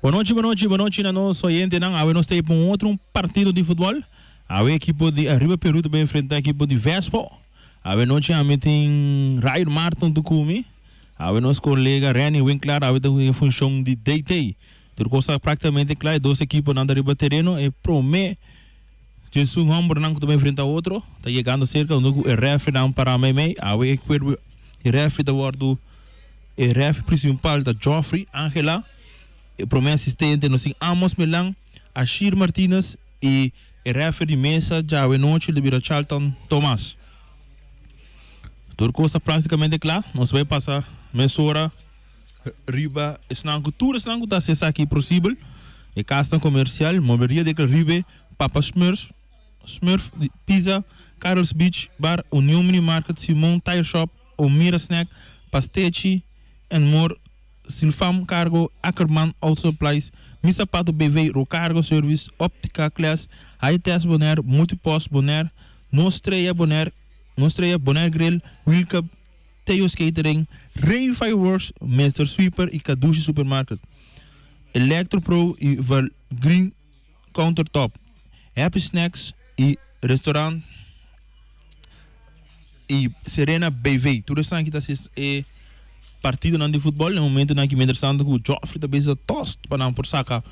Bonochi, bonochi, bonochi na nos oyentenan. Awe nos ta pa un otro partido di futbol. Awe ekipo di Arriba Peru ta bay enfrenta ekipo di Vespo. Awe nochi ami tin Ryan Martin tu kumi. Awe nos kolega Renny Winklaar awe ta den funshon di DT. Tur kos ta praktikamente kla, e dos ekiponan ta riba tereno. E prome djesun hòmbernan ku ta bai enfrenta otro ta yegando serka unda ku e rèfrinan pará meimei. Awe e kuerpo di rèfri ta wòrdu e rèfri prinsipal ta Geoffrey Angela, e prome asistente nos tin Amos Melan, Ashir Martinez i e rèfri di mesa djawe nochi lo bira Charlton Thomas. Tur kos ta praktikamente kla. Nos bai pasa mesora riba esnan ku tur esnan ku ta hasi esaki posibel. E kasnan komersial, Muebleria de Caribe, Papa Smurf, Smurf Pizza, Carol's Beach Bar, Union Mini Market, Simon Tire Shop, Omira Snack, Pastechi and More, Silfam Cargo, Ackerman Auto Supplies, Mi Zapato BV, Rocargo Service, Optica Class, High Test Bonaire, Multipost Bonaire, Nos Estrella Bonaire, Nos Estrella, Bonaire Grill, Wilke, Theo's Catering, Rain Fireworks, Mister Sweeper y Kadushi Supermarket, Electro Pro y Val Green Countertop, Happy Snacks y Restaurant y Serena BV. Tur esnan aki ta haci e partidonan di futbol. E momentonan aki mientras tanto cu Geoffrey ta bezig ta tost pa nan por saca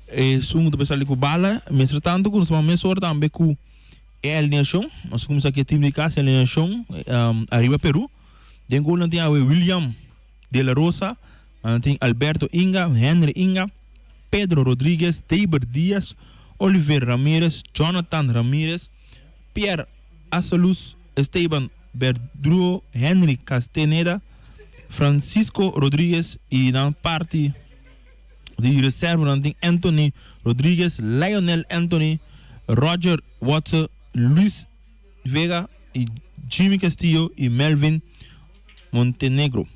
esun cu ta por sali cu bala. Mientras tanto cu nos ta mesora tambe cu e alineacion. Nos a cuminsa cu e team di cas, e alineacion ariba Peru. Den gol nan tin awe William de la Rosa, nan tin Alberto Inga, Henry Inga, Pedro Rodriguez, Deiber Diaz, Oliver Ramirez, Jonathan Ramirez, Pierre Asaluz, Esteban Berdruo, Henry Casteneda, Francisco Rodriguez y nan parti di reserva nan tin Anthony Rodriguez, Lionel Anthony, Roger Watson, Luis Vega y Jimmy Castillo y Melvin Montenegro.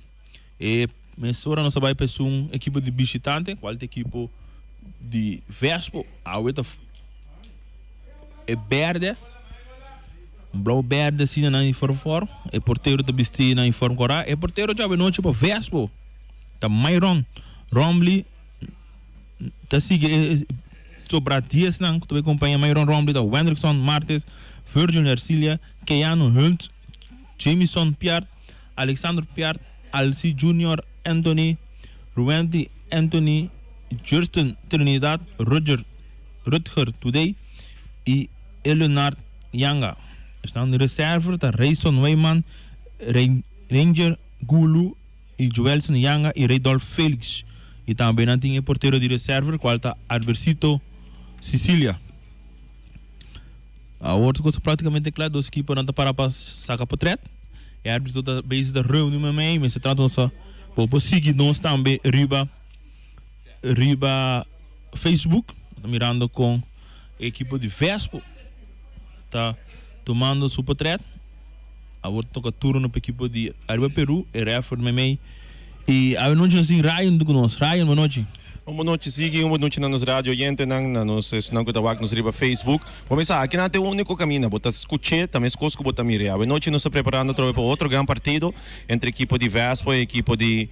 E mesora nos a bai pa esun ekipo di bishitante, cual ta ekipo di Vespo. Awe ta e berde, blauw berde asina nan uniform for. E portero ta bisti nan uniform cora. E portero djawe nochi pa Vespo ta Myron Rombley. Ta sigui e sobra diesnan cu ta bai compaña Myron Rombley ta Wendrickson Martes, Virgil Hercilia, Keanu Hunt, Jamison Piart, Alexander Piart, Alcy Junior Anthony, Ruwendy Anthony, Jurston Trinidad, Roger Rutger Today y Eleonard Yanga. Esnan reserver ta Rayson Weyman, Ranger Gulu y Joelson Yanga y Raydolf Felix. Y tambe nan tin e portero di reserver cual ta Albercito Sicilia. Awor tur cos ta practicamente cla, dos equiponan ta para pa saca potret. E arbitro ta bezig ta reuni memey, mester trata nos bo por sigui nos tambe riba riba Facebook, mirando con e equipo di Vespo ta tumando su potret. Awor toca turno pa equipo di Ariba Peru, e referee memey. Y awe nochi nos tin Ryan cu nos. Ryan, bo nochi. Un bon nochi Ziggy, un bon nochi na nos radio oyentenan, na nos esnan ku ta wak nos riba Facebook. Bo mesa aki nan ta e úniko kaminda, bo ta skuch'é ta meskos ku bo ta mir'é. Awe nochi nos ta preparando atrobe pa otro gran partido entre ekipo di Vespo i ekipo di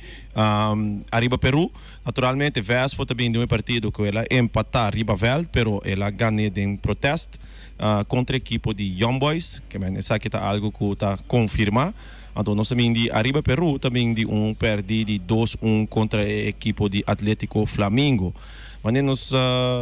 Ariba Peru. Naturalmente Vespo ta bini den un partido ku el a empatá riba vèlt pero el a gan'é den protèst kontra ekipo di Young Boys. Ke men esaki ta algu ku ta konfirmá. Anto nos ta bin di Ariba Peru ta bin di un perdi di dos un kontra e ekipo di Atletico Flamingo. Mane nos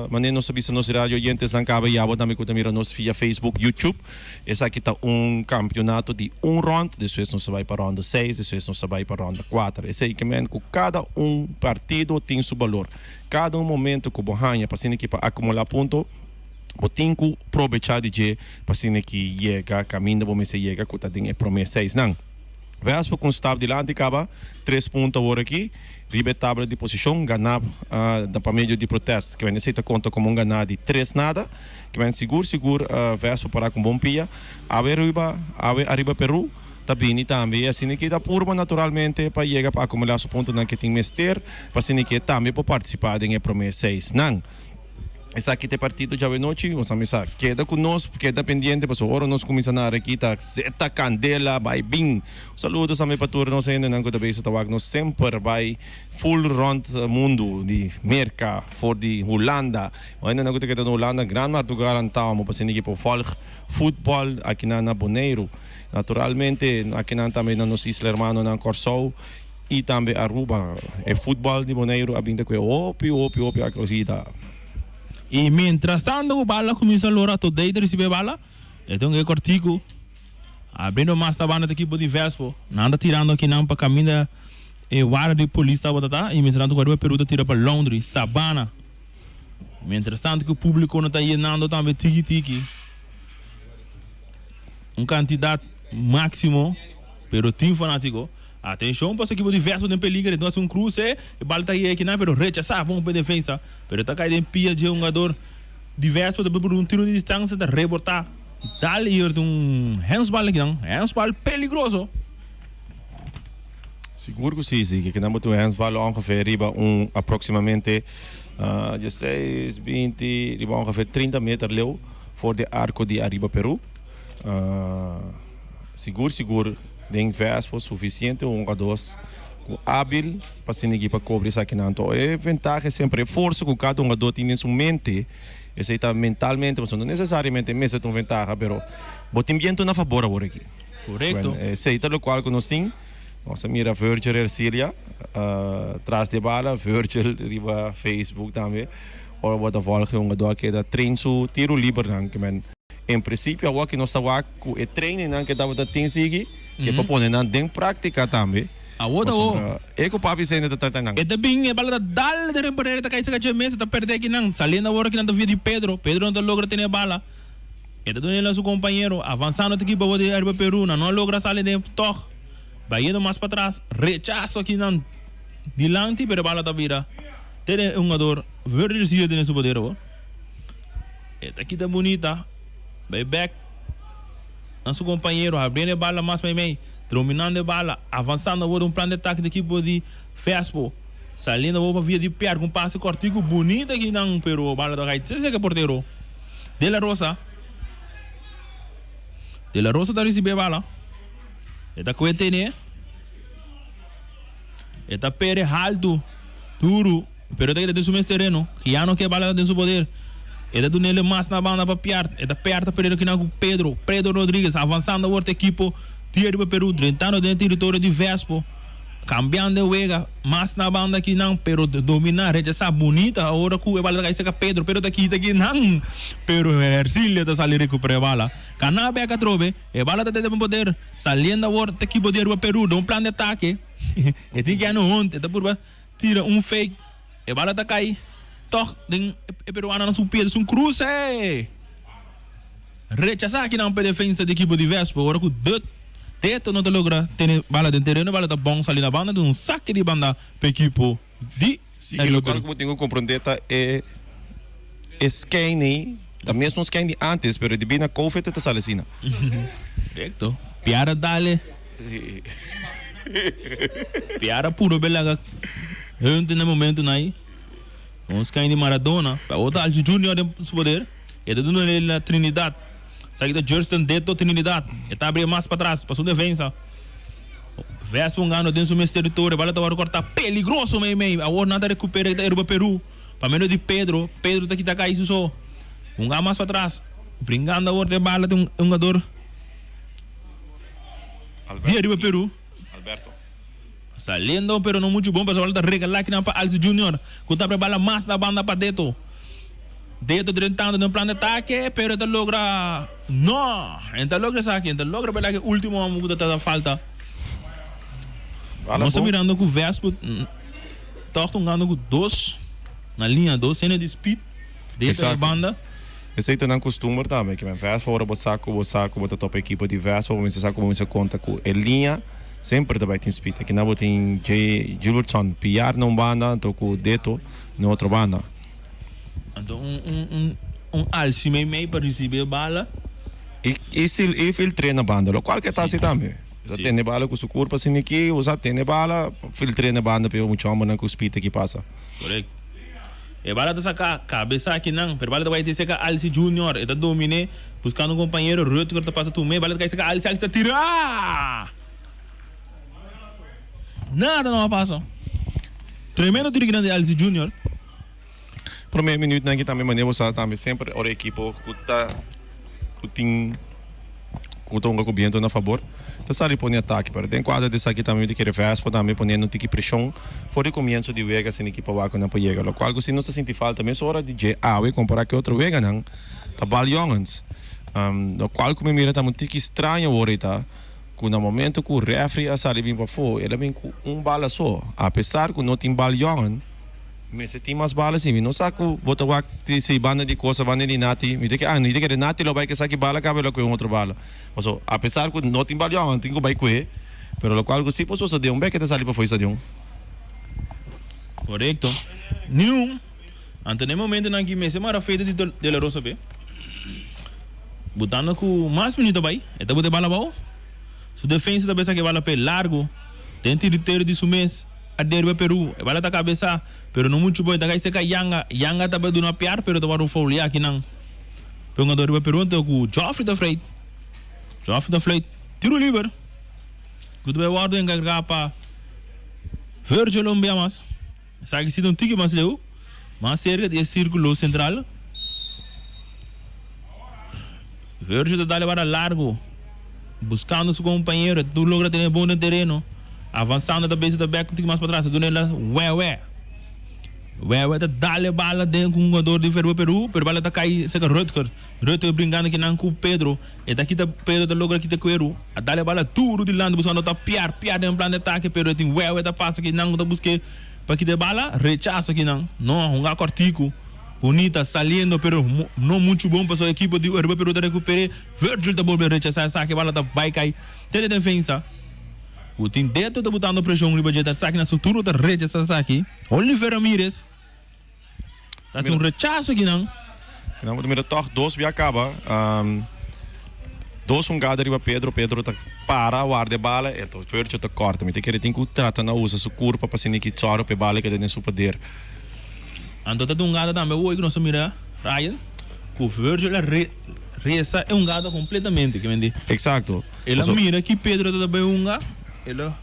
mane nos a bisa nos radio oyentesnan kaba y abo tambe ku ta mira nos via Facebook, YouTube. Esaki ta un kampionato di un rond, despues nos ta bai pa ronda seis, despues nos ta bai pa ronda kuater. Esei ke men ku kada un partido tin su balor. Kada un momento ku bo haña pa asina ki pa akumulá punto, Bo tin ku probechá di dje pa asina ki yega kaminda bo mester yega ku ta den e promé seisnan. Vespa ku un stap dilanti kaba tres punto awor aki riba e tabla di posishon ganá pa medio di protest ke men esei ta konta komo un ganá di tres nada ke men sigur sigur Vespa por a ku un bon pia awe riba awe ariba Peru ta bini tambe i asina ke ta purba naturalmente pa yega pa akumulá su puntonan ke tin mester pa asina ke tambe por partisipá den e promé seisnan. Esaki ta e partido djawe nochi, nos a misa keda ku nos, keda pendiente pasobra ora nos kuminsa nara aki ta zeta kandela bai bin. Un saludo tambe pa tur nos hendenan ku ta bezig ta wak nos semper bai full rond mundu di Merka for di Hulanda. Hendenan ku ta keda na Hulanda gran marduga lantamo pa asina ki por volg futbol akinan na Boneiru. Naturalmente akinan tambe na nos isla hermanonan Kòrsou. Y tambe Aruba. E futbal di Boneiru a bin ta kue hopi hopi hopi acogida. Y mientras tanto cu bala cuminsa lora Todey ta ricibi e bala, e ta un e cortico abriendo mas ta banda ta equipo di Vespo. Nan ta tirando akinan pa caminda e warda di polis tabata ta y mientras tanto cu ariba Peru ta tira pa Laundry, Sabana. Mientras tanto cu publico no ta yenando tambe tiki tiki. Un cantidad maximo pero tin fanatico. Atencion pasobra ekipo di Vespo den peliger, e tin haci un cruce, e bal ta yega kinan pero rechasa bon pa e defensa, pero e ta cay den pia dje hungador di Vespo ta por un tiro di distancia ta rebota dal y ta un handsbal akinan, handsbal peligroso. Sigur cu si, si, kinan bo tin un handsbal ongeveer riba un aproximamente dieseis, binti, riba ongeveer 30 meter leu for di arco di Ariba Peru. Sigur sigur den Vespo suficiente hungados cu habil pa sinigi pa cobra esakinan. Anto e ventaha semper e forsa cu cada hungador tin den su mente, esey ta mentalmente pasobra no necesariamente mester ta un ventaha pero bo tin biento na fabor awor aki. Correcto. Bueno, esey ta locual cu nos tin. Nos a mira Virgil Ercilia tras di e bala, Virgil riba Facebook tambe ora bo ta volg e hungador a keda train su tiro libernan ke men. En principio awor ki nos ta wak cu e trainingnan ke tabata tin sigui, ke pa pone nan den practica tambe. Awor ta awor. E cu papi Sende ta trata nan. E ta bin, e bala ta dal den e pared, e ta cay cerca dje mes, e ta perde akinan. Saliendo awor akinan ta via di Pedro. Pedro no ta logra tene e bala. E ta duna el na su compañero. Avanzando ta kiba awor di ariba Peru. Nan no a logra sali den tog. Bayendo mas patras. Rechazo akinan dilanti, pero e bala ta bira te den e hungador Virgil Silva tene su poder awor. E ta kita bunita, bay bek na su compañero, habriendo e bala mas meimei, dominando e bala, avansando awor un plan di atake di ekipo di Vespo, saliendo awor pa via di Pierre cu un pase cortico bunita akinan, pero bala ta cay cerca e portero. De La Rosa, De La Rosa ta ricibi e bala, e ta coge tene, e ta pere halto, duro. Pero e ta keda den su mes tereno. Ya no ke bala ta den su poder. E ta dun'el mas na banda pa piard. E ta piard ta perdiendo kinan ku Pedro. Pedro Rodriguez avansando awor ta ekipo di ariba Peru drentando den e teritorio di Vespo. Kambiando e wega mas na banda kinan pero domina rechasa bunita awor ku e bala ta kai serka Pedro. Pedro ta kita kinan pero Hercilio ta sali rekupera e bala. Kana bek atrobe e bala ta den poder saliendo awor ta ekipo di ariba Peru den un plan di atake. E tin ke ano hond e ta purba. Tira un fake, e bala ta kai tog den e peruanonan su pia, su kruse! Rechasá akinan pa e defensa di ekipo di Vespo ora ku Dut Teto no ta logra tene bala den tereno, e bala ta bon sali na banda, un sake di banda pa ekipo di Sí, e lokual ku bo tin ku komprondé ta e e skein ei ta mesun skein di ántes, pero debí na Covid e ta sali asina. Korekto. Piara dale. Piara puro be laga hunte na momento nai. Ons kain di Maradona. Pa ota Alci Junior den su poder. E ta duna el na Trinidad. Esaki ta Jurston Deto Trinidad. E ta abri mas patras pa su defensa. Vespa un gano den su mes territorio. Bala ta wòrdu kòrtá peligroso mei mei. Awor nan ta rekupera e ta riba Peru. Pa medio di Pedro. Pedro ta kita kai su so. Un gano mas patras. Bringando awor te bala tin un hungador. Di ariba Peru. Alberto. Saliendo pero no mucho bon pasobra ta regala kinan pa Alci Junior cu ta bala mas na banda pa Deto. Deto drentando den plan di atake pero e ta logra no e ta logra esaki e ta logra bela ki ultimo homber cu ta ta falta. Bala Nos ta bon. mirando cu Vespo toch ta hungando cu dos na linea dos hende di speed Deto na Exacto. banda. Esei ta nan kustumber tambe, ke men Vespa ora bo sa ku bo sa ku bo ta topa ekipo di Vespa bo mester sa ku bo mester konta ku e liña. Semper ta bai tin speed. Aki nan bo tin Jay Gilbertson Piar na un banda anto ku Deto na otro banda. Anto un un un un alsi mei mei pa risibi e bala. I i sil i filtr'é na banda lokual ke ta hasi tambe. E ta tene bala ku su kurpa asina aki usa tene bala filtr'é na banda pa e mucha hombernan ku speed aki pasa. Korekto. E bala ta saka kabesa akinan pero bala ta bai te seka Alsi Junior e ta dominé buskando un kompañero Rutger ta pasa tum'é bala ta kai seka Alsi Alsi ta tira! Nada no a pasa. Tremendo tiro kinan di Alsi Junior. Prome minuutnan aki tambe manera bo sa tambe semper ora ekipo ku ta ku tin ku ta hunga ku biento na fabor ta sali pone atake pero den kuadro di esaki tambe mi ta kere Vespa tambe poniendo un tiki preshon for di komienso di wega asina ekipo wak ku nan por yega lokual ku si nos ta sinti falta mesora di dje awe kompara ku e otro weganan ta bal yongens lokual ku mi mira ta un tiki straño wor ei ta ku na momento ku refri a sali bin pafó el a bin ku un bala so apesar ku no tin bal yongen. Mester tin mas bala si mi no sa ku bo ta wak ti si banda di cosa banda di Nati mi ta ke ah mi ta kere Nati lo bai ke saki bala kaba lo kue un otro bala paso apesar ku no tin bala yòn tin ku bai kue pero lokual ku si por sosode un beke ta sali pafó e stadion. Korekto. Niun. Anto na e momentonan aki mester mara feita di De La Rosa be. Butando ku mas minuto bai e ta bota e bala abou. Su defensa ta besa ke bala p'e largo den tiritorio di su mes. A derba Peru, e bala ta kabesa, pero no muchu bon, e ta kai seka Yanga, Yanga ta bai duna piar, pero ta wòrdu fouliá akinan. Pe hungador riba Peru anto ku Geoffrey ta fluit, Geoffrey ta fluit tiro liber, ku ta bai wòrdu enkargá pa Virgil un bia mas. Esaki si ta un tiki mas leu, mas serka di e sirkulo sentral. Virgil ta dal e bala largu, buskando su kompañero, e ta logra tene bon den tereno, avansando ta besi ta bek un tiki mas patras, ta duna el Wewe. Wewe ta dal e bala den ku un hugador di Verbo Peru, pero e bala ta kai serka Rutger. Rutger brinkando kinan ku Pedro, e ta kita Pedro ta logra kita kueru, a dal e bala duru dilanti buskando ta Piar, Piar den plan di atake, pero e tin Wewe ta pasa kinan ku ta busk'é pa kita e bala, rechaso kinan, no, hunga kòrtiku. Bonita saliendo pero no muchu bon pasobra ekipo di Aruba Peru ta recupere. Virgil ta bolbe rechasa esaki bala ta bai kai te de defensa. Ku tin Deto ta butando presion riba dje ta esaki na su turno ta rechasa esaki. Oliver Ramirez ta hasi un rechaso akinan. Nan bo ta mira tòg dos bia kaba dos hungada riba Pedro, Pedro ta para warda e bala e Virgil ta kòrta. Mi ta kere tin ku trata na usa su kurpa pa asina ki sòru pa e bala keda den su poder. Anto ta un gada tambe awor ku nos a mira Ryan ku Virgil a resa e hungada kompletamente ke mende. Eksakto. El a mira ki Pedro ta bai hunga el a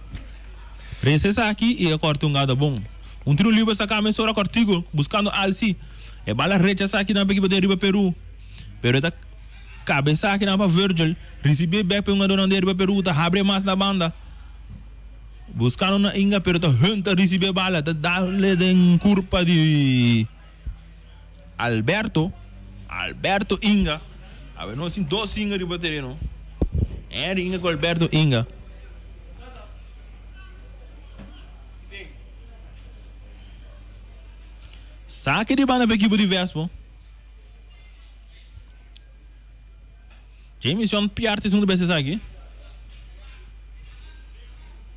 resa esaki i a kòrta hungada bon. Un tiro liber saka mesora kòrtiku buskando Alsi. E bala rechasa akinan pa ekipo di Ariba Peru pero e ta kabesa akinan pa Virgil risibí bèk pa e hungadónan di Ariba Peru ta habri mas na banda. Buscando na Inga pero ta Hunt ta ricibi e bala ta dale den curpa di Alberto Alberto Inga awe nos tin dos Inga riba tereno Henry Inga cu Alberto Inga. Saki di banda pa ekipo di Vespo. Jameson pierde segundo bes esaki.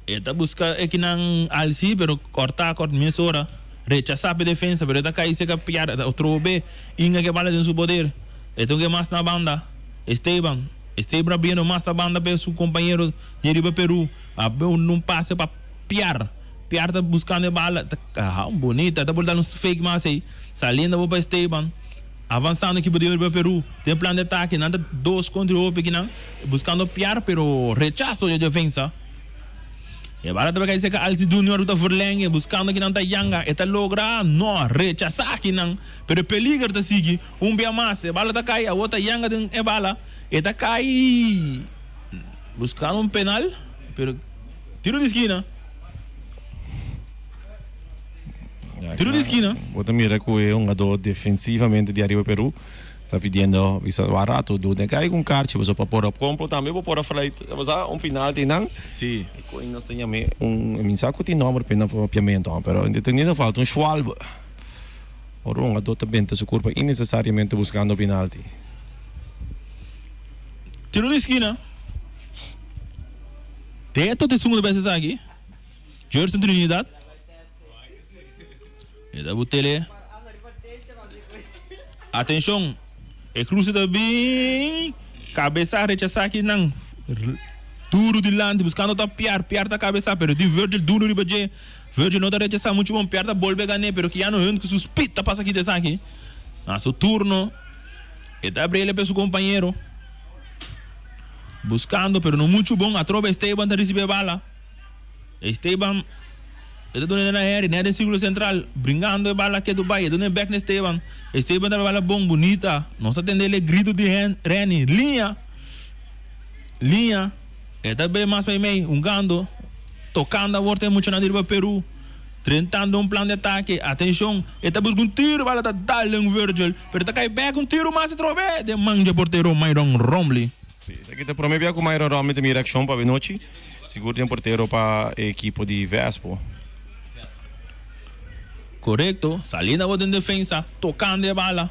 E ta busca ekinan alsi pero corta cort mesora. Rechasa pe defensa pero e ta cay seca pierde otro be. Inga ke bala den su poder. E ta hunga mas na banda. Esteban. Esteban abriendo mas na banda pe su compañero di riba Peru. A un pase pa Piar. Piar ta buscando e bala. Ta bonita. Ta por dal un fake mas ey. Saliendo bo pa Esteban. Avansando ekipo di Riba Peru den plan di atake nan ta dos kontra hopi kinan buskando piar pero rechaso di e defensa. E bala ta kai seka Alci Junior ku ta verlenge buskando kinan ta yanga e ta logra no rechasa kinan pero e peliger ta sigui un bia mas e bala ta kai awor ta yanga den e bala e ta kai buskando un penal pero tiro di skina. Tiro di skina. Bo ta mira ku e hungadó defensivamente di Ariba Peru ta pidiendo bisa wak rato du den kai ku un karchi pasobra pa por a kompro tambe bo por a fluit bo sa un pinalti nan. Si. E koe nos ta yam'é un mi sa ku tin nomber p'e na papiamento pero teniendo falta un schwalbe ora un hungadó ta benta su kurpa innesesariamente buskando pinalti. Tiro di skina. Teto ta esun ku ta bes esaki. Jerson Trinidad. E ta butele. Atenshon. E kruse ta bin. Kabesa rechasá aki nan. Duru dilanti buskando ta Piar. Piar ta kabesa pero tin Virgil duru riba dje. Virgil no ta rechasá muchu bon. Piar ta bolbe gané pero Keanu Hunt ku su speed ta pasa kita esaki. Na su turno e ta abriele pa su kompañero. Buskando pero no muchu bon. Atrobe Esteban ta risibí e bala. Esteban e ta duna na Harry net den sirkulo sentral bringando e bala ketu bai e duna bek na Esteban. Esteban ta bala bon bunita. Nos ta tende e grito di Renny liña liña e ta bay mas mei mei hungando tocando awor ta e muchanan di riba Peru drentando un plan di atake atencion e ta busca un tiro bala ta dal den Virgil pero ta cay bek un tiro mas atrobe den man dje portero Myron Romley. Si, esaki ta e prome bia ku Myron Romley ta mira akshon pa awenochi. Sigur den portero pa e ekipo di Vespo. Korekto, Salina bo den defensa, tokando e bala.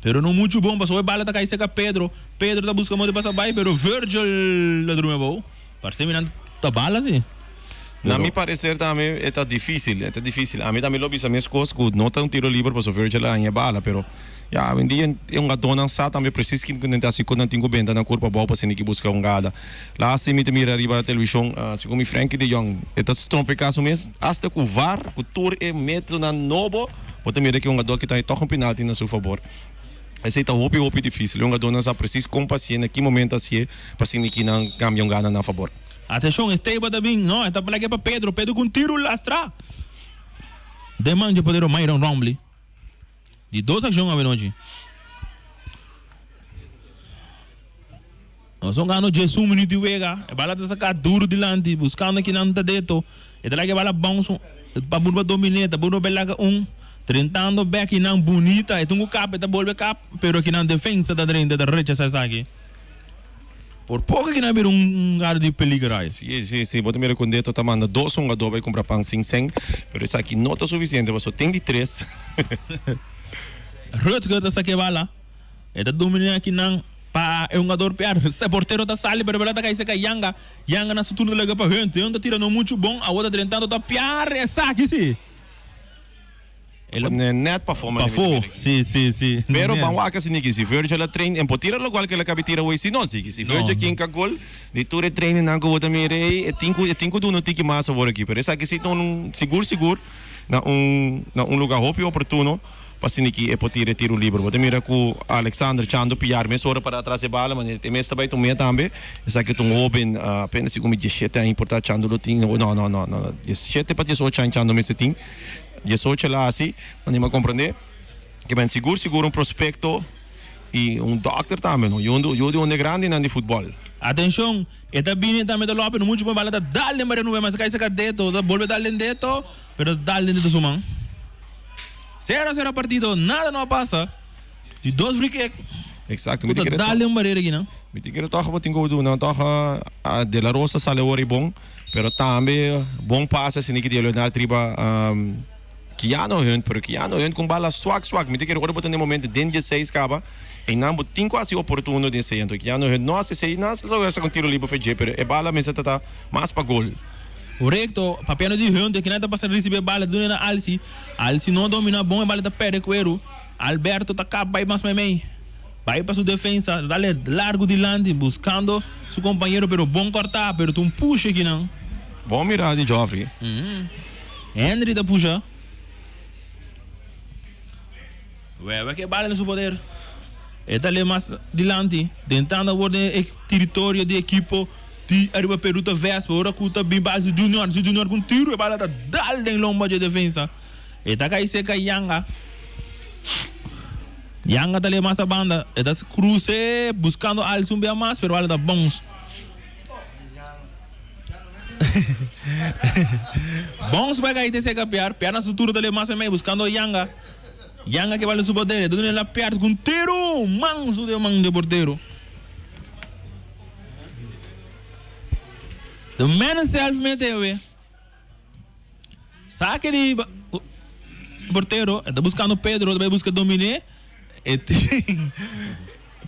Pero no muchu bon pasobra e bala ta kai serka Pedro. Pedro ta buska modo di pasa bai, pero Virgil ta drumi abou. Parse mi nan ta bala si. Na mi parecer tambe e ta dificil, e ta dificil. Ami tambe lo bisa mescos cu no ta un tiro liber pasobra Virgil a haña e bala, pero ya awendia e hungadónan sa tambe precies kin cu nan ta haci cu nan tin cu benta nan curpa abou pa asina ki busca hungada. Laatste mi ta mira riba television segun mi Frenkie de Jong e ta strompeca su mes hasta cu var cu tur e metodonan nobo bo ta mira ki e hungadó aki ta haña toch un penalti na su fabor. Esey ta hopi hopi dificil. E hungadónan sa precies con pa hacié na ki momento hacié pa asina ki nan cambia hungada na fabor. Atenshon, Esteban ta bin. No, e ta plak'e pa Pedro. Pedro ku un tiru lastra den man dje portero Myron Rombley. Di dos akshon awenochi. Nos a gano diesun minüt di wega. E bala ta saka duru dilanti, buskando kinan ta deto. E ta laga e bala bounce pa burba dominé, ta burba bai laga un, drentando bek kinan bunita. E tin ku kap, e ta bolbe kap, pero kinan defensa ta drenta, ta rechasá esaki. Por poco ki nan bira un gado di peligro ai. Si, si, si. Bo ta mira cu Neto ta manda dos hungador bay cumpra pan sin cen, pero esaki no ta suficiente pasobra tin di tres. Rutger ta saca e bala. E ta domina akinan pa e hungador piar. Se portero ta sali pero e bala ta cay cerca Yanga. Yanga na su turno ta lega pa Hunt. Hunt ta tira no mucho bon. Awor ta drentando ta piar esaki si. El a pone net pafó manera mi ta Pafó, mira aki. si, si, si. Pero Net. ban wak asina ki si Virgil a train en por tira lokual ku el a kabi tira awor si no si ki si No, Virgil no. kinka gol di tur e trainingnan ku bo ta mira ei e tin ku e tin ku duna un tiki mas awor aki pero esaki si ta un sigur sigur na un na un luga hopi oportuno pa asina ki e por tira e tiro liber. Bo ta mira ku Alexander Chando Piar mesora para atras e bala manera e mes ta bai tum'é tambe esaki ta un hoben apenas si ku mi diesshete aña por ta Chando lo tin no no no no diesshete pa diesocho aña Chando mester tin. Diesocho el a hasi, anima comprende ke men sigur sigur un prospecto y un dokter tambe no, yu yu di un de grandinan di futbol. Atencion, e ta bini tambe ta lope, no mucho por bala ta dal den Maria Nube, mas a kai saka deto, ta bolbe dal den deto, pero dal den deto su man. Sero a sero partido, nada no a pasa. Di dos free kick. Exacto, mi ta kere dal den barera aki nan. Mi ta kere toch bo tin ku duna toch De La Rosa sali awor i bon. Pero tambe bon pase asina ki di Leonard riba Keanu Hunt, pero Keanu Hunt ku un bala swak swak. Mi ta kere ora bo ta den momento den dieseis kaba einan bo tin ku hasi oportuno den esei. Anto Keanu Hunt no hasi esei, nan sa wesa ku un tiro liber for dje, pero e bala mester ta ta mas pa gol. Korekto, papiando di Hunt, e kinan ta pasa risibi e bala duna na Alsi. Alsi no domina bon e bala ta perde kueru. Alberto ta kap bai mas meimei. Bai pa su defensa, ta dale largu dilanti buscando su compañero pero bon corta, pero ta un push akinan. Bon mira di Geoffrey. Henry ta pusha. Wewe ke bala den su poder. E ta le mas dilanti, tentando awor den e territorio di ekipo di Aruba Peru ta Vespa ora cu ta bin bal su Junior, su Junior cu un tiro e bala ta dal den lomba dje defensa. E ta cay seca Yanga. Yanga ta leba mas a banda. E ta cruce buscando Alisson bia mas, pero bala ta bounce. Bounce bai cay te seca Piar. Piar na su turno ta leba mas mei buscando Yanga. Yanga ke bala su poder. E ta duna la Piar cu un tiro manso den man di portero. The man himself mete awe. Sake di portero, e ta buscando Pedro, ta bay busca Dominé, e tin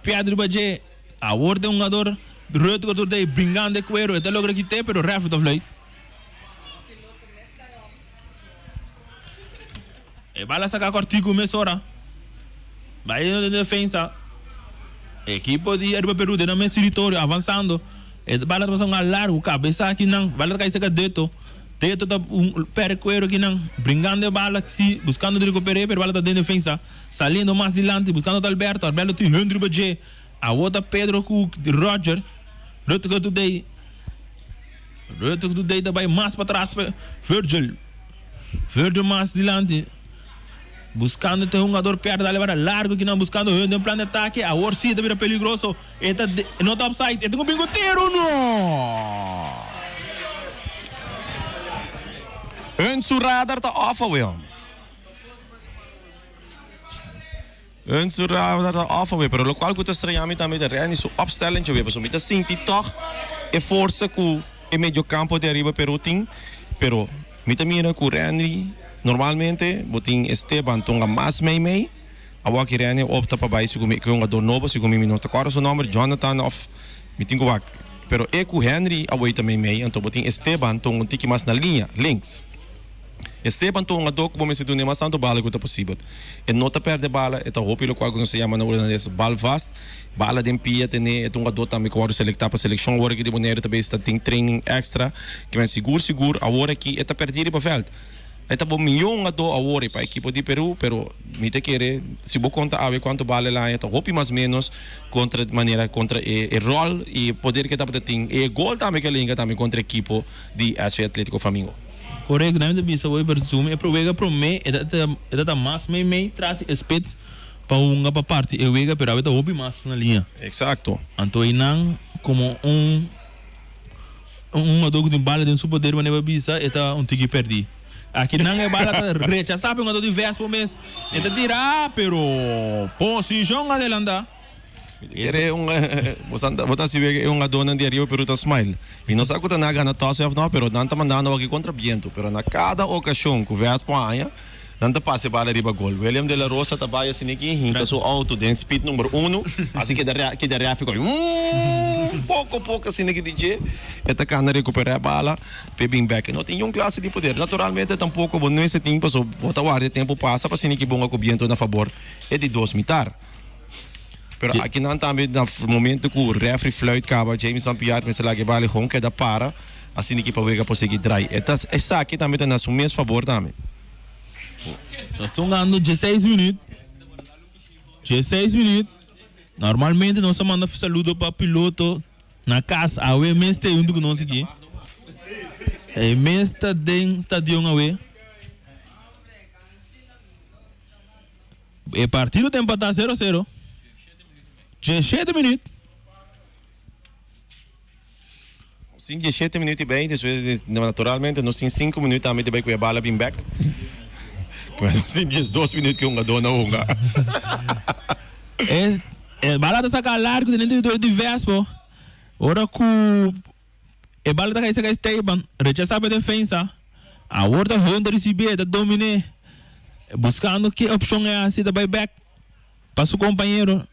Pedro riba dje. Awor den hungador. Rutger tur dei bringando e cuero, e ta logra kite pero ref ta fluit. E bala saca cortico mesora. Bai den defensa. Equipo di Aruba Peru den nan mes territorio avanzando. E bala ta pasa un largo cabeza aki nan. Bala ta cay cerca Deto. Deto ta un perde cuero aki nan. Bringando e bala si buscando di recupere pero e bala ta den defensa. Saliendo mas dilanti buscando ta Alberto. Alberto tin Hundri riba dje. Awor ta Pedro cu Roger. Rutger Today. Rutger Today ta bay mas patras pa Virgil. Virgil mas dilanti. Buscando te hungador pierde dale bara largo kinan buscando hun den plan de ataque. Awor si ta bira peligroso. E ta no ta offside. E ta cu bin cu tiro. No! Hun su radar ta off awe homber. Hun su radar ta off awe, pero locual cu ta straña mi tambe ta Renny su opstelling awe, pasobra mi ta sinti toch e forsa cu e mediocampo di ariba Peru tin, pero mi ta mira cu Renny normalmente bo tin Esteban Tonga mas mei mei, awor aki Renny a opta pa bay segun mi cu e hungador nobo, segun mi mi no ta corda su nomber, Jonathan of mi tin cu wak, pero e cu Henry awor ta mei mei, anto bo tin Esteban Tonga un tiki mas na liña, links. Esteban ta un hungadó ku bo mester dun'é mas tantu bala ku ta posibel. E no ta pèrdè bala, e ta hopi lokual ku nos ta yama na hulandes balvast, bala den pia ten'é. E ta un hungadó tambe ku wòrdu selektá pa selekshon awor aki di Boneiru ta bes ta tin training èkstra. Ke men sigur sigur awor aki e ta pèrdí riba vèlt. E ta bo mihó hungadó awor pa ekipo di Peru, pero mi ta kere si bo konta awe kuantu bala el haña ta hopi mas ménos kontra manera kontra e e ròl i e poder ku e tabata tin i e gol tambe ku el a hinka tambe kontra ekipo di SV Atletico Flamingo. Korekto, nan ta bisa hoy pero sumi e wega prome e ta e ta mas mei mei tras di e spits pa hunga pa parti e wega pero awe ta hopi mas na liña. Exacto. Anto einan como un un hungador cu tin bala den su poder manera bo a bisa e ta un tiki perdi. Aki nan e bala ta rechasa pa e hungador di Vespo mes e ta tira pero posicion adelanta. Kere un bo ta sibi e hungadónan di ariba Peru ta smile. Mi no sa ku ta nan a gana toss òf no, pero nan ta mandando aki kontra bientu. Pero na kada okashon ku Vespo haña, nan ta pasa e bala riba gol. William de la Rosa ta bai asina aki hinka su outo den speed number uno, asi keda keda rèfi kòi umm poko poko asina ki di dje e ta kana rekuperá e bala p'e bin bèk. E no tin niun klase di poder. Naturalmente tampoko bo no mester tin pasobra bo ta warda e tempu pasa pa asina ki bonga ku bientu na fabor e di dos mitar. Pero aki nan tambe na momento cu refri fluit caba Jameson Piar mester laga e bala gewoon keda para asina ki pa wega por sigui draai. E ta esaki tambe ta na su mes fabor tambe. Nos ta hungando dieseis minuut. Dieseis minuut. Normalmente nos ta manda saludo pa piloto na cas. Awe mes ta e hunto cu nos aki. E mes ta den stadion awe. E partido ta empatá sero sero. Diesshete minuut. Nos tin diesshete minuut i bei, despues naturalmente nos tin sinku minuut tambe di bai ku e bala bin bek. Nos tin diesdos minuut ku e hungadó na hunga. E e bala ta saka largu den territorio di Vespo. Ora ku e bala ta kai saka Esteban, rechasá pa defensa. Awor ta Hunter ricibié, ta dominé, buscando ki opcion e haci, ta bay bek pa su compañero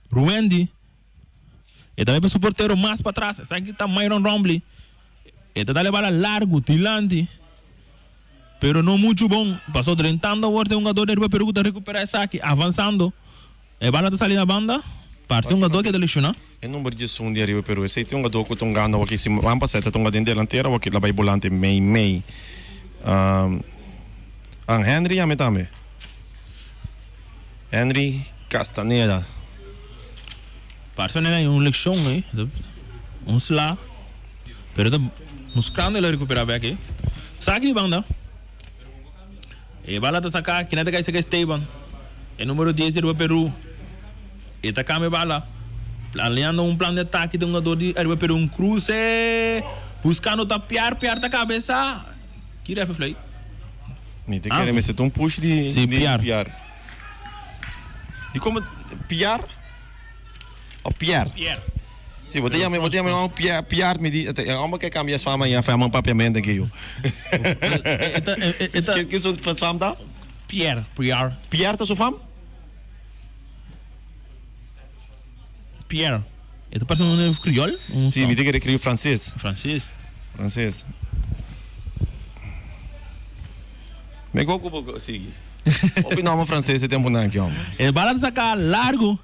Ruwendy. E ta bay pa su portero mas patras, esaki ta Myron Rombley. E ta dal e bala largo dilanti, pero no mucho bon. Paso drentando awor ta e hungador di Aruba Peru cu ta recupera esaki, avanzando. E bala ta sali na banda, parse un gadó keda lesioná. E number 11 di Ariba Peru. Esei tin un gadó ku ta un gana wak si man pasá e ta tunga den delantera wak la bai bolante mei mei. Um, Henry yama e tambe. Henry Castaneda. Parse manera un lekshon ei, un sla, pero ta buskando el a rekuperá bek ei. Saki di banda. E bala ta saká, kina ta kai saka Esteban. E numero dies di Aruba Peru. E ta kambia bala. Planeando un plan di atake den hungador di Aruba Peru. Un kruse. Buskando ta Piar. Piar ta kabesa. Ki refe fluit? Mi ta kere mester ta un push di Sí, Piar. Piar. Di komo Piar? O Pier? Pier. Si, bo ta yama, bo ta yama un Pier, Piar, mi di, e homber ke cambia su fama ya fama un papiamento aki yo. E ta, e ta. Ke su fam ta? Pier, Piar. Pier ta su fam? Pier. E ta parse un kriol? Un Sí, mi ta kere kriol franses. Franses. Franses. Me go ku bo sigui. Hopi nòmber franses e tempunan aki, hòmber. E bala ta saka largu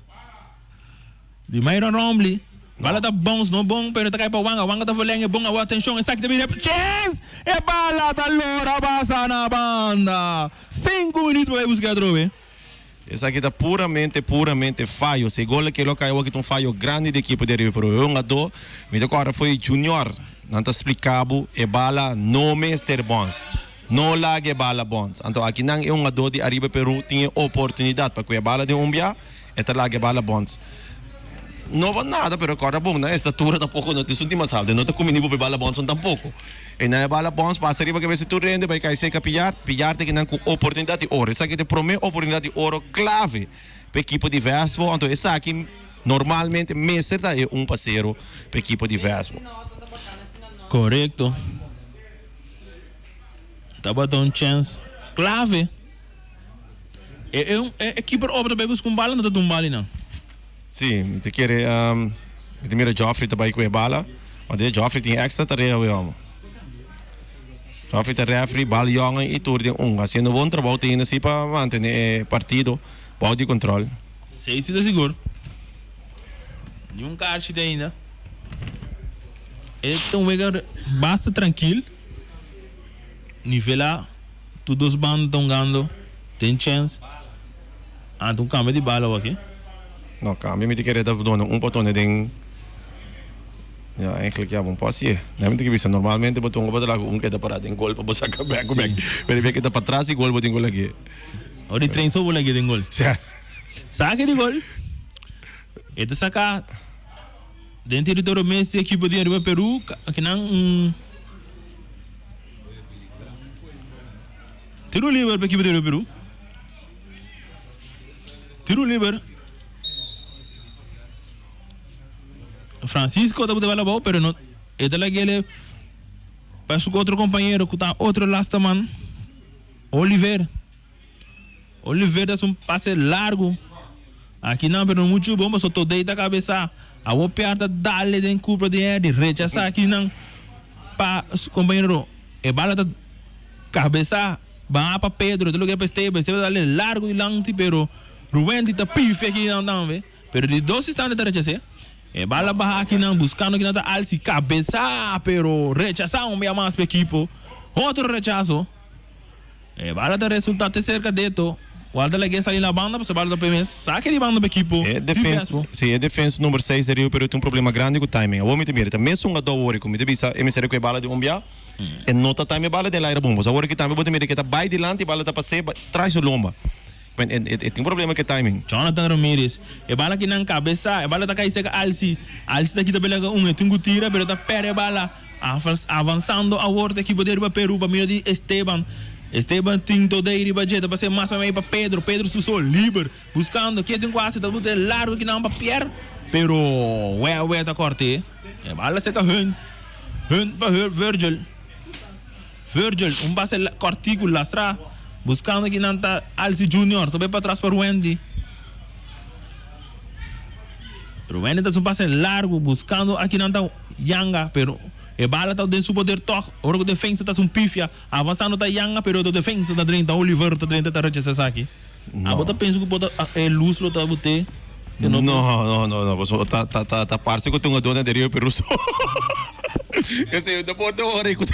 di Myron Rombley. Bala ta bounce, no bon, pero ta kai pa Wanga. Wanga ta verleng e bon awor. Atenshon, esaki ta bira chens! E bala ta lora pasa na banda. Sinku minüt pa bai buska atrobe. Esaki ta puramente, puramente fayo. Si e gol aki lo kai awor aki ta un fayo grandi di ekipo di Ariba Peru. E hungadó, mi ta kòrda foi Junior, nan ta splika bo e bala no mester bòns. No laga e bala bòns. Anto akinan e hungadó di Ariba Peru tin e oportunidat pa ku e bala den un bia, e ta laga e bala bòns. No pa nada, pero kòrda bon, nan estatura tampoko no ta esun di mas alto. E no ta kumini bo pa e bala bòns tampoko. E nan e bala bòns pasa riba kabes di tur hende bai kai seka Pillard. Pillard ta kinan ku oportunidat di oro. Esaki ta e promé oportunidat di oro klave pa ekipo di Vespo. Anto esaki normalmente mester ta e un pa sero pa ekipo di Vespo. Korekto. Tabata un chèns klave. E e un e keeper ober ta bai buska un bala no ta dun bala einan. Sí, mi ta kere mi ta mira Geoffrey ta bai ku e bala. Want e Geoffrey tin extra tarea awe homo. Geoffrey ta referee, bal yongen i tur den un. Hasiendo bon trabou te hinda si pa mantene e partido bou di control. Sí, sí ta sigur. Niun karchi te ainda. E ta un wega basta trankil. Nivelá. Tur dos banda ta hungando den chens. Anto un cambio di bala awaki. No, cambio mi ta kere ta dona un pa tone den Ya, eigenlijk ya, bon por hacié. Nan mi ta bisa normalmente bo tunga bo ta laga un keda para den gol pa bo saca bek ku bek. Pero e keda patras di gol bo tin ku lag'é. Ora di train so bo lag'é den gol. Sí. Sake di gol. E ta saca den territorio mes di ekipo di Aruba Peru, kinan un. Tiro liber pa ekipo di Peru. Tiro liber. Francisco ta bota bala pero no e ta lagele pa su otro compañero ku ta otro lasta man Oliver. Oliver ta haci un pase largo aki nan pero no mucho bon pasobra Todey ta cabeza awor Piar ta dale den curva di Eddy rechaza aki nan pa su compañero e bala ta cabeza baha pa Pedro ta loke pa Esteban Esteban ta dale largo dilanti pero Ruwendy ta pifia aki nan tambe pero di dos instante ta rechaze e bala baha aki nan buscando aki nan ta Alci cabeza pero rechaza un bia mas pa ekipo otro rechazo. E bala ta resulta te serka Deto. Walter lag'é sali na banda pasobra bala ta p'e mes. Saki di banda pa ekipo E di defensa, Vespo. si, e defensa number seis di Rio Peru tin un problema grandi ku timing. Awor mi ta mira, ta mes un gadó awor ku mi ta bisa e mester ku e bala di un bia, e no ta time e bala den laira bon. Pasobra awor ki tambe bo ta mira ku e ta bai dilanti, e bala ta pas'é bai tras su lomba. Men e e tin un problema ku e timing. Jonathan Ramirez, E bala ki nan kabesa, e bala ta kai serka Alci. Alci ta kita pela un, e tin ku tira pero ta pèrdè e bala. Avansando awor ta ekipo di riba Peru pa medio di Esteban. Esteban tin Todey riba dje, ta pas'é mas pa mei pa Pedro. Pedro su so liber, buskando ke tin ku hasi, ta buta e largu kinan pa Pierre, pero Wewe ta kòrt'é. E bala serka Hunt, Hunt pa Virgil. Virgil, un pase kòrtiku lastra, buskando kinan ta Alci Junior, ta bai patras pa Ruendy. Ruendy ta haci un pase largu, buskando akinan ta. Yanga, pero e bala ta den su poder tog. Ora ku defensa ta haci un pifia, avansando ta Yanga, pero e defensa ta drenta, Oliver ta drenta ta rechasa esaki. Abo ta pensa ku por ta e lus lo ta bute? No, no, no, no, pasobra ta, ta, ta, ta parse ku ta un adorno di Rio Peru so. Esei no por ta ora ku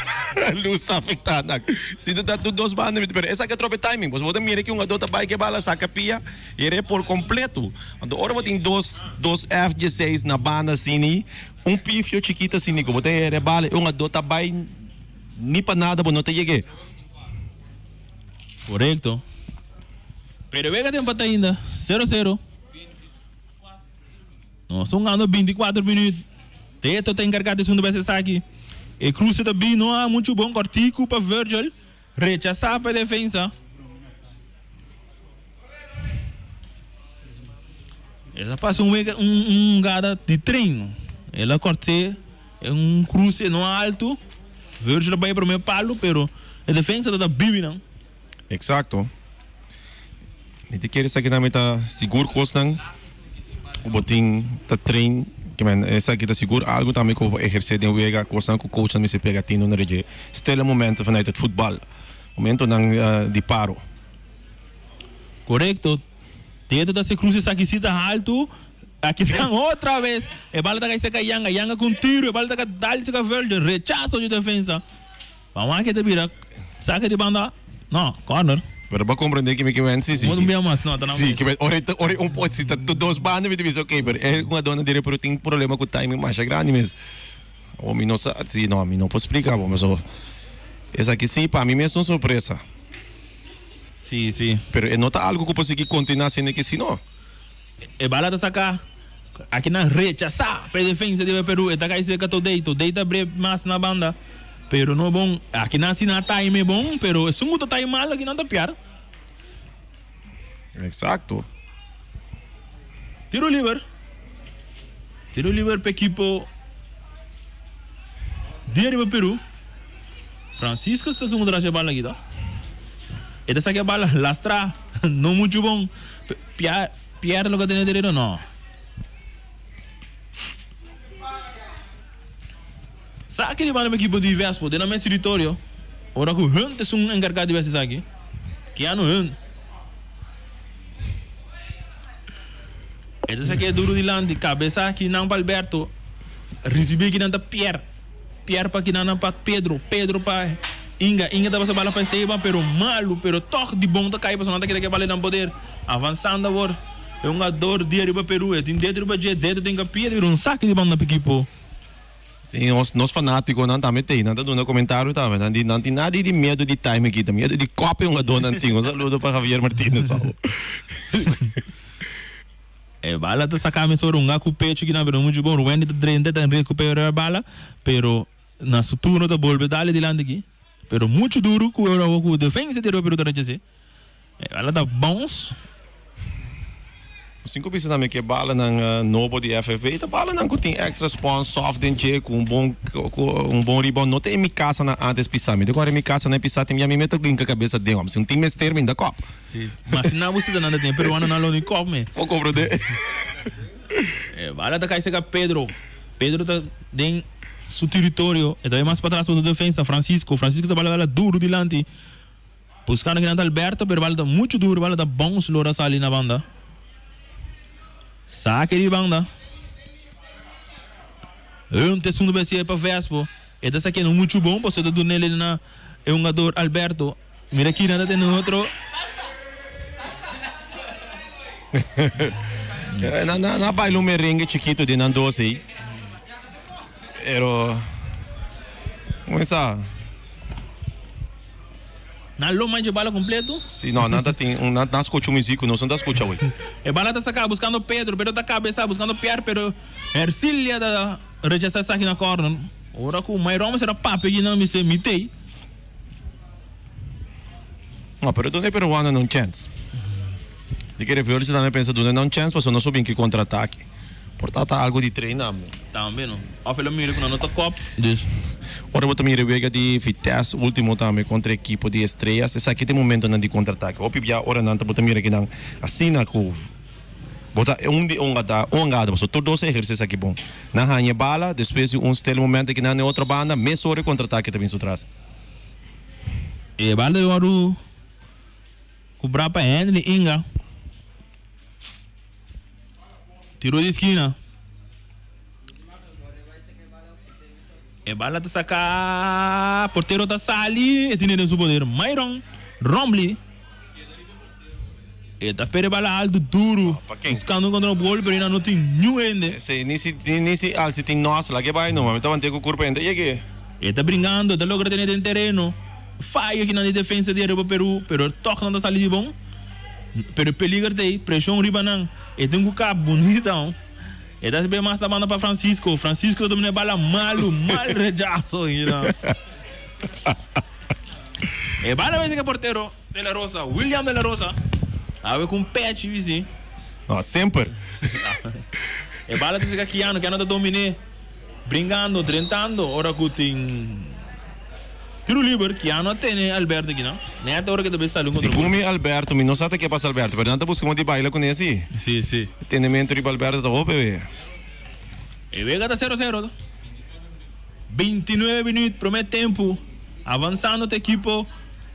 lus ta afektá nan. Si ta tur dos banda, pero esaki a trope timing. Pasobra bo ta mira ki un ador ta bai ku e bala saka pia. Yere por completo. Anto ora bo tin dos dos F dieseis na banda asini, un pifio chikito asini ku bo ta yere bala e un ado ta bai ni pa nada bo no ta yeg'é. Korekto. Pero wega ta empata ainda, sero sero. Nos ta hungando binti kuater minuut. Teto ta enkargá di esun ta bes esaki. E kruse ta bin no a muchu bon kòrtiku pa Virgil. Rechasá pa e defensa. El a pasa un wega un un hungada di trein. El a kòrt'é un kruse no altu. Virgil a bai promé palu pero e defensa ta ta bibi nan. Exacto. Mi ta kere esaki tambe ta sigur kosnan ku bo tin ta train. Ke men esaki ta sigur algu tambe ku bo por ehersé den wega, kosnan ku coachnan mester pega tino na dje. Stille momenten vanuit het voetbal, momentonan di paro. Korekto. Teto ta se krus esaki si ta haltu. Aki nan otra bes. E bala ta kai serka Yanga. Yanga ku un tiru. E bala ta ka dal serka Virgil. Rechaso di defensa. Ban wak e ta bira. Saka di banda. No, corner. Pero bo a comprende ki mi ke men si si. Bo ta bia mas no ta nan. Si, ki men ora ora un pot si ta dos banda mi ta bisa ok, pero e hungador nan dire pero tin problema ku timing masha grandi mes. Awor mi no sa si no mi no por splika bo paso esaki si pa mi mes un sorpresa. Si si. Pero e no ta algo ku por sigui kontinuá asina ke si no. E bala ta saka aki nan rechasá pa e defensa di Peru. E ta kai serka Todei. Todei ta bre mas na banda, pero no bon. Aki nan si nan a time bon, pero esun ku ta time mal aki nan ta piar. Exacto. Tiro liber. Tiro liber pa ekipo di ariba Peru. Francisco ta esun ku ta rasha e bala aki ta. E ta saka e bala lastra, no muchu bon. Pierde loke tene derecho no. Sa aki riba nan ekipo di Vespo den nan mes teritorio ora ku Hunt esun enkargá di wes esaki. Keanu Hunt. E ta saki e duru dilanti kabesa aki nan pa Alberto risibí aki nan ta Pierre. Pierre pa kinan nan pa Pedro, Pedro pa Inga, Inga ta pasa bala pa Esteban pero malu, pero tog di bon ta kai pasobra nan ta keda ke bala den nan poder. Avansando awor e hungador di ariba Peru, e tin dedo riba dje, dedo den kapia, ta bira un saki di banda pa ekipo. Tin nos nos fanatikonan tambe tei, nan ta duna komentario tambe, nan di nan tin nada di miedu di time aki, ta miedu di kòp e hungadornan tin. Un saludo pa Javier Martinez awo. E bala ta saca mi so runga cu pecho kinan pero mucho bon Wendy ta drenta ta recupera e bala pero na su turno ta bolbe dale dilanti aki pero mucho duro cu e cu defensa di Peru ta rechase e bala ta bounce. Sin cu bisa tambe cu e balanan nobo di FFB ta balanan cu tin extra spons soft den dje cu un bon cu un bon rebound no ta e mi casa nan antes pisa mi ta corre mi casa nan pisa tin mi a mi meta hinca cabeza den si un tin mester mi ta cop. Si, imagina bo si ta nan ta tin e peruano nan lo ni kòp me. Bo komprondé. E bala ta kai serka Pedro. Pedro ta den su teritorio. E ta bai mas patras pa su defensa. Francisco. Francisco ta bala bala duru dilanti. Buskando kinan ta Alberto, pero bala ta muchu duru. Bala ta bounce lora sali na banda. Sake di banda. Un te segundo bes pa Vespo. E ta sakendo muchu bon pasobra ta dun'el na e hungador Alberto. Mira aki nan ta tene otro. Nan nan a baila un merengue chikito den nan dos ei. Pero kuminsá. Nan lo mancha e bala completo. Si no, nan ta tin un nan ta scucha un music cu nos no ta scucha awey. E bala ta saca buscando Pedro, Pedro ta cabeza buscando Pierre pero Ercilia ta rechasa esaki na corner. Ora cu Mayron mester a papia aki nan mester mitey. No, pero duna e peruanonan un chance. Di kere Veultje tambe pensa duna nan un chance pasobra nos por bin ki contraataque. Por ta ta algo di train tambe. Tambe no. Of el a mira cu nan no ta kop, dus. Ora bo ta mira e wega di Vitesse ultimo tambe contra e ekipo di Estrellas, esaki ta e momentonan di contraataque. Hopi bia ora nan ta bo ta mira kinan asina cu bo ta un di un gada un gada pasobra tur dos a eherce esaki bon. Nan haña e bala, despues di un stel momento kinan na e otro banda mesora e contraataque ta bin su tras. E bala di wòrdu kubrá pa Henry Inga. Tiro di skina. E bala ta saká, portero ta sali, e tene den su poder. Myron Rombley. E ta perde bala altu duru. Buskando kontra gol, pero no tin niun hende. Esei ni si ni si al si tin nos laga e bai numa. Mi ta want'é ku kurpa hende yeg'é. E ta bringando, e ta logra tene den tereno. Fayo kinan di defensa di Aruba Peru, pero tòg nan ta sali di bon. Pero e peliger ta ei, preshon riba nan. E tin ku kap bunita hon. E ta sbe mas ta manda pa Francisco. Francisco ta domina e bala malu, mal rechaso. E bala mester ke portero. De la Rosa, William de la Rosa, awe ku un pechi bisti. No, semper. E bala ta sega Keanu, Keanu ta dominé, bringando, drentando, ora ku tin tiro liber, Keanu a tene Alberto aki, no? Nèt ora ku e ta bai sali un kontra Segun mi Alberto, mi no sa ta ke pasa Alberto, pero nan ta buska modo di baila kuné si. Si, si. E tenemento riba Alberto ta hopi, wee. E wega ta sero sero. 29 minuut prome tempu. Avansando ta ekipo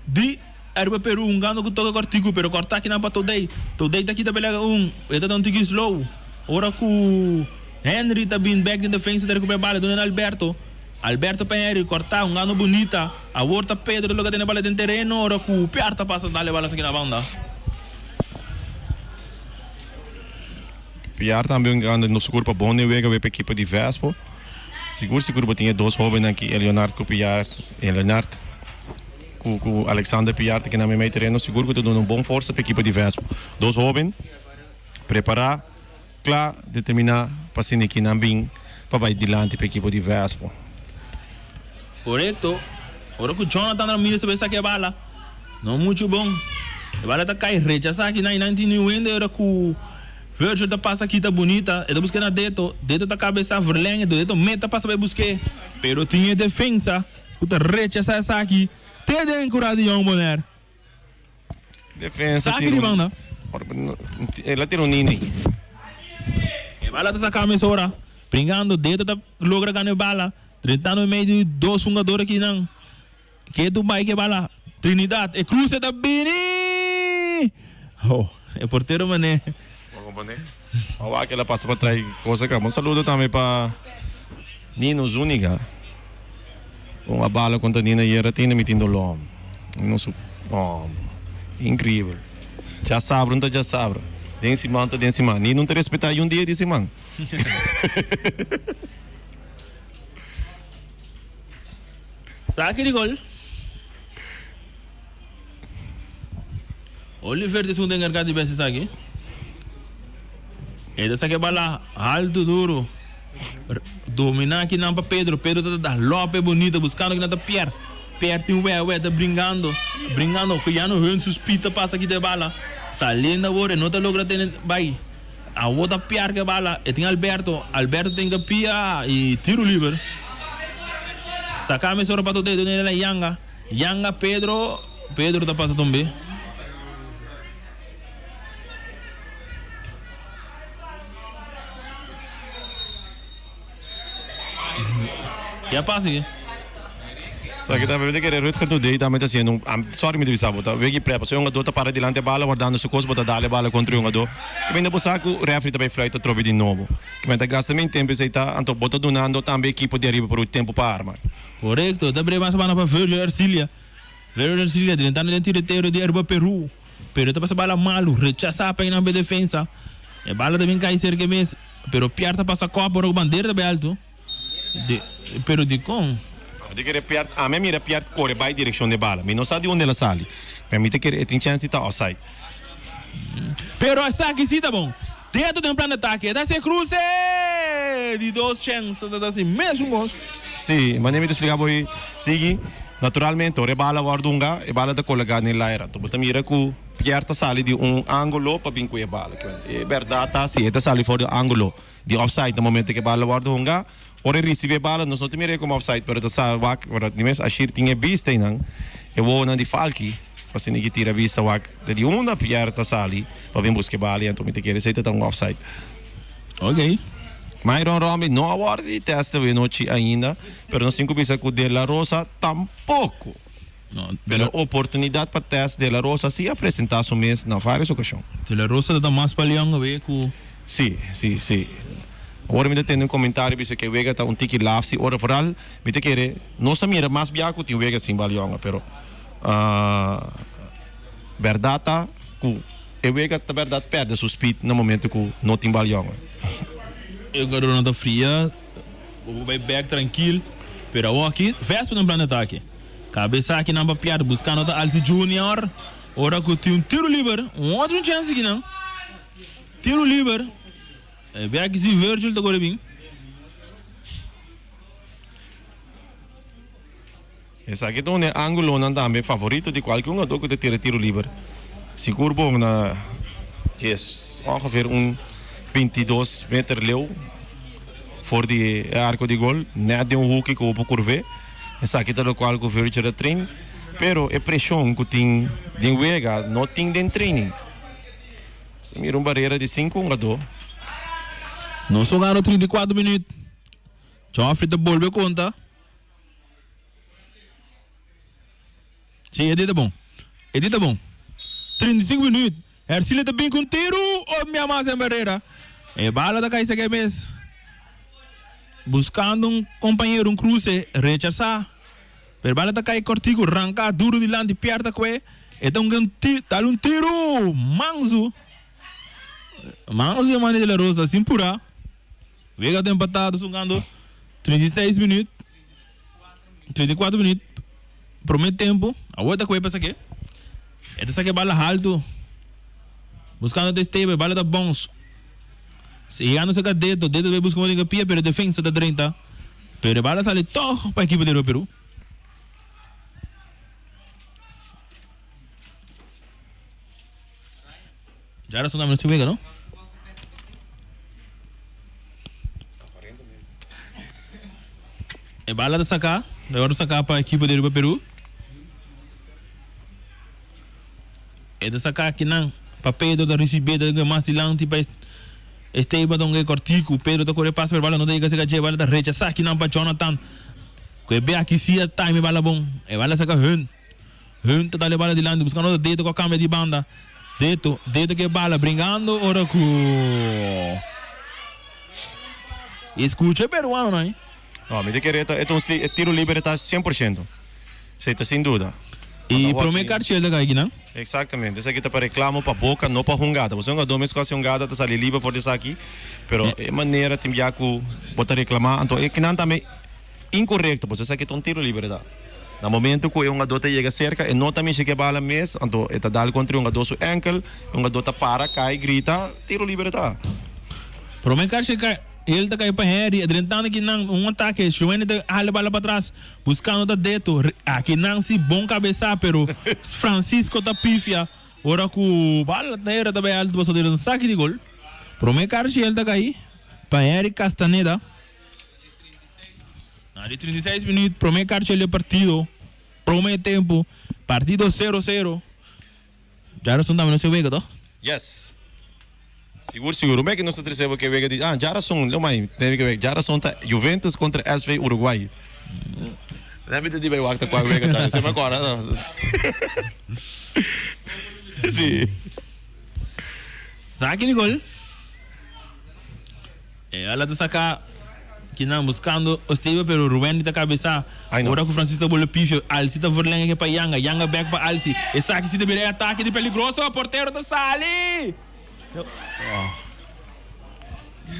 di Aruba Peru hungando ku toke kortiku pero korta kinan pa Todey. Todey ta kita belega un. E ta da un tiki slow. Ora ku Henry ta bin bek den defensa ta rekupera bala duna na Alberto. Alberto pa Henry korta hungando bunita. Awor ta Pedro ta logra tene bala den tereno ora ku Piar ta pasa dale bala esaki na banda. Piar tambe un grande no sigur pa bon den wega pa ekipo di Vespo. Sigur sigur bo tin e dos hobennan ki Eleonard ku Piar, Eleonard ku ku Alexander Piar ta kina meimei tereno sigur ku ta duna un bon forsa pa ekipo di Vespo. Dos hoben prepara, kla, determina pa asina ki nan bin pa bai dilanti pa ekipo di Vespo. Korekto, ora ku Jonathan Ramirez ta bai saka e bala, no muchu bon. E bala ta kai rechasá aki nan i nan tin niun hende ora ku Virgil ta pasa kita bunita, e ta busk'é na Deto, Deto ta kabesá verlèng, Deto met ta pasa bai busk'é, pero tin e defensa ku ta rechasá esaki te den kura di Jong Bonaire. Defensa Saki di banda. El a tira un nini. E bala ta saka mesora. Bringando, Deto ta logra gana e bala. Drentando e medio di dos hungador akinan. Ke tu bai ke bala. Trinidad, e cruce ta bini! Oh, e portero mané. Bo comprende? A wak el a pasa pa trai cosa ka. Un saludo tambe pa Nino Zuniga. Un a bala contra Nino ayer a tene mi tin dolor. No su oh, increíble. Djasabra un ta djasabra. Den siman ta den siman. Nino no ta respeta un dia di siman. Saki di gol. Oliver ta esun ta enkargá di bes esaki. E ta saka e bala altu duru. Dominá akinan pa Pedro. Pedro ta da lope bonito buskando kinan ta Pierre. Pierre tin wè wè ta bringando. Bringando. Giano Hunt su speed ta pasa kita e bala. Saliendo awor e no ta logra tene bai. Awor ta Pierre ke bala. E tin Alberto. Alberto tin ke pia i tiro liber. Saka mesora pa Totè. Duna e na Yanga. Yanga Pedro, Pedro ta pasa tambe. Ya pasa aquí. Sa ki tambe mi ta kere Rutger Today tambe ta haciendo un sorry mi ta bisa bo ta wiki prep pasobra e hungador ta para dilanti e bala wardando su cos bo ta dal e bala contra e hungador ke mende bo sa cu refri ta bay fluit atrobe di nobo ke mende ta gasta men tempo esey ta anto bo ta dunando tambe ekipo di ariba por un tempo pa arma. Korekto, ta brei mas banda pa Virgil Ercilia. Virgil Ercilia drentando den tiretero di Aruba Peru. Pero e ta pasa bala malu, rechasá pa einan p'e defensa. E bala ta bin kai serka e mes, pero Piar ta pasa kòp ora ku bandera ta bai altu. Di, pero dikon? Mi ta kere Piar, ami a mira Piar kore bai direkshon di e bala. Mi no sa di unda el a sali, pero mi ta kere e tin chèns di ta offside. Pero esaki si ta bon. Deto den plan di atake, e ta hasi e kruse! Di dos chèns, ta hasi mesun kos. Sí, manera mi ta splika bo ei, sigui, naturalmente ora e bala wòrdu hunga, e bala ta kologá den laira. Anto bo ta mira ku Pierre ta sali di un ángulo pa bin ku e bala. E bèrdat ta si e ta sali for di un ángulo di offside na momento ku e bala wòrdu hunga, ora e risibí e bala nos no ta mir'é komo offside, pero ta sa wak, ora di mes Ashir tin e bista einan, e wowonan di Falky, pa asina ki tira bista wak di unda Pierre ta sali pa bin buska e bala i anto mi ta kere esei ta ta un offside. Ok. Myron Romney no a wòrdu di tèst awe nochi ainda, pero nos tin ku bisa ku De La Rosa tampoko. No, Pero oportunidat pa tèst De La Rosa sí a presentá su mes na vários okashon. De La Rosa ta ta mas pa Leon awe ku. Sí, sí, sí. Ora mi ta tende un komentario bisa ku e wega ta un tiki laf, sí, ora vooral mi ta kere nos a mira mas bia ku tin wega sin bal yonga, pero bèrdat ta ku E wega ta berdad perde su speed na momento cu no tin bal yonga. E jugadornan ta fria, bo por bay bek trankil, pero awor aki Vespa den plan di atake. Cabeza aki nan pa pierde buscando ta Alci Junior, ora cu tin un tiro liber, un otro chance aki nan. Tiro liber, e bek si Virgil ta core bin. Esaki ta un di e angulonan tambe favorito di kualke hungadó ku ta tira tiro liber. Sigur bon na djes ongeveer un 22 meter leu for di e arko di gol, nèt den un huki ku bo por kurv'é. Esaki ta lokual ku Virgil a train, pero e preshon ku tin den wega no tin den training. Si mira un barera di sinku hungadó. Nos a gana 34 minüt. Joffrey ta bolbe konta. Si, e di ta bon. E di ta bon. 35 minuut. Ercilla ta bin ku un tiru. Oh, mi ama sen barera. E bala ta kai seke mes. Buskando un kompañero, un kruse. Rechasá. Pero bala ta kai kortiku, ranká duru dilanti, Pierre ta kue. E ta un gran ti, tal un tiru. Mansu. Mansu e manda de la Rosa sin purá. Wega ta empatado sungando 36 minuut. 34 minuut. Prome tempo. Awor ta kue pa sake. E ta sake bala haltu. Buskando ta Esteve, bala ta bons. Llegando cerca Deto, Deto ta busca un pia, pero defensa ta drenta. Pero e bala sali toch pa ekipo di Rio Peru. Jarson tambe no si wega no. E bala ta saca, ta worde saca pa ekipo di Riba Peru. E ta saca akinan pa Pedro ta ricibi ta mas dilanti pa Esteban ta un cortico. Pedro ta core pasa pero bala no ta yega cerca dje, bala ta rechasa akinan pa Jonathan. Cu e be aki si a time e bala bon. E bala saca hun. Hun ta dal e bala dilanti buscando otro Deto cu a cambia di banda. Deto, Deto cu e bala bringando ora cu Escucha e peruanonan eh. No, mi ta kere ta e ta un e tiro liber ta 100%. Esei ta sin duda. Y prome karchel ta kai kinan? Exactamente, esaki ta pa reclamo pa boca, no pa hungada. Pasobra un hungador mes cu haci hungada ta sali liber for di esaki, pero e manera tin bia cu bo ta reclama, anto e kinan tambe incorecto, pasobra esaki ta un tiro liber ta. Na momento cu e hungador ta yega cerca, e no ta mishi cu e bala mes, anto e ta dal contra e hungador su enkel, e hungador ta para, cay, grita, tiro liber ta. Prome karchel kai. El ta kai pa Henry, e drentando aki nan un atake, Shueni ta hala bala patras, buscando ta Deto, aki nan si bon cabeza pero Francisco ta pifia ora cu bala ta era ta bay alto pasobra ta un saki di gol. Prome karchi el ta kai pa Henry Castaneda. Na di 36 minuut prome karchi el partido, prome tempo, partido 0 0. Djarason tambe no se wega toch? Yes. Sigur sigur. Rumé ki nos ta trese bo ke wega di ah djarason lo mai tene ke wega. Djarason ta Juventus kontra SV Uruguay. Nèt mi ta di bai wak ta kua wega ta. Se me kòrda no. Si. Saki di gol. E ala ta saka kinan buscando Ostevio pero Ruwendy ta cabeza. Ay no. Ora cu Francisco ta bolo pifio, Alci ta verlenga ke pa Yanga, Yanga bek pa Alci. Esaki si ta bira e atake di peligroso, portero ta sali!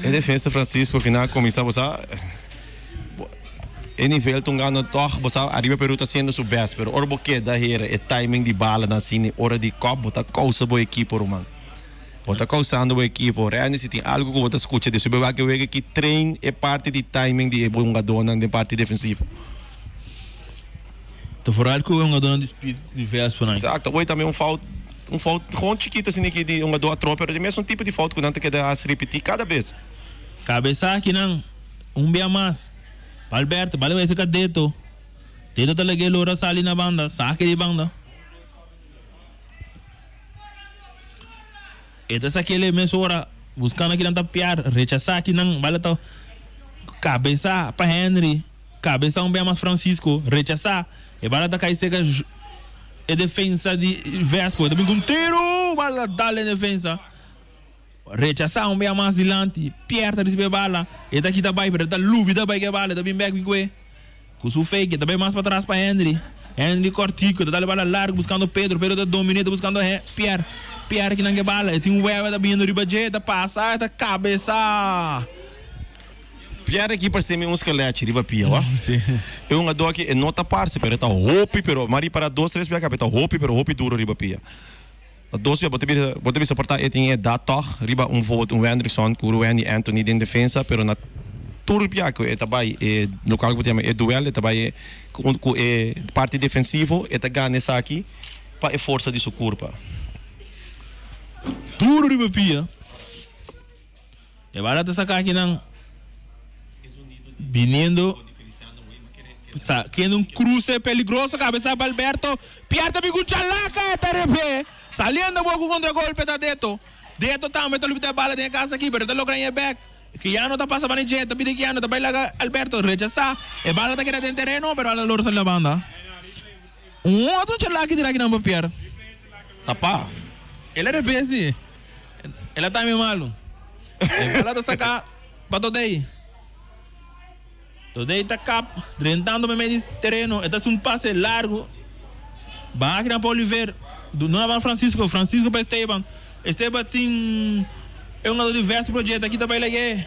E defensa Francisco kinan a cuminsa bo sa e nivel ta un gana toch bo sa ariba Peru ta haciendo su best pero ora bo keda hera e timing di balanan asina ora di kop bo ta causa bo ekipo ruman. Bo ta causando bo ekipo. Randy, si tin algo cu bo ta scucha di su beba ke wega ki train e parti di timing di e hungadornan den parti defensivo. Ta vooral cu e hungadornan di speed di Vespa nan. Exacto. Oy tambe un fout, un fout gewoon chikito asina ki di hungador a tropa, pero di mesun tipo di fout cu nan ta keda haci ripiti cada bes. Cabeza akinan un bia mas pa Alberto, bal bai cerca Deto. Deto ta lag'e lora sali na banda, saki di banda. E ta sak'el e mes ora, buskando kinan ta piar, rechasá kinan, bala ta kabesá pa Henry, kabesá un bia mas Francisco, rechasá, e bala ta kai serka e defensa di Vespo, e ta bin ku un tiru, bala ta dal den defensa, rechasá un bia mas dilanti, Pierre ta risibi e bala, e ta kita bai, pero e ta lubida bai ku e bala, e ta bin bek bin ku e. Ku su fake e ta bai mas patras pa Henry. Henry kortiku e ta dal e bala largu buskando Pedro. Pedro ta dominé ta buskando Pierre. Pierre kinan ke bala e tin Wewe ta biniendo riba dje e ta pasa e ta kabesa. Pierre aki parse mi un skelechi riba pia wak. E hungador aki e no ta parse pero e ta hopi pero mi a ripara dos tres bia kaba e ta hopi pero hopi duro riba pia. Ta dos bia bo ta bisa bo ta bisa por ta e tin e edat tog riba un voet un Wendrickson ku Ruwendy Anthony den defensa pero na tur bia ku e ta bai e lokal ku bo ta yama e duel e ta bai ku ku e parti defensivo e ta gana esaki pa e forsa di su kurpa. Duro riba pia. E bala ta saka akinan biniendo sa kende un cruce peligroso cabeza pa Alberto Pierre ta bin cu chalaca e ta rebe saliendo bo cu contragolpe ta Deto Deto tambe ta lubida e bala den e casa aki pero e ta logra ñe bek. Keanu ta pasa bani dje, ta pidi Keanu, ta bai laga Alberto rechasá. E bala ta keda den tereno, pero a lora sali na banda. Un otro chalaki tira akinan pa Pierre. Tapá. El a revés si. El a tambe malu. E bala ta saká pa Todey. Todey ta kap, drentando meimei di tereno. E ta hasi un pase largu. Baha akinan pa Oliver. Duna pa Francisco. Francisco pa Esteban. Esteban tin e hungador di Vest Project aki ta bai lag'é.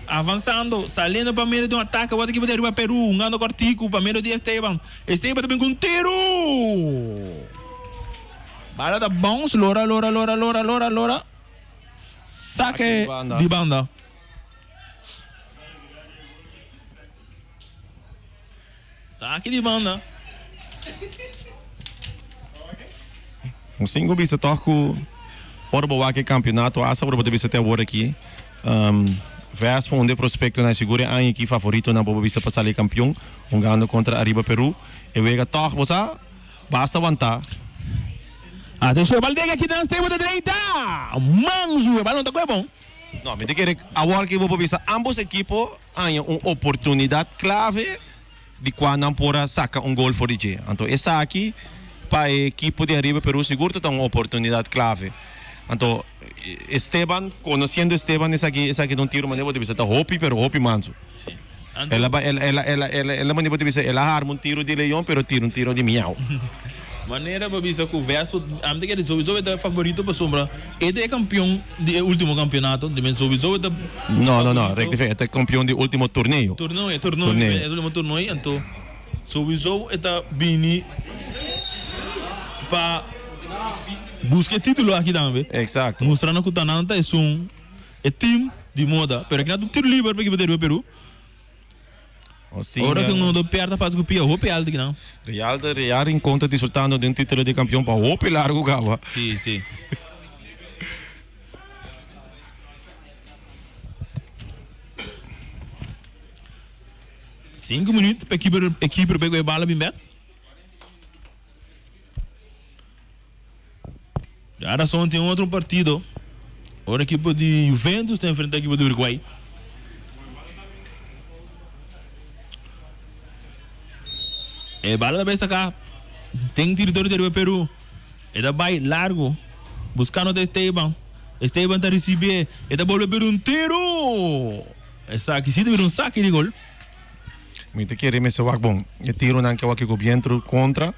Avansando, saliendo pa medio di un atake. Awor ta ekipo di Aruba Peru hungando kòrtiku pa medio di Esteban. Esteban ta bin ku un tiru! Bala ta bounce, lora, lora, lora, lora, lora, lora. Sake di banda. Saki di banda. Un singu bisa toch ku ora bo wak e kampionato asa ora bo ta bisa te awor aki Vespa un de prospektonan sigur e aña aki favoritonan bo bisa pa sali kampion hungando kontra Ariba Peru e wega toch bo sa basta wanta. Atenshon e bal dega aki nan Stebo ta dreita Mansu e bal no ta koe bon. No mi ta kere awor aki bo por bisa ambos ekipo haña un oportunidat klave di kua nan por a saka un gol for di dje. Anto esaki pa e ekipo di Ariba Peru sigur ta ta un oportunidat klave. Anto Esteban, konosiendo Esteban esaki esaki ta un tiro manera bo ta bisa ta hopi pero hopi mansu. El a el el el el el manera bo ta bisa el a harma un tiro di leon pero tira un tiro di miau. Manera bo bisa ku Westwood ami ta kere sowieso e ta favorito pasobra e ta e kampion di e ultimo kampeonato di men sowieso e ta No no no rectifica e ta kampion di ultimo torneo. Torneo e torneo e ultimo torneo anto sowieso e ta bini pa buska e titulo aki tambe. Exacto. Mustrando ku ta nan ta esun e team di moda pero aki nan ta un tiro liber pa ekipo di Ariba Peru. Ora ku un do perde pasa ku pia hopi alto kinan. Real ta Real Rincon ta disfrutando di un titulo di campeon pa hopi largo caba. Si, si. Sinku minuut pa ekipo ekipo pega e bala bin bek. Ya rason tin otro partido ora ekipo di Juventus ta enfrenta ekipo di Uruguay. E bala ta bay saca den territorio di Peru. E ta bay largo buscando ta Esteban. Esteban ta ricibi e ta bolbe bira un tiro. Esaki si ta bira un saki di gol. Mi ta kere mester wak bon. E tironan ke wak ku bientu kontra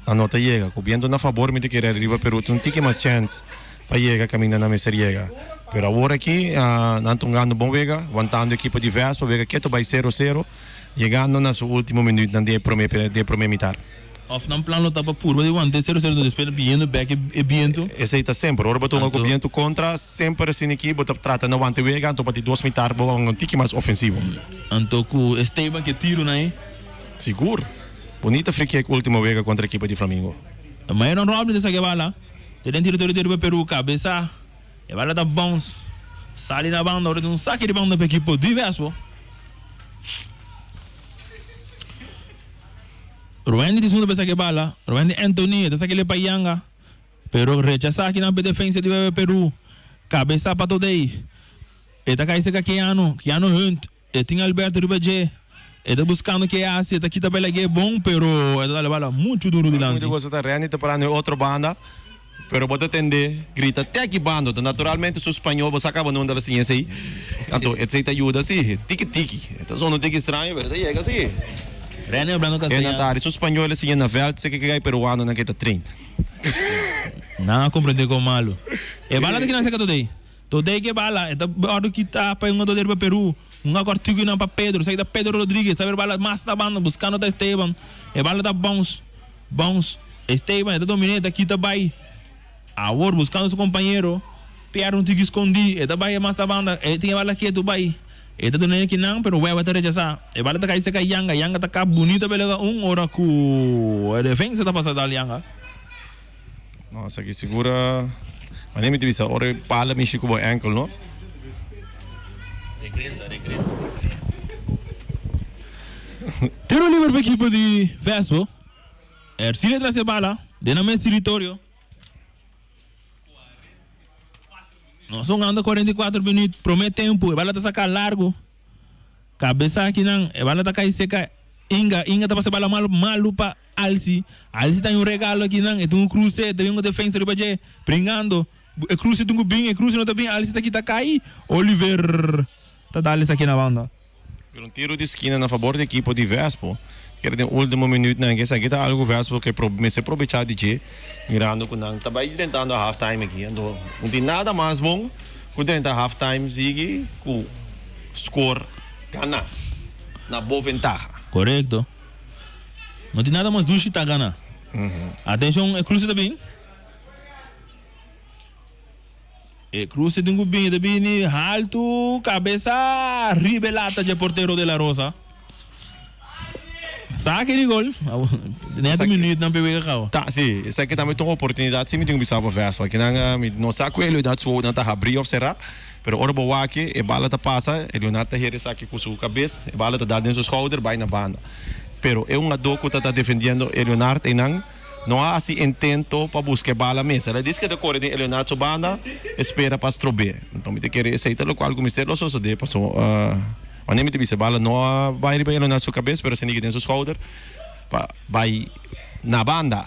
nan no ta yega. Ku bientu na fabor mi ta kere ariba Peru tin un tiki mas chèns pa yega kaminda nan mester yega. Pero awor aki nan ta hungando bon wega, wantando ekipo di Vespa wega ketu bai sero sero, yegando na su ultimo minütnan di e prome di e prome mitar. Of nan plan lo ta pa purba di wanta e sero sero despues biendo bek e bientu. Esei ta semper. Ora bo ta hunga ku bientu kontra, semper asina aki bo ta trata na wanta e wega, anto pa di dos mitar bo hunga un tiki mas ofensivo. Anto ku Esteban ke tiro na e. Sigur. Bunita free kick ultimo wega kontra ekipo di Flamingo. Myron Roblin ta saka e bala. Te den tiritorio di riba Peru kabesa. E bala ta bounce sali na banda ora tin un saki di banda pa ekipo di Vespo. Wendy tin segundo pa saki e bala. Wendy Anthony ta saki le pa Yanga. Pero rechasa aki nan pa e defensa di Peru. Kabesa pa Todey. E ta kai seka Keanu. Keanu Hunt. E tin Alberto riba dje. E ta buskando ke hasi. E ta kita bala ge bon pero e ta dal e bala muchu duru dilanti. Muchu goso ta Renny ta para na e otro banda. Pero bo ta tende grita te aki banda. Ta naturalmente su spañol bo sa kaba nunda la siña esei. Anto esei ta yuda si. Tiki tiki. E ta sona un tiki straño pero e ta yega si. Renny hablando castellano. E na ta su spañol a siña na veld seke ke peruanonan ke ta train. Nan a comprende con malo. E bala ta kinan seka today. Todey ke bala e ta wordo kita pa e hungador di riba Peru. Hunga kortiku nan pa Pedro. Esaki ta Pedro Rodriguez. Ta ber bala mas na banda buskando ta Esteban. E bala ta bounce, bounce. Esteban e ta dominé e ta kita bai. Awor buskando su kompañero. Pierre un tiki skondí. E ta bai mas na banda. E tin e bala ketu bai. E ta duna e kinan pero Wewe ta rechasá. E bala ta kai serka Yanga. Yanga ta kap bunita belega un ora ku e defensa ta pasa dal Yanga. No, esaki sigur a Mane mi ta bisa ora e pala mishi ku bo enkel no. Regresa, regresa. Tiro liber pa ekipo di Vespo. Ercilla tras e bala den nan mes teritorio. Nos hungando 44 minuut, prome tempo, e bala ta saca largo. Cabeza akinan, e bala ta cay seca Inga, Inga ta pasa e bala malo malo pa Alsi. Alsi ta hay un regalo akinan, e tin un cruce, e tin un defensa riba dje, bringando. E cruce tin cu bin, e cruce no ta bin, Alsi ta kita cay. Oliver ta dal esaki na banda. Pero un tiro di skina na fabor di ekipo di Vespo. Kere den ultimo minuutnan esaki ta algo Vespo ke mester probecha di dje mirando ku nan ta bai drentando half time aki. Anto no tin nada mas bon ku drenta half time sigui ku score gana na bo ventaha. Korekto. No tin nada mas dushi ta gana. Atenshon e cruce ta bin. E cruce tin cu bini ta bini haltu cabeza riba e lata dje portero De La Rosa. Sake di gol. Net un minuut nan p'e wega caba. Ta, si. Esaki tambe ta un oportunidad si mi tin cu bisa pa Vespa. Aki nan mi no sa cu e Leonard su wowonan ta habri of cera, pero ora bo wak e bala ta pasa, e Leonard ta hera esaki cu su cabes, e bala ta dal den su schouder bay na banda. Pero e hungador cu ta ta defendiendo e Leonard eynan, No a hasi intento pa buska e bala mes. El a dice ke ta kore den Eleonard su banda, e spera pa strob'é. Enton mi ta kere esei ta lokual ku mester lo sosodé paso wanneer mi ta bisa e bala no a bai riba Eleonard su kabes pero a sinigi den su schouder pa bai na banda.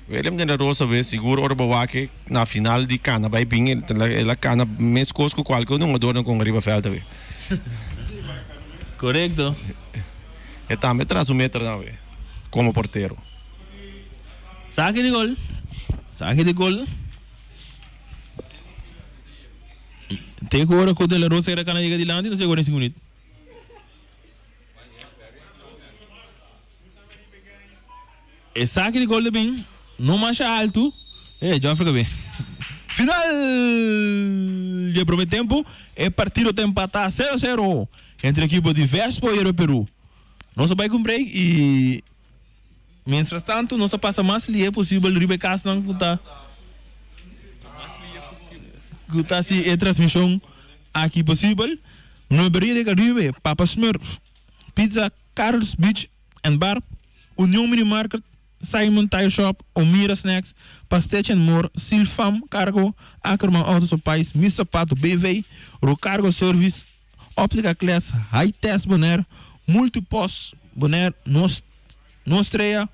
Willem den la Rosa wes sigur ora bo wak e na final di kana bai bin el a kana meskos ku kualke un hungadornan kon ariba vèlt awe. Korekto. E tambe tras un meter awe como portero. Sake di gol. Sake di gol. Te cu ora cu De La Rosa era cana yega dilanti, no sé 45 minuut. E sake di gol ta bin no masha altu. E Joffrey ka bin. Final di e prome tempo. E partido ta empata 0 0 entre ekipo di Vespo y Aero Peru. Nos a bai ku un break y mientras tanto nos a pasa mas lihe posibel riba e kasnan ku ta ku ta hasi e transmishon aki posibel. Muebleria de Caribe, Papa Smurf, Pizza Carl's Beach and Bar, Union Mini Market, Simon Tire Shop, Omira Snacks, Pastechi and More, Silfam Cargo, Ackerman Auto Supplies, Mi Sapato BV, Rocargo Service, Optica Class, High Test Bonaire, Multipost Bonaire, Nos Nostrea,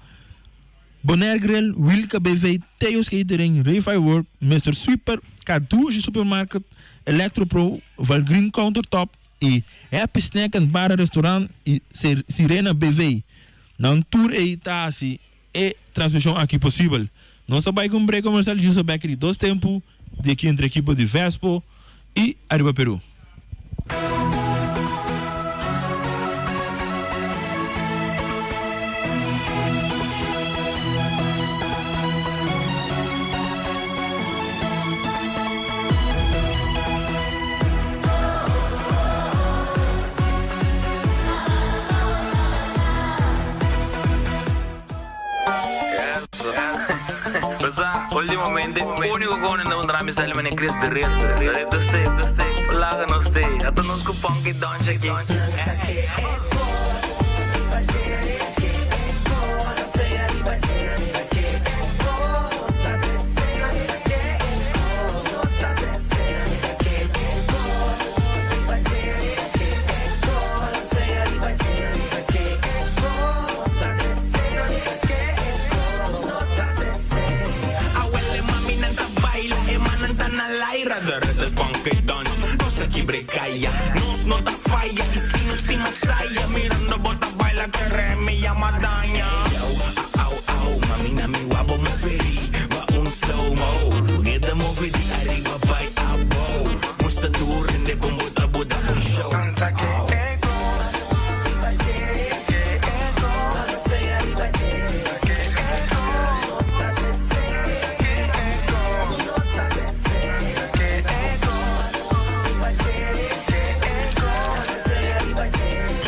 Bonaire Grill, Wilka BV, Theo's Catering, Refi Work, Mister Sweeper, Carducci Supermarket, Electro Pro, Valgreen Countertop y Happy Snack and Bar and Restaurant y Sirena BV. Nan tur ei ta hasi e transmishon aki posibel. Nos ta bai ku un break komersial justo bek di dos tempu di aki entre ekipo di Vespo y Ariba Peru. Ultimamente, único con en un drama sale mane Chris de Red. Red stay, stay. Laga no stay. Ata nos ku punky donche aquí.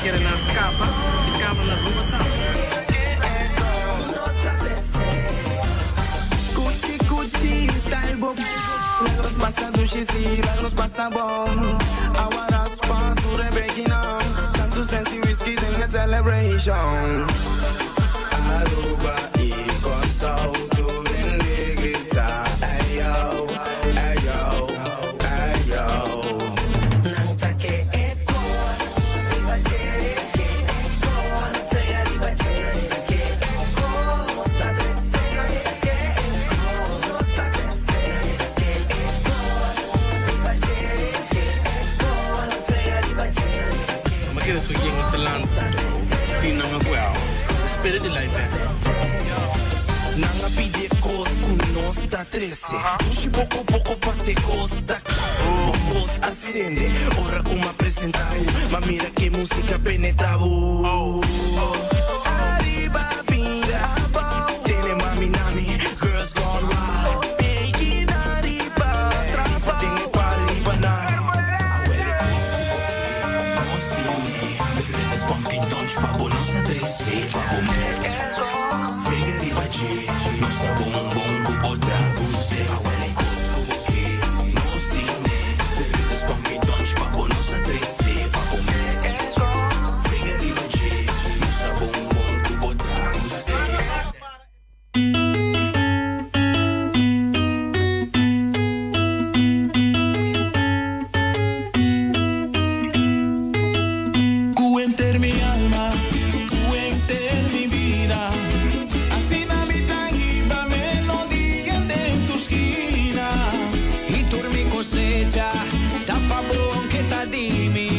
Kere nan capa y caba na Aruba tambe. Cuchi cuchi style bo Nos pasa dushi si nos pasa bon Awa raspa su rebekinan Tantu sensi whisky den e celebration Aruba y Kòrsou tur hende grita Ey yo, ey yo. ta trese Dushi poko poko pase kos ta Bo bos a sende Ora ku m'a presenta bo M'a mira ke musika penetra bo Ariba bira abou Tene mami na mi Girls gone wild Pegi na riba trabou Den e party riba na Awel e kos ku bo ke Nos tene Pumpkin punch pa bo nos a trese Pa bo mete Frega riba dje Nos a bon bon ku bo ta guste Awel e kos ku bo ke Nos tene Pumpkin punch pa bo nos a trese Pa bo mete Frega riba dje Nos a bon bon ku bo ta guste. Ku henter mi alma, ku henter mi bida, asina mi ta hiba melodia den tur skina. I tur mi kosecha ta pa bo aunke ta di mi.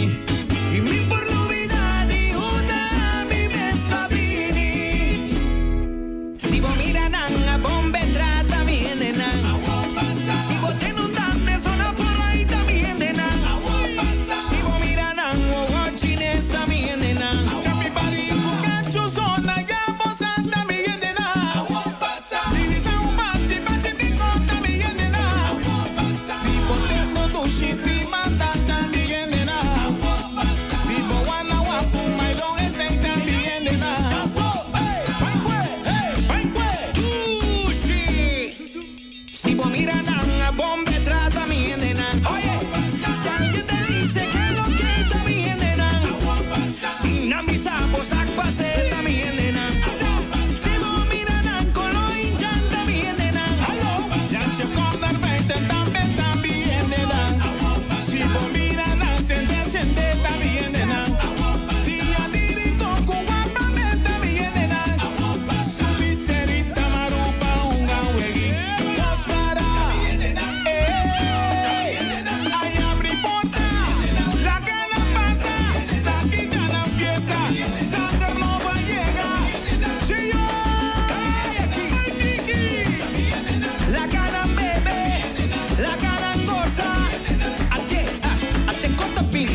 I mi por lubida di unda mi mes ta bini. Si bo mira nan a bombe trata mi hendenan. Si bo tende un dande sona por ahí ta mi hendenan. Si bo mira nan wowo chines ta mi hendenan. Chapi bari ku kachu zona ya bo sa ta mi hendenan. Release un bachi bachi di ta mi hendenan. Si bo tende dushi si manda ta mi hendenan. Si bo wana wapu maidon esei ta mi hendenan. Dushi. Si bo mira nan a bombe trata mi hendenan. Oye, si alguien te dice que lo que ta mi hendenan. Si nan bisa bo sak pase ta mi hendenan. Si bo mira nan kolo indjan ta mi hendenan. Jantje kom naar buiten, dan ben ta mi hendenan. Si bo mira nan sende sende ta mi hendenan. Dia di rincon ku wapa men ta mi hendenan. Subi serita marupa hunga weg'i dos para. Ey, ay abri porta, laga nan pasa, saki gana fiesta, sanger nobo a yega. Gio, ay tiki. Laga nan bebe, laga nan gosa. Ate, ah, ate kota pin.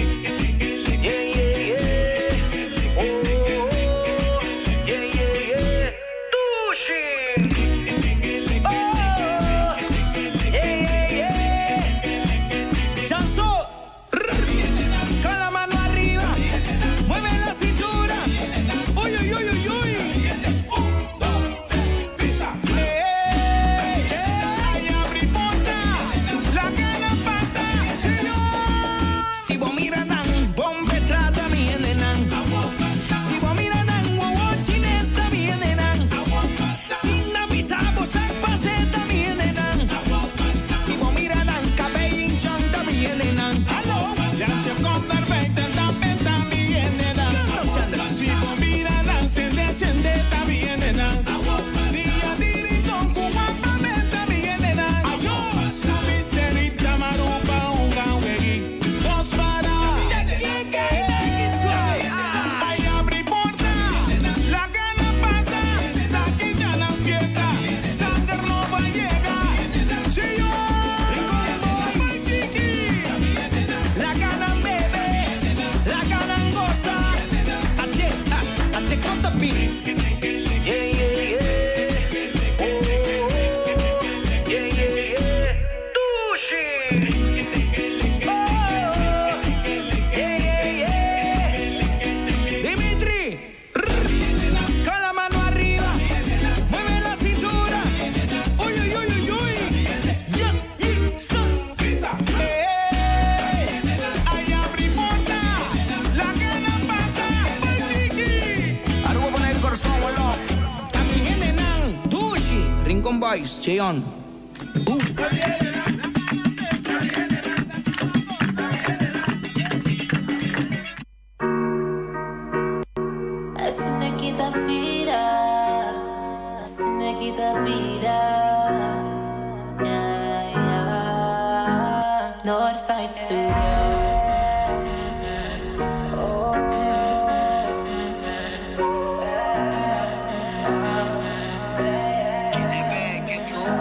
Yeah, yeah, yeah. Oh, oh, oh. Yeah, yeah, yeah. Dushi. Oh, yeah, yeah, yeah. Chanso. Con la mano arriba, mueve la cintura. Uy, uy, uy, uy, uy. Ey, ay abri porta, laga nan pasa, Gio. Si bo mira nan, bombe trata mi hendenan. Si bo mira nan, wowo chines ta mi hendenan. Si nan bisa bo sak pase ta mi hendenan. Si bo mira nan, kabei indjan ta mi hendenan. Hallo, Jantje kom naar buiten, dan ben ta mi hendenan. Si bo mira nan, sende sende ta mi hendenan. Dia di rincon ku wapa men ta mi hendenan. Subi serita marupa hunga weg'i dos para. Ay abri porta, laga nan pasa, saki gana fiesta, sanger nobo a yega. Gio, ay tiki. Laga nan bebe, laga nan gosa. Ate, ah, ate kota pin. Yeah, yeah, yeah. Oh, oh, oh. Yeah, yeah, yeah. Dushi. Oh, yeah, yeah, yeah. Dimitri. Con la mano arriba, mueve la cintura. Uy, uy, uy, uy, uy. Yeah, yeah, son. Ey, ay abri porta, laga nan pasa, ay tiki. Aruba Bonaire Corazón, one love. Ta mi hendenan, Dushi, Rincon Boys, Cheon. Boom. Asina ki ta bida, asina ki ta bida. Yeah. Northside Studio. Oh. Get that bag, get through.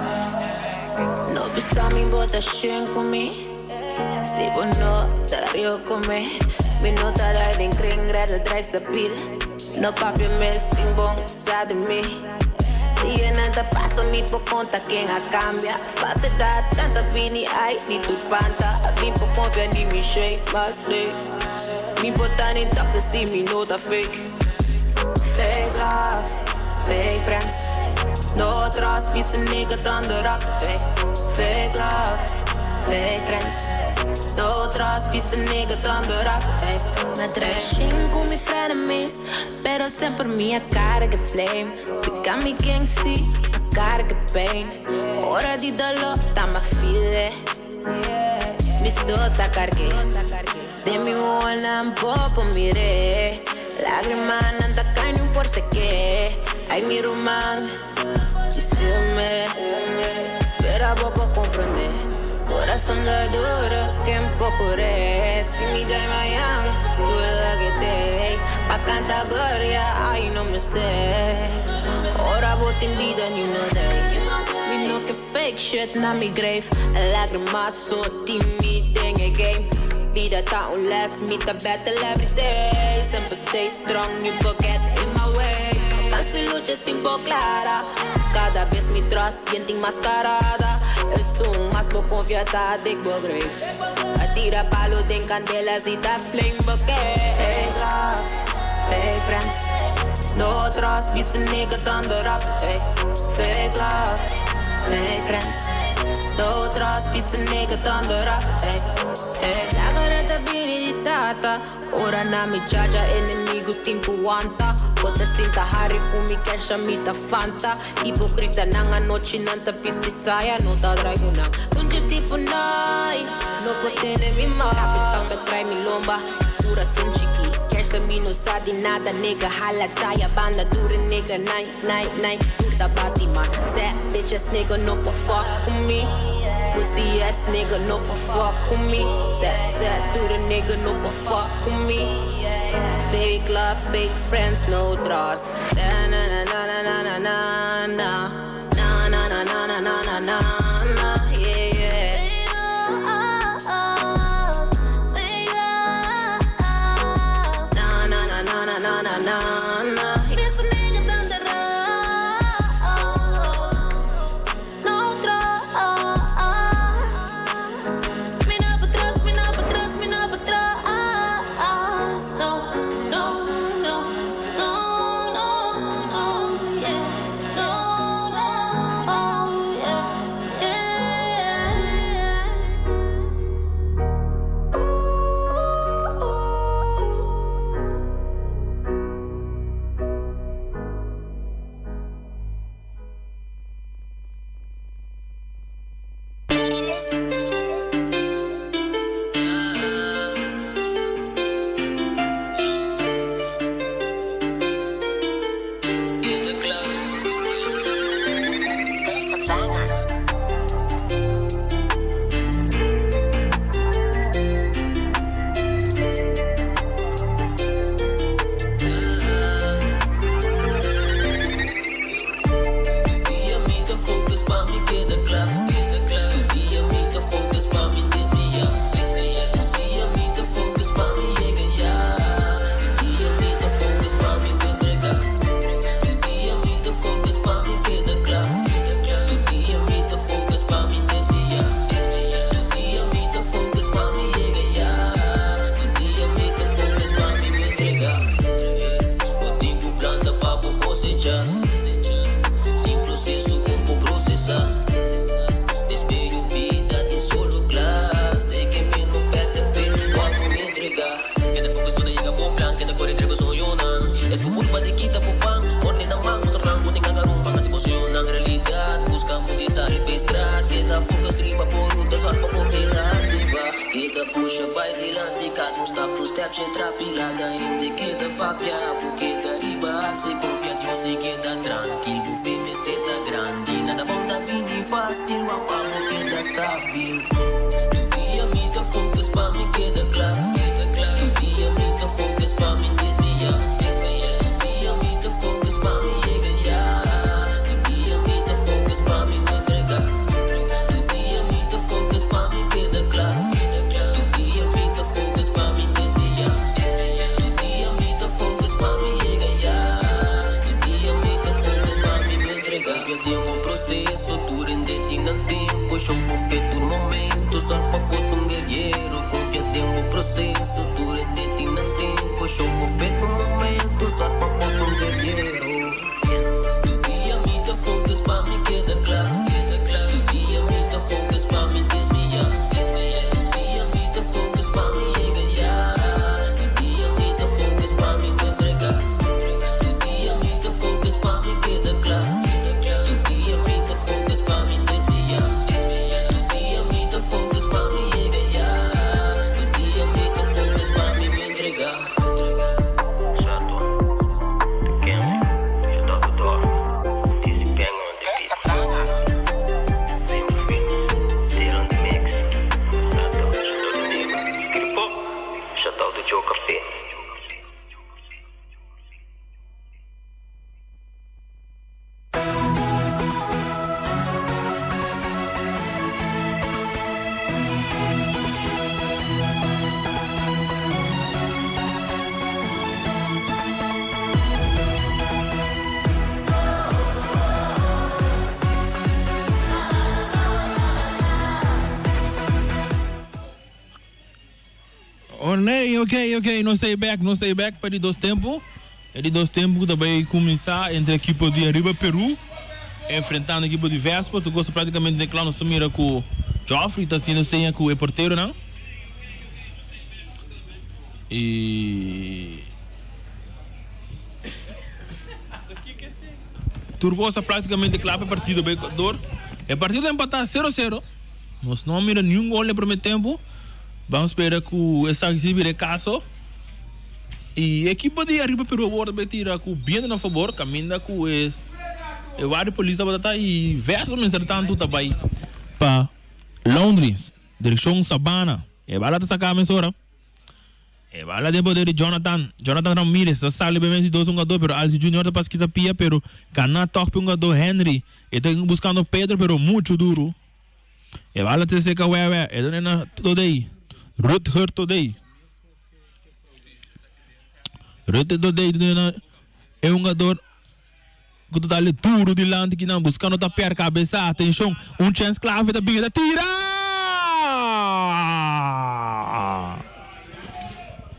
Bisa mi bo ta shen ku mi Si bo no ta rio ku mi Mi no ta dai den kring redder draai stabiel No papia mes sin bon sa di mi Dianan ta pasa mi por konta ken a kambia Falsedad tanta bini ai di tur panta Mi por konfia ni mi shei mas nee Mi por ta ni toxic si mi no ta fake Fake love, fake friends No trust me si nigga thunder up hey. Fake love, fake friends No trust me si nigga thunder up hey. Mi a trashin ku mi frenemies Pero semper mi a carga blame Splica mi ken si a carga pain Ora di dolor ta mi a feel it Mi so ta cargue Den mi wowonan bo por mire Lagrimanan ta cay ni un por seque Ay mi ruman you still me Spera bo por comprende Corazon ta duro ken por cure Si mi dai mayan tur loke tey Pa canta gloria ay no mester Ora bo tin bida ni no day Mi no ke fake shit na mi grave Lagrima so tin mi den e game Bida ta un les mi ta battle everyday Semper stay strong ni por get in my way Cansa lucha sin por clara Cada bes mi trust yen tin mascarada Esun mas bo confia ta dik bo grave A tira palo den candela si ta flame bo ke Fake love, fake friends No trust bisa nigga thunder up hey. Fake love, fake friends No trust bisa nigga thunder up hey. Hey. Laga ta bini di tata Ora na mi chacha enemigo tin ku wanta Bo ta sinta hari ku mi kesha mi ta fanta Hipocrita nan anochi nan ta bisti saya no ta drai ku nan Dunchi tipo nai no por tene mi man Capitan ta trai mi lomba Curason chiki Kesha mi no sa di nada nigga Hala taya banda dure nigga Nai nai nai tur ta bati man Sad bitch ass nigga no por fuck ku mi Pussy ass nigga no por fuck ku mi Sad sad dure nigga no por fuck ku mi Fake love fake friends no trust Na na na na na na na na Na na na na na na na na na yeah yeah Na na na na na na na na na tin nan tempo Show bo fe tur momento Sor pa bo ta un guerriero Confia den bo proceso Tur hende tin nan tempo Show bo fe tur momento Sor pa bo ta un guerriero Tur dia mi ta focus pa mi keda kla Tur dia mi ta focus pa mi desvia Tur dia mi ta focus pa mi yega ya Tur dia mi ta focus pa mi no entrega Tur dia mi ta focus pa mi keda kla Tur dia mi ta focus pa mi desvia Tur dia mi ta focus pa mi yega ya Tur dia mi ta focus pa mi no entrega. Oh nee, ok, ok, nos ta back, nos ta back pa di dos tempo. E di dos tempo ku ta bai kuminsá entre ekipo di Arriba Peru enfrentando ekipo di Vespa. Tur kos ta práktikamente den kla. Nos ta mira ku Geoffrey ta hasiendo seña ku e porteronan. I tur kos ta práktikamente kla pa e partido bai dor. E partido ta empatá sero sero. Nos no a mira niun gol den promé tempo. Ban spera ku esaki si bira e kaso. E ekipo di Arriba Peru awor ta bay tira ku biento na fabor kaminda ku e e wak di polis tabata ta i Vespa mester tantu ta bay pa Londres direkshon Sabana. E bala ta saka mesora. E bala den poder di Jonathan. Jonathan Ramirez ta sali bay vensi dos hungador pero Alci Junior ta pas kisa pia pero gana tog pe hungador Henry. E ta buskando Pedro pero muchu duru. E bala ta seka wewe e ta nena Todey. Rutger Todey. Rutte Dodey e hungador ku ta dale duro dilanti kinan buskando ta per kabesa. Atenshon, un chèns klave ta bin e ta tira!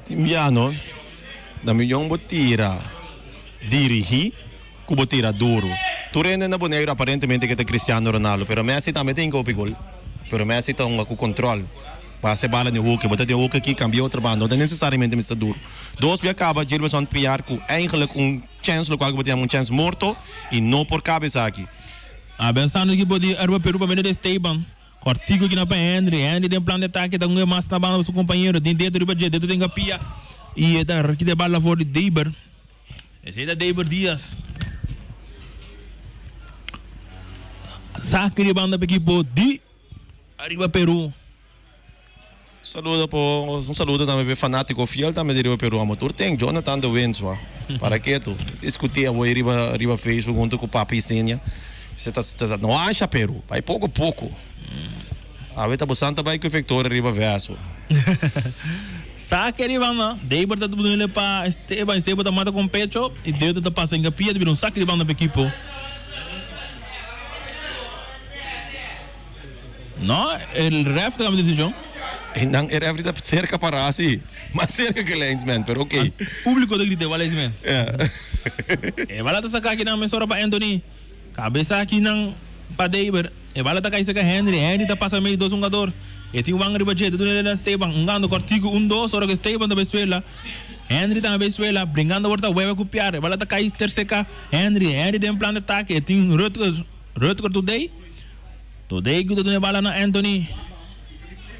Tin bia no, na miyon bo tira dirigí ku bo tira duro. Tur hende na Boneiru aparentemente ke ta Cristiano Ronaldo, pero Messi tambe tin hopi gol. Pero Messi ta hunga ku kontròl. Pasa e bala den hoek, bo ta den hoek aki, cambia otro banda, no ta necesariamente mester duro. Dos bia caba Gilbertson piar cu eigenlijk un chens locual cu bo ta yama un chens morto y no por caba esaki. A pensando ki por di Aruba Peru pa medio di Esteban. Cortico ki na pa Henry. Henry den plan di atake ta hunga mas na banda pa su compañero. Den dedo riba dje, dedo den capia y e ta kita e bala for di Deiber. Esey ta Deiber Diaz. Saki di banda pa ekipo di. Ariba Peru. Saludo po, un saludo tambe pa e fanatico fiel tambe di Riba Peru amo tur ten Jonathan de Wenswa para ke tu discuti abo ei riba riba Facebook hunto cu papi Isenia se ta ta no ansha Peru bai poco poco awe ta bo santa bai cu e victoria riba Veswa. Sake riba banda, Deiber ta dunele pa Esteban, Esteban ta mata con pecho y Deuter ta pasa hinca pia ta bira un sake di banda pa ekipo. No, e ref ta cambia decision. E nan e refri ta cerca para si. Mas cerca que linesman, pero ok. Publico ta grita igual linesman. Yeah. E bala ta saca aki nan mesora pa Anthony. Cabeza aki nan pa Deiber. E bala ta cay cerca Henry. Henry ta pasa medio dos hungador. E tin Wang riba dje. Ta duna na Esteban. Hungando cortico un dos ora cu Esteban ta bay suela. Henry tambe bay suela. Bringando awor ta Wewe cu Piar. E bala ta cay ter cerca Henry. Henry den plan de ataque. E tin Rutger. Rutger Today. Today ku ta duna e bala na Anthony.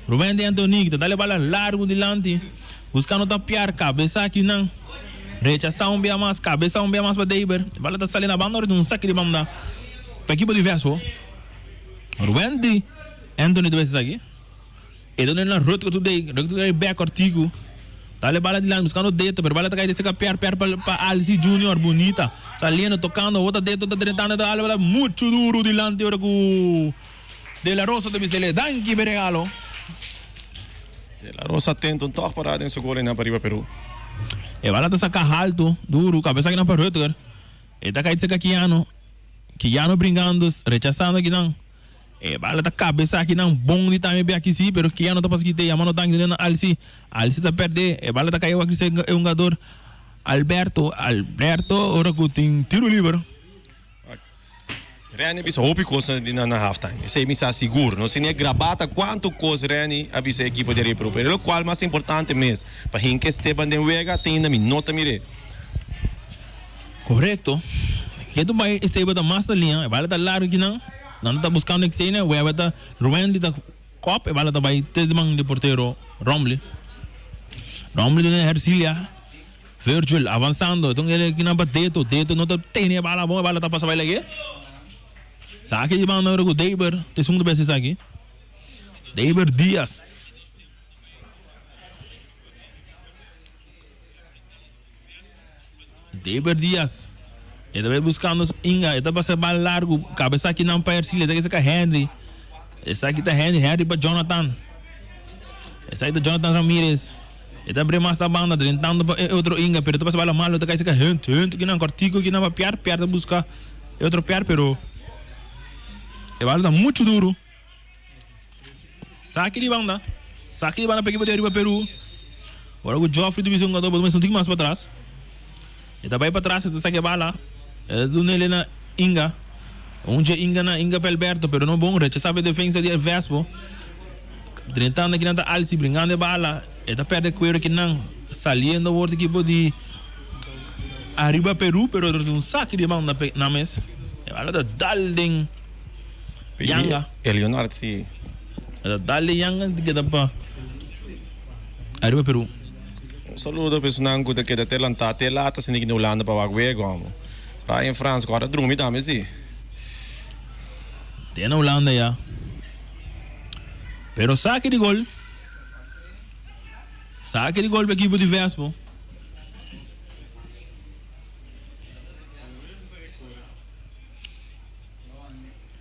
Ruben di Anthony ku ta dal e bala largu dilanti. Buskando ta piar kabesa akinan. Rechasá un bia mas, kabesa un bia mas pa Deiber. E bala ta sali na banda ora tin un saki di banda pa ekipo di Vespo. Ruben di Anthony ta bes esaki. E ta duna na Rutger Today. Rutger Today bek kòrtiku. Dal e bala dilanti buskando Deto pero e bala ta kai den seka piar piar pa pa Alci Junior. Bunita saliendo tokando ota Deto ta drentando ta dal e bala muchu duru dilanti ora ku De La Rosa ta bis'el danki p'e regalo. De La Rosa atento un tòg pará den su gol einan pa riba Peru. E bala ta saka haltu duru kabesa kinan pa Rutger. E ta kai seka Kiano. Kiano brinkando rechasando kinan. E bala ta cabeza aki nan bon di tambe aki si, pero Keanu ta pasa kite yamando tanki na Alci. Alci ta perde, e bala ta cay aki cerca e hungador Alberto. Alberto ora cu tin tiro liber. Renny a bisa hopi cos di nan na halftime. Esey mi sa sigur. No si ni a grabata cuanto cos Renny a bisa e ekipo di Ariba Peru. Pero locual mas importante mes, pa hinca Esteban den wega, te ainda mi no ta mir'é. Correcto. Ketu bay Esteban ta mas ta liña. E bala ta largo kinan. Nan ta buscando Xenia. Weba ta Ruendy ta kop. E bala ta bay te di man di portero Romley. Romley duna Hercilia. Virgil avanzando. Enton el kinan pa Deto. Deto no ta tene e bala bon. E bala ta pasa bay lage. Saki di banda ora cu Deiber. Ta e segundo bes esaki. Deiber Diaz. Deber Diaz. E ta bay buscando Inga. E ta pasa bal largo. Cabeza aki nan pa Ercilia. Esaki ta Henry. Esaki ta Henry. Henry pa Jonathan. Esaki ta Jonathan Ramirez. E ta bre mas ta banda. Drentando pa e otro Inga. Pero e ta pasa bala malo. E ta cay cerca Hunt. Hunt ki nan cortico ki nan pa Piar. Piar ta busca e otro Piar. Pero e bala ta mucho duro. Saki di banda. Saki di banda pa ekipo di Ariba Peru. Ora ku Geoffrey ta bisa un jugador, bo ta mester un tiki mas patras. E ta bai patras, e ta saki e bala. E ta duna el na Inga. Un dje Inga na Inga pa Alberto, pero no bon. Rechasa pa e defensa di Vespo. Drentando kinan ta Alci, bringando e bala. E ta perde kuero kinan. Saliendo awor ta ekipo di Ariba Peru, pero ta un saki di banda na mes. E bala ta dal den. Yanga. E Leonard si. E ta dal di Yanga di keda pa Ariba Peru. Un saludo pa esnan ku ta keda te lantá te lat asina ki na Hulanda pa wak wega homo. Ryan Frans ku ora drumi tambe si. Te na Hulanda ya. Pero saki di gol. Saki di gol pa ekipo di Vespo.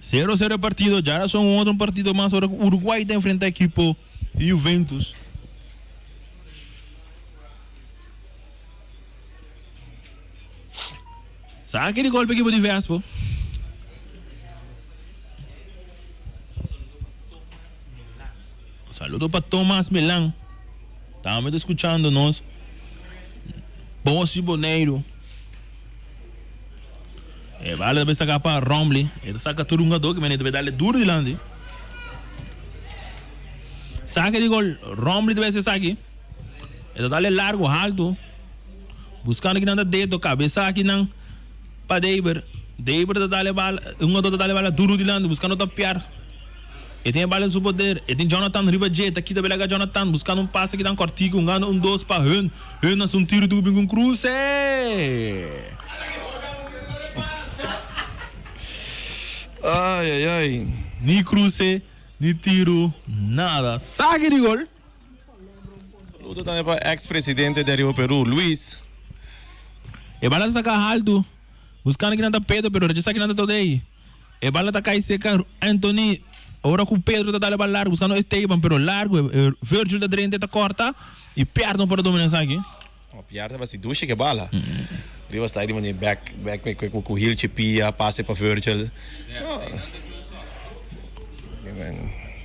Sero sero e partido, djarason un otro partido mas ora ku Uruguay ta enfrenta ekipo di Juventus. Saki di gol pa ekipo di Vespo. Saludo pa Thomas Milan. Tambe ta skuchando nos. Bos di Boneiru. E bala ta bay saca pa Romley. E ta saca tur hungador que mene ta bay dale duro dilanti. Saque di gol. Romley ta bay haci esaki. E ta dale largo, alto. Buscando kinan ta dedo, cabeza akinan pa Deiber. Deiber ta dale bala, hungador ta dale bala duro dilanti, buscando ta piar. E tin e bala en su poder. E tin Jonathan riba dje. Ta kita belaga Jonathan buscando un pase kinan cortico, hungando un dos pa Hun. Hun haci un tiro tucu bin cu un cruce. Ay ay ay. Ni cruce, ni tiro, nada. Saki di gol. Saludo tambe pa ex presidente di Ariba Peru, Luis. E bala ta saca haltu. Buscando kinan ta Pedro, pero rechasa kinan ta Todey. E bala ta kai serka Anthony ora ku Pedro ta dal e bala largu buskando Esteban pero largu Virgil ta drenta e ta korta i Pierre no por a domina esaki. No, Pierre ta basi dushi ke bala. Riba sta di mane back back ku ku hilchi pia pase pa Virgil.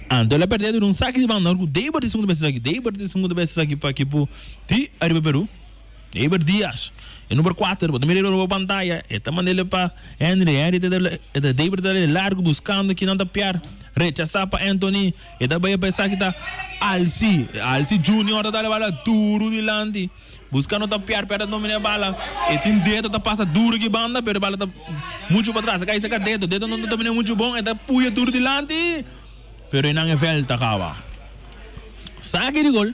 Anto el a perde dor un saki di banda ora ku Deiber ta esun ku ta besi esaki Deiber ta esun ku ta besi esaki pa ekipo di Ariba Peru. Eber Diaz, e number kuater, bo ta mira riba pantaya, e ta mand'el pa Henry, Henry ta dal, e ta David ta dal largu buskando kinan ta piar, rechasá pa Anthony, e ta bai pa esaki ta Alci, Alci Junior ta dal e bala duru dilanti, buskando ta piar, piar ta domina e bala, e tin dedo ta pasa duru ki banda, pero e bala ta muchu patras, a kai saka dedo, dedo no ta domina muchu bon, e ta puya duru dilanti, pero e nan e vèlt ta kaba. Saki di gol.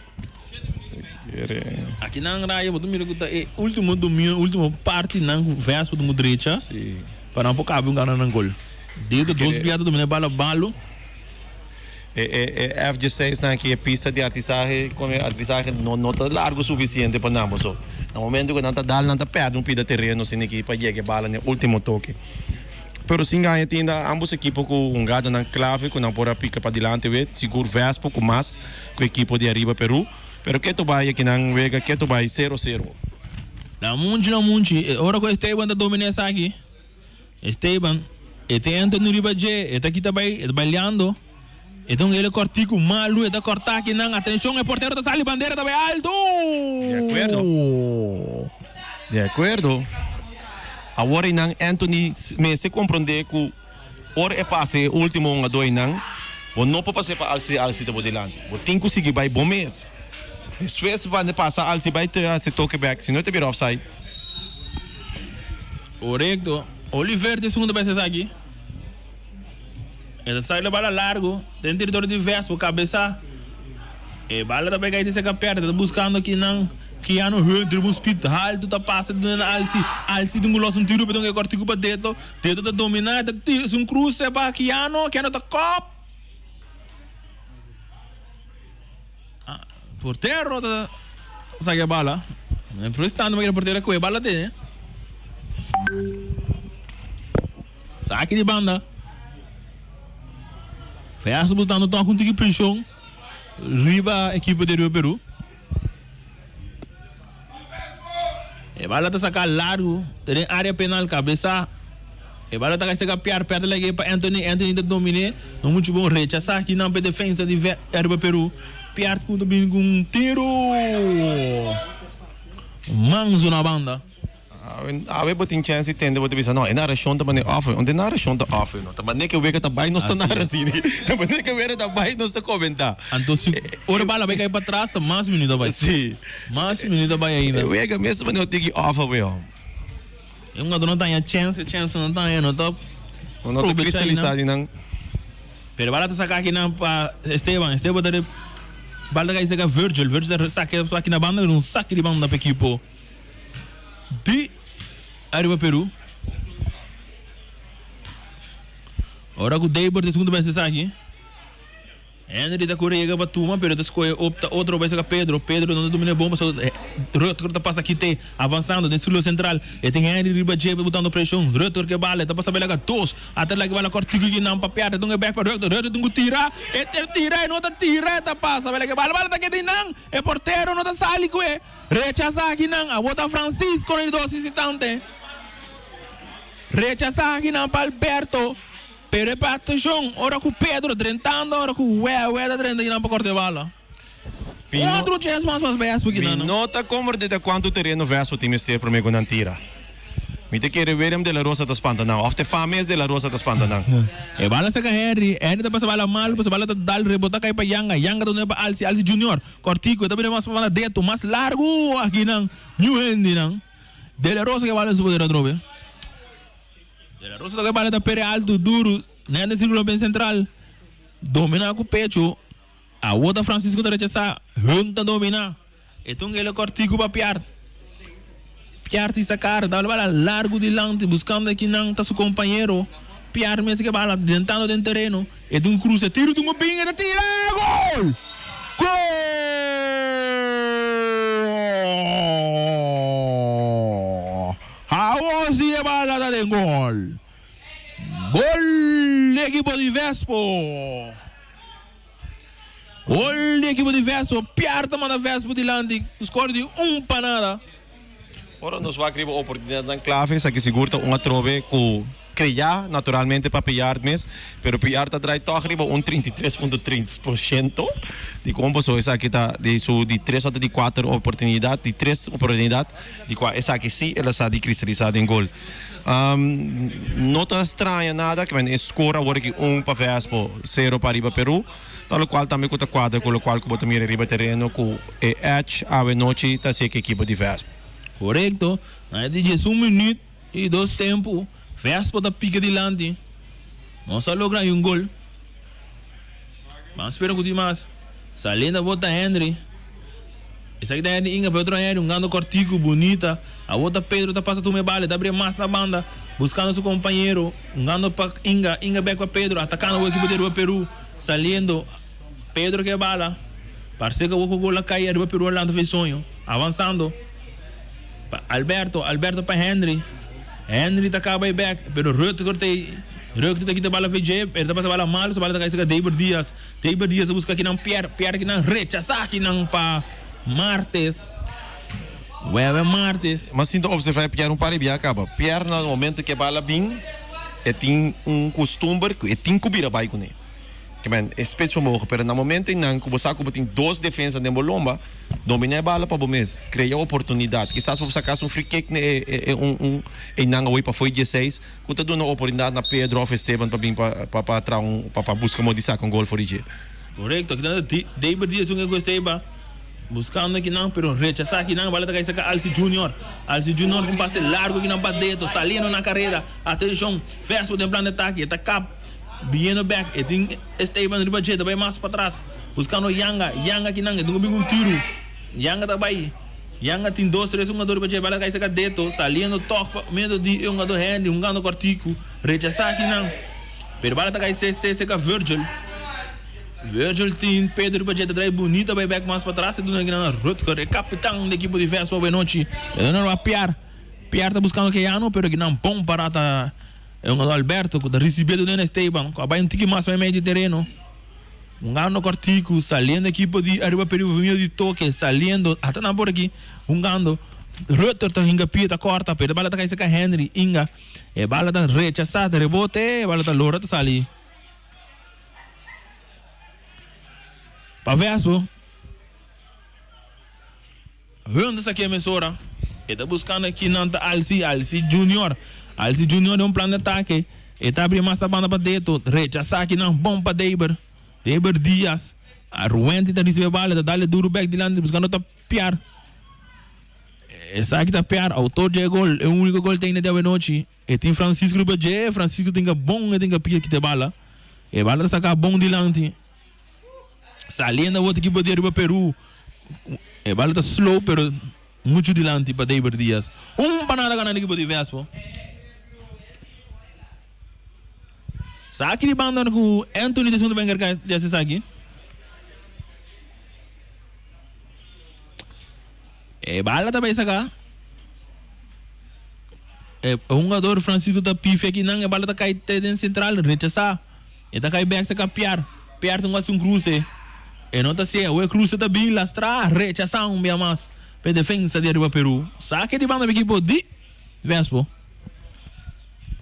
Aki nan raya bo ta mira ku ta e ultimo dominio, ultimo parti nan ku Vespo ta drecha pa nan por kabe un gana nan gol. Dedo dos bia ta domina e bala balo. E e F16 nan aki e pista di aterisahe kon e aterisahe no no ta largo sufisiente pa nan paso na momento ku nan ta dal nan ta pèrdè un pida tereno asina aki pa yega e bala na e ultimo toke. Pero sin gaña tin ambos ekipo ku hungadanan klave ku nan por a pika padilanti wet sigur Vespo ku mas ku ekipo di Ariba Peru, pero ketu bai akinan wega ketu bai sero sero. Na munchi na munchi, e ora ku Esteban ta domina esaki, Esteban. E tin Anthony riba dje, e ta kita bai, e ta baileando. E ta un hele kòrtiku malu, e ta kòrta akinan. Atenshon, e portero ta sali, bandera ta bai altu! Di akuerdo. Di akuerdo. Awor einan Anthony mester komprondé ku ora e pasa e último hungadó einan, bo no por pas'é pa alsi alsi ta bo dilanti. Bo tin ku sigui bai bo mes. Despues banda pasa alsi bai te hasi toke bèk, si no e ta bira offside. Korekto. Oliver ta e segundo bes esaki. E ta sai la bala largo den territorio di Vespo, cabeza. E bala ta bay cay di seca perde, ta buscando kinan Keanu Hunter un speed halto ta pasa di na Alci. Alci tin cu los un tiro pero e cortico pa Deto. Deto ta domina, ta tira un cruce pa Keanu, Keanu ta kop. Portero ta saca e bala. Prestando pa e portero cu e bala tene. Saki di banda. Feas botando toch un tiki presion riba ekipo di Rio Peru. E bala ta saca largo ta den area penal cabeza. E bala ta cay saca Piar, Piar ta lag'e pa Anthony, Anthony ta domine, no mucho bon rechasa aki nan pa e defensa di Riba Peru. Piar cu ta bini cu un tiro manso na banda. Awe bo tin chance di tende bo ta bisa no e narashon ta mane off unda e narashon ta off no ta mane ke wega ta bai nos ta nara asina ta mane ke wega ta bai nos ta comenta. Anto si ora bala bai kai patras ta mas minuut a bai. Si. Mas minuut a bai ainda. E wega mes ta mane otigi off awe hom. E hungador no ta haña chance e chance no ta haña no ta No ta cristalisá di nan. Pero bala ta saka akinan pa Esteban Esteban ta bala ta kai saka Virgil Virgil ta saka aki na banda un saki di banda pa ekipo. Di ariba Peru. Ora ku Deiber ta segundo bes esaki. Henry ta kore yega pa tuma pero ta skohe opta otro bes ka Pedro. Pedro no ta domina e bon pasobra Rutger ta pasa kite avansando den sirkulo sentral. E tin Henry riba dje botando preshon. Rutger ke bala e ta pasa bela ka dos. Ata laki bala kortiku ki nan pa pierde tun e bek pa Rutger. Rutger tin ku tira. E ta tira e no ta tira e ta pasa bela ke bala. Bala ta keda einan. E portero no ta sali ku e. Rechasá akinan a bota Francisco na di dos visitante. Rechasá akinan pa Alberto, pero e pa atenshon ora ku Pedro drentando ora ku Wewe ta drenta akinan pa korta e bala. Otro chens mas pa Vespo akinan. Mi no ta komprende ta kuantu tereno Vespo tin mester prome ku nan tira. Mi ta kere William de la Rosa ta spanta nan of te fa mes de la Rosa ta spanta nan. E bala saka Henry, Henry ta pasa bala malu, pasa bala ta dal rebota kai pa Yanga, Yanga ta duna pa Alci, Alci Junior. Kortiku, e ta bira mas pa banda deto, mas largu aki nan, new hende nan. De la Rosa ke bala su poder atrobe. De la Rosa ta ke bala ta pere altu, duru, net den sirkulo ben sentral. Domina ku pecho. Awo ta Francisco ta rechasa, hun ta domina. E ta un hele kortiku pa Piar. Piar si sacar, ta bala largu dilanti, buskando aki nan ta su kompañero. Piar mes ke bala drentando den tereno. E ta un kruse, tiro ta un bin, e ta tira, gol! Gol! Awo si e bala ta den gol! Gol di ekipo di Vespo! Gol di ekipo di Vespo, Piar ta manda Vespo dilanti ku skor di un pa nada. Ora nos wak riba oportunidatnan klave, esaki sigur ta un atrobe ku krea naturalmente pa Piar mes, pero Piar ta drai tòg riba un 33.3 por shento di kon pasobra esaki ta di su di tres òf di kuater oportunidat, di tres oportunidat di kua esaki si el a sa di kristalisá den gol. No ta straña nada ke men e score awor aki un pa Vespo, sero pa riba Peru, ta lokual tambe ku ta kuadra ku lokual ku bo ta mira riba tereno ku e edge awe nochi ta hasi e ekipo di Vespo. Korekto, na e di diesun minüt i dos tempu Vespo ta pika dilanti, nos a logra un gol. Ban spera ku tin mas. Saliendo a bota Henry. Esaki ta Henry Inga pa e otro Henry hungando kortiku bunita. Awor ta Pedro ta pasa tuma e bala e ta bria mas na banda buskando su kompañero hungando pa Inga. Inga bek pa Pedro atakando awor ekipo di Aruba Peru saliendo Pedro ke bala parse ku awor ku gol a kai Aruba Peru a lanta for e soño avansando pa Alberto Alberto pa Henry Henry ta kaba e bek pero Rutger ta Rutger ta kita bala for dje pero ta pasa bala malo su bala ta kai serka David Diaz. David Diaz a buska kinan Pierre, Pierre kinan rechasa kinan pa Martes. Wewe Martes. Mas sinta observa e Pierre un par di bia caba. Pierre na momento ke bala bin, E tin un kustumber ku e tin ku bira bai kuné. Ke men e spitsvermogen, pero na momento einan ku bo sa ku bo tin dos defensa den bo lomba, dominá e bala pa bo mes, krea oportunidat. Kisas bo por saka un free kick na e e un un einan awor pafó e dieseis ku ta duna oportunidat na Pedro òf Esteban pa bin pa pa pa traha un pa pa buska modo di saka un gol for di dje. Korekto, aki ta David Diaz un ku Esteba buskando akinan pero rechasá akinan bala ta kai saka Alci Junior. Alci Junior ku un pase largu akinan pa Deto saliendo na kareda. Atenshon, Vespo den plan di atake e ta kap biniendo bek e tin Esteban riba dje ta bai mas patras buskando Yanga. Yanga akinan e tin ku bin ku un tiru. Yanga ta bai Yanga tin dos tres hungador riba dje bala ta kai saka Deto saliendo tòg pa medio di e hungador Henry hungando kòrtiku rechasá akinan. Pero bala ta kai CC seka Virgil. Virgil tin Pedro riba dje ta drai bunita bai bek mas patras e duna kinan na Rutger e kapitan di ekipo di Vespa awenochi. E duna riba Pierre. Pierre ta buskando Keanu pero kinan bon para ta e hungador Alberto ku ta risibi e duna na Esteban ku a bai un tiki mas meimei di tereno. Hungando kòrtiku saliendo ekipo di Ariba Peribo pa medio di toke saliendo ata nan por aki hungando Rutger ta hinga pia ta kòrta pero e bala ta kai seka Henry Inga. E bala ta rechasá, ta rebote, e bala ta lora ta sali pa Vespo. Hun ta saké mesora. E ta buskando aki nan ta Alci, Alci Junior. Alci Junior den un plan di atake. E ta abri mas ta banda pa Deto. Rechasá aki nan bon pa Deiber. Deiber Dias. Ruenti ta risibi e bala, ta dale duru bek dilanti buskando ta Piar. Esaki ta Piar, autor dje gol, e unico gol tene di awenochi. E tin Francisco riba dje, Francisco tin ka bon, e tin ka pia kita e bala. E bala ta saka bon dilanti. Saliendo awor ta ekipo di ariba Peru. E bala ta slow pero mucho dilanti pa Deiber Diaz. Un pa nada gana ekipo di Vespo. Saki di banda ku Anthony ta esun ta ben enkarga di hasi esaki. E bala ta bai saka. E hungador Francisco ta pifia akinan e bala ta kai te den sentral rechasá. E ta kai bek saka Piar. Piar ta hasi un kruse. E no ta si'e. Awe kruse ta bin lastrá rechasá un bia mas pa e defensa di Ariba Peru. Saki di banda pa ekipo di Vespo.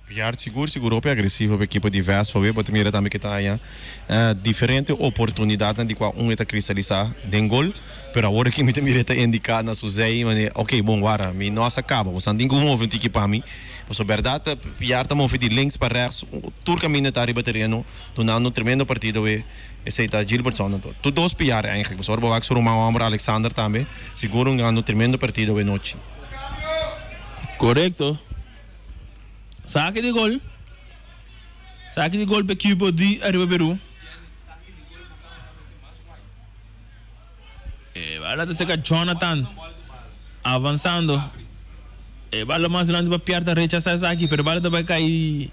Piar sigur sigur hopi agresivo pa ekipo di Vespa we bo ta mira tambe ke ta haña diferente oportunidatnan di kua un e ta kristalisá den gol pero awor aki mi ta mira e ta indiká na su zei manera ok bon wara mi no a sa kaba bo san tin ku move un tiki pa mi pasobra bèrdat Piar ta move di links pa rèks tur kaminda ta riba tereno dunando un tremendo partido we esei ta Gilbertson anto tur dos Piar eigentlik pasobra bo wak su ruman hòmber Alexander tambe sigur un gana un tremendo partido we nochi. Korekto. Saki di gol. Saki di gol pa ekipo di Ariba Peru. E bala ta seka Jonathan. Avansando. E bala mas dilanti pa Pierre ta rechasa esaki, pero e bala ta bai kai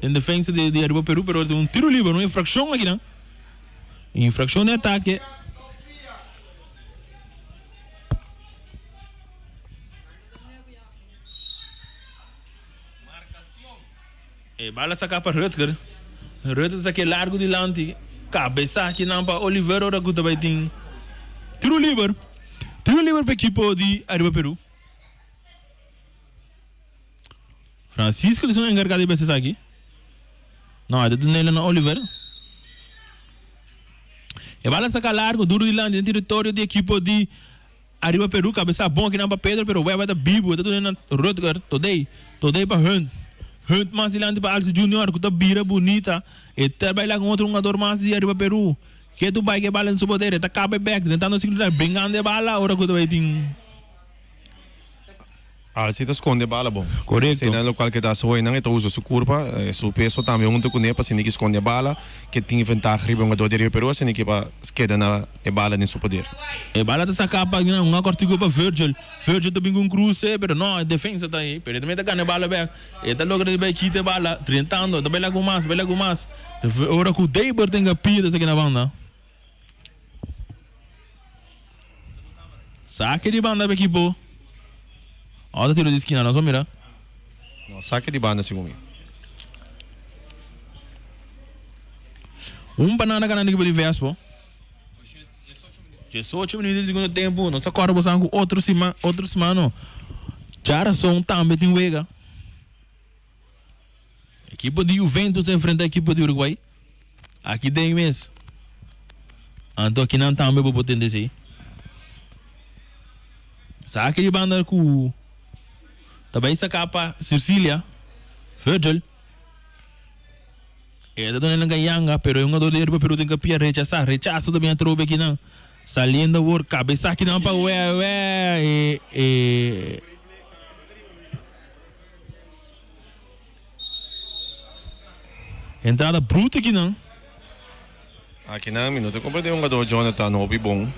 den defensa di, di Ariba Peru, pero un tiro liber, un infraccion aki nan. Infraccion di atake. E bala saká pa Rutger. Rutger ta sak'é largu dilanti. Kabesá kinan pa Oliver ora ku ta bai tin tiro liber. Tiro liber pa ekipo di Ariba Peru. Francisco ta esun enkargá di bes esaki. No, e ta dun'el na Oliver. E bala saká largu duru dilanti den teritorio di ekipo di Ariba Peru kabesa bon akinan pa Pedro pero Webber ta bibu e ta duna na Rutger Todey Todey pa Hunt Hunt mas dilanti pa Alci Junior ku ta bira bunita e ta bai laga un otro hungador mas di Ariba Peru ke tu bai ke bala den su poder e ta kaba e bek drentando sikulidad bringando e bala ora ku ta bai tin Alci ta sconde bala bon. Correcto. Esei nan locual ke ta haci hoy nan e ta usa su curpa, su peso tambe hunto cune pa asina ki sconde bala, ke tin ventaha riba e hungador di Rio Peru asina ki pa keda na e bala den su poder. E bala ta saca pa un acortico pa Virgil. Virgil ta bin cu un cruce pero no e defensa ta ahi pero e tambe ta gana e bala bek. E ta logra di bay kita e bala drentando ta bay laga un mas bay laga un mas. Ora cu Deiber tenga pia ta saki na banda. Sake di banda pa ekipo. Ota tiro di skina, nos a mira. No, sake di banda segun mi. Un banana ganando ekipo di Vespo. 18 minuut di segundo tempo. Nos a kòrda bosan ku otro siman, otro siman no. Djarason tambe tin wega. Ekipo di Juventus ta enfrenta ekipo di Uruguay. Aki den mes. Anto akinan tambe bo por tende esei. Saki di banda ku ta bai saka pa Cecilia, Virgil. E ta duna nan yanga, pero e hungador di Herba Peru tin ka pia rechasa. Rechaso ta bin atrobe akinan. Saliendo awor, kabesa akinan pa Wewe. E, e. Entrada bruto akinan. Akinan mi no ta comprende hungador Jonathan hopi bon.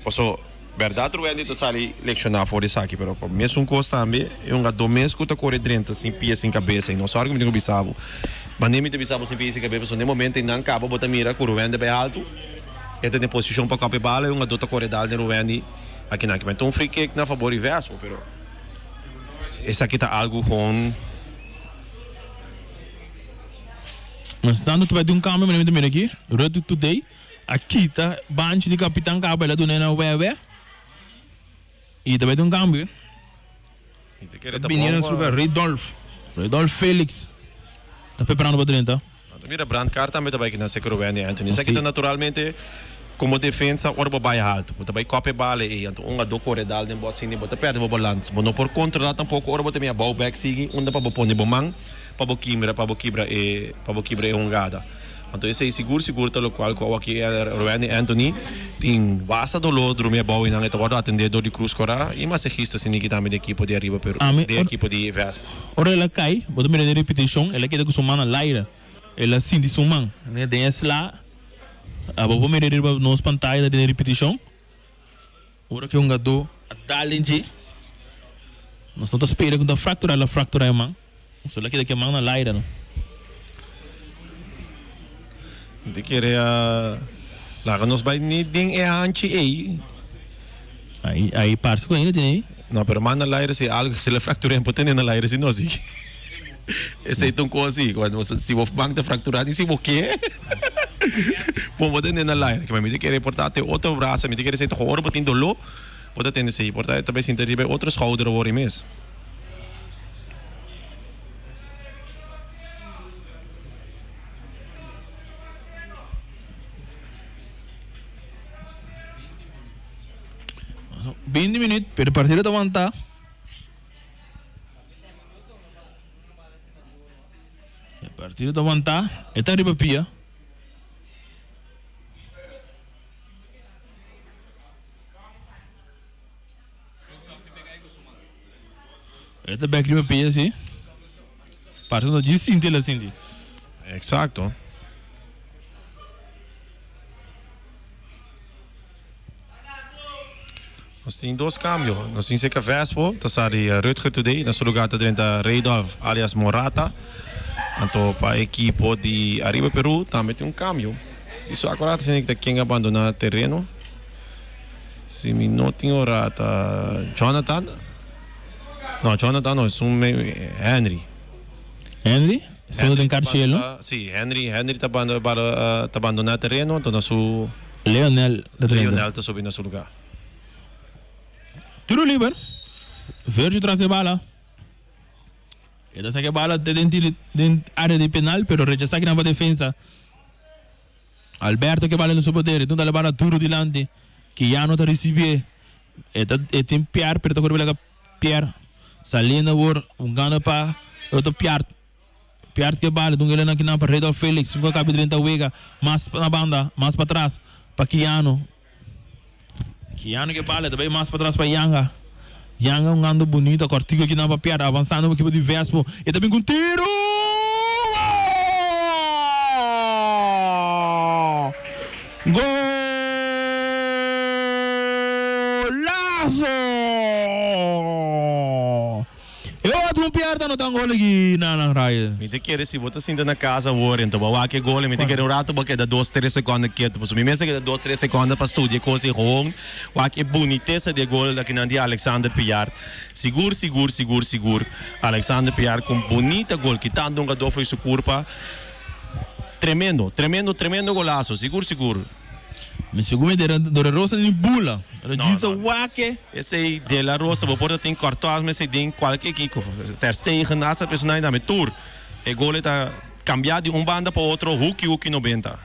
Paso berdad Ruendi ta sali lecciona for esaki pero pa mesun cos tambe e hungador mes cu ta core drenta sin pia sin cabeza y no sorry cu mi tin cu bisa bo mane mi ta bisa bo sin pia y sin cabeza pasobra den momento ey nan caba bo ta mira cu Ruendi a bay alto e ta den posicion pa cop e bala e hungador ta core dal den Ruendi akinan kimen ta un free kick na fabor di Vespo pero esaki ta algo gewoon. Mas tanto ta bai tin un cambio manera mi ta mira aki. Rutte Today a kita banchi di capitan caba el a duna na Wewe y ta bai tin un cambio. Mi ta kere ta Bini bon na su pa. lugar Rudolf. Rudolf Felix ta preparando pa drenta. Nan ta mira brandkaart tambe ta bai kina seker Wendy Anthony. Esaki Si. ta naturalmente como defensa ora bo bai halto. Bo ta bai cop e bala ey anto un a do core dal den bo asina y bo ta perde bo balans. Bo no por controla tampoco ora bo ta mira bou bek sigui unda pa bo pone bo man pa bo kimbra pa bo kibra e pa bo kibra e hungada. Anto esey sigur sigur ta locual cu awaki Wendy Anthony tin basta dolor drumi abou y nan e ta wordo atende door di Cruz Cora y masajista siniki tambe di ekipo di Ariba Peru Ami di ekipo di Vespa. Ora el a kai, bo ta mira den ripitishon, el a keda ku su man na laira. El a sinti su man den e sla. Abo por mira riba nos pantaya ta den e ripitishon. Ora ku e hungadó a dal den dje, nos no ta spera ku ta frakturá, el a frakturá e man. So el a keda ku e man na laira no. Mi ta kere a laga nos bai ni den e hanchi ei. Ai, ai parse ku ainda tin ei. No, pero man na laira si algo si la fractura en por tene na laira si no si. Esei ta un cosa si, cuando si bo man ta fractura ni si bo ke. Bo bo tene na laira. Ke mi ta kere por ta te otro brasa, mi ta kere esei ta ora bo tin doló, bo ta tene esei. Por ta ta bai sinta riba e otro schouder awor ei mes. 20 minuut, pero partido ta wanta. E partido ta wanta, e ta riba pia. E ta bek riba pia si. Parse no djis sinti el a sinti. Exacto. Nos tin dos cambio. Nos tin Seca Vespo, ta sa di Rutger Today. Na su lugar ta drenta Reidolf alias Morata. Anto pa equipo di Arriba Peru tambe tin un cambio. Di su acorata sini ta ken abandona terreno. Si mi no tin ora ta Jonathan. No, Jonathan no, es un Henry. Henry? Esun den Carciel, no? Si, Henry, Henry ta banda, ta bandona tereno, anto na su. Leonel ta drenta. Leonel ta subi na su lugar. Tiro liber. Virgil tras e bala. E ta saka e bala te den den area di penal, pero rechasa kinan pa defensa. Alberto ke bala den su poder, e ta dal e bala duro dilanti, Keanu ta ricibié, e ta e tin Pierre pero ta kore laga Pierre saliendo awor un gana pa e otro Piart, Piart ke bala dun elena kinan pa Redolf Felix un kabi drenta wega mas na banda mas patras pa Keanu, Keanu ke bala ta bay mas patras pa Yanga, Yanga un gando bunita kortico kinan pa Pierre avansando un ekipo di Vespo e ta bin ku un tiro! Golazo! E otro un Pierre ta anota un gol aki na nan raya. Mi ta kere si bo ta sinta na casa awor enton bo a wak e gol y mi ta kere un rato bo a keda dos tres seconda ketu pasobra mi mes a keda dos tres seconda pa studia e cos y gewoon wak e bunitesa di e gol akinan di Alexander Piart sigur sigur sigur sigur Alexander Piart cu un bunita gol kitando un gador for di su curpa tremendo tremendo tremendo golazo sigur sigur. Mi sigur mi de de Rosa ni bula. Regisa wake. Esey De La Rosa bo por ta tin Courtois mester den cualke ekipo. Ter Stegen hasta personahe tambe tur. E gol e ta cambia di un banda pa otro huki huki 90.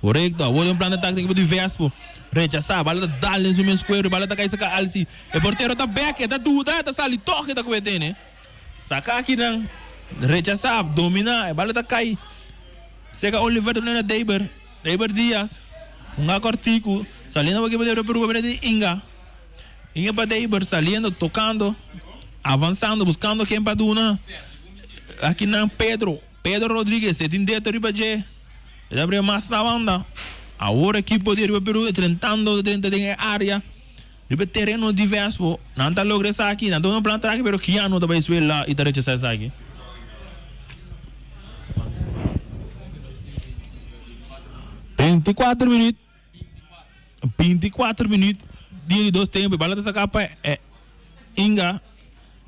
Correcto, awor den un plan de táctica ekipo di Vespo. Rechasa, bala ta dal den su mes cuero, bala ta cay saca Alci. E portero ta bek, e ta duda, e ta sali toch e ta cu e tene. Saca akinan, rechasa, domina, e bala ta cay. Seca Oliver ta na Deiber. Deiber Diaz, hunga cortico, saliendo pa ekipo di Rio Peru pa bira di Inga. Inga pa Deiber, saliendo, tocando, avanzando, buscando ken pa duna. Akinan Pedro, Pedro Rodriguez, e tin deto riba dje. E ta bria mas na banda. Awor ekipo di Rio Peru e trentando drenta den e area. Riba e tereno di Vespo. Nan ta logra esaki, nan ta usa un plan traki, pero Keanu ta bai suela y ta rechasa esaki. 24 minuut 24 minuut di dos tempo e bala ta saca pa Inga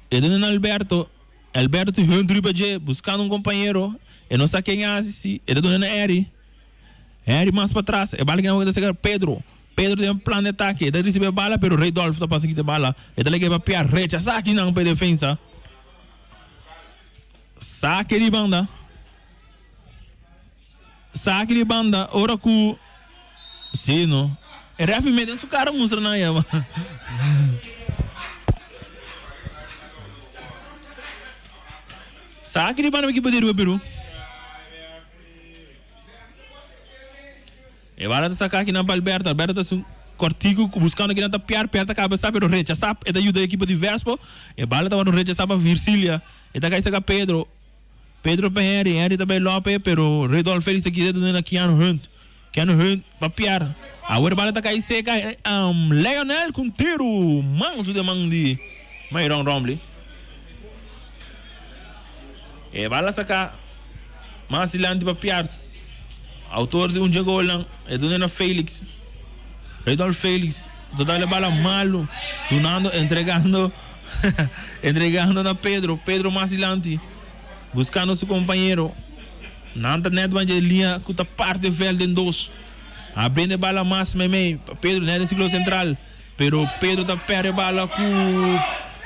e duna na Alberto Alberto tin hunt riba dje buscando un compañero e no sa ken a haci si e ta duna na Eri Eri mas patras e bala kina ta saca Pedro Pedro den plan di atake e ta ricibi e bala pero Rudolf ta pasa kita e bala e ta lege pa pia rechasa kinan pa e defensa. Sake di banda. Sake di banda ora ku si no. E refi mete su kara mustra nan ya. Sake di banda ekipo di Riba Peru. E bala ta saka kinan pa Alberto. Alberto ta haci un cortico buscando kinan ta piar. Piar ta cabeza pero rechasa. E ta yuda e ekipo di Vespo. E bala ta worde rechasa pa Vircilia. E ta cay saca Pedro. Pedro pa Henry. Henry ta bay lope pero Rudolf Felix ta kita duna na Keanu Hunt. Keanu Hunt pa piar. Awor e bala ta cay seca Leonel cu un tiro manso den man di Myron Rombley. E bala saca mas dilanti pa piar. Autor di un dje golnan e duna na Felix. Rudolf Felix ta dal e bala malo, dunando, entregando, entregando na Pedro. Pedro mas dilanti, buscando su compañero. Nan ta net ban dje linea cu ta parti e veld den dos. Abriendo e bala mas meimei pa Pedro net den ciclo central. Pero Pedro ta perde bala cu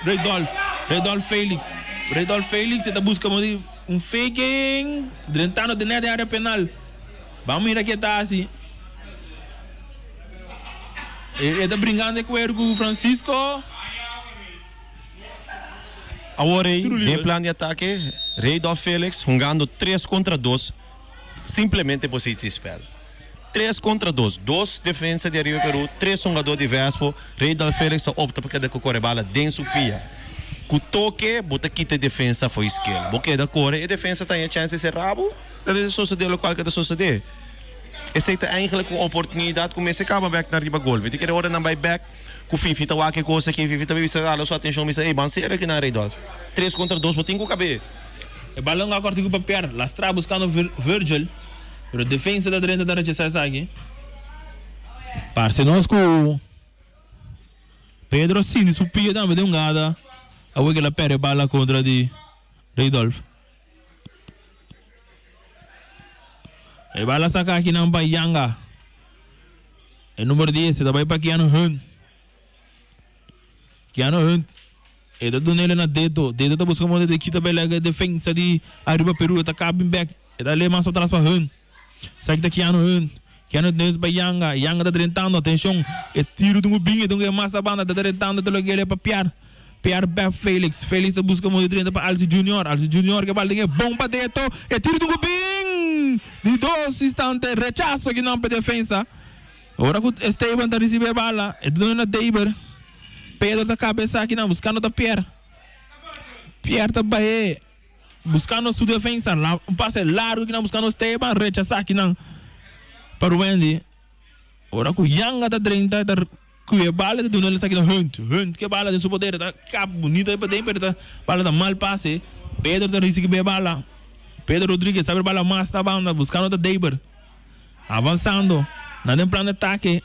Rudolf. Rudolf Felix. Rudolf Felix e ta busca un faking. Drentando den net den area penal. Ban mira ke ta haci. E ta bringando e cuero cu Francisco. Awor ey den plan di atake Rudolf Felix hungando tres contra dos. Simplemente positie spel. Tres kontra dos. Dos defensa di Ariba Peru, tres hungadó di Vespo. Reydal Felix ta opta pa keda ku kore bala den su pia. Ku toke bo ta kita e defensa fo'i skel. Bo keda kore, e defensa ta haña chèns di sera bo. Ta debe sosodé lokual ke ta sosodé. Esei ta eigentlik un oportunidat ku mester kaba bèk na riba gol. Mi ta kere ora nan bai bèk ku Fifi ta wak e kos aki, Fifi ta bisa hala su atenshon bisa, ey ban sera kinan Reydolf. Tres kontra dos bo tin ku kab'é. E balon a korti ku pa Pierre Lastra buskando Virgil, pero defensa ta drenta ta rechasá esaki. Parse nos ku Pedro a sinti su pia tambe den un gada awor ku el a pèrdè e bala kontra di Rudolf. E bala saka akinan pa Yanga. E number dies ta bai pa Keanu Hunt. Keanu Hunt E ta duna el na Deto. Deto ta buska moda di kita bela e defensa di Aruba Peru. E ta kabin bek. E ta lema mas patras pa hun. Esaki ta Keanu Hunt. Keanu Hunt neus pa Yanga. Yanga ta drentando. Atencion. E tiro dungu bin. E dungu e mas na banda. Ta drentando te loke el e pa Piar. Piar bek Felix. Felix ta buska moda di drenta pa Alci Junior. Alci Junior ke bal den e bon pa Deto. E tiro dungu bin. Di dos instante. Rechaso akinan pa e defensa. Ora ku Esteban ta risibi e bala, e ta duna na Deiber. Pedro ta kaba esakinan buskando ta Pier. Pier ta bahe buskando su defensa. Un pase largu kinan buskando Esteban, rechasa kinan pa Ruwendy. Ora ku Yanga ta drenta e ta kuye e bala e ta duna esakinan Hunt. Hunt ke bala den su poder e ta kap bunito paden pero ta bala ta mal pase. Pedro ta risibi e bala. Pedro Rodriguez ta abri bala mas na banda buskando ta Deiber. Avansando nan den plan di atake.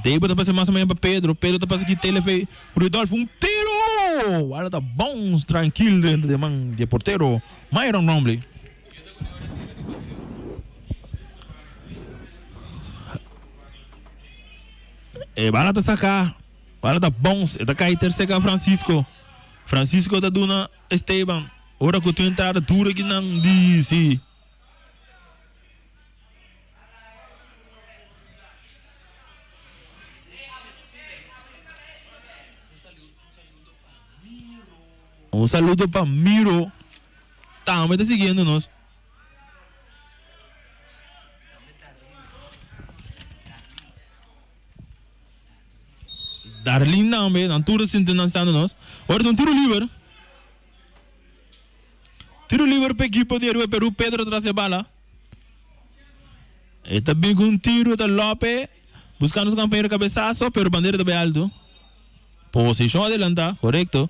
David ta pasa mas o menos pa Pedro. Pedro ta pasa ki telefe. Rudolf un tiro! Wala ta bounce tranquil dentro de man di portero Myron Rombley. E bala ta saca, bala ta bounce, e ta cay ter cerca Francisco. Francisco ta duna Esteban. Ora cu tin entrada duro aki nan di si. Un saludo pa Miro. Tambe ta siguiendo nos. Darlene tambe, nan tur ta sintonisando nos. Ora ta un tiro liber. Tiro liber pa ekipo di Aruba Peru, Pedro tras e bala. E ta bin ku un tiro, ta Lope buscando su compañero cabezazo, pero bandera ta bay alto. Posicion adelanta, correcto.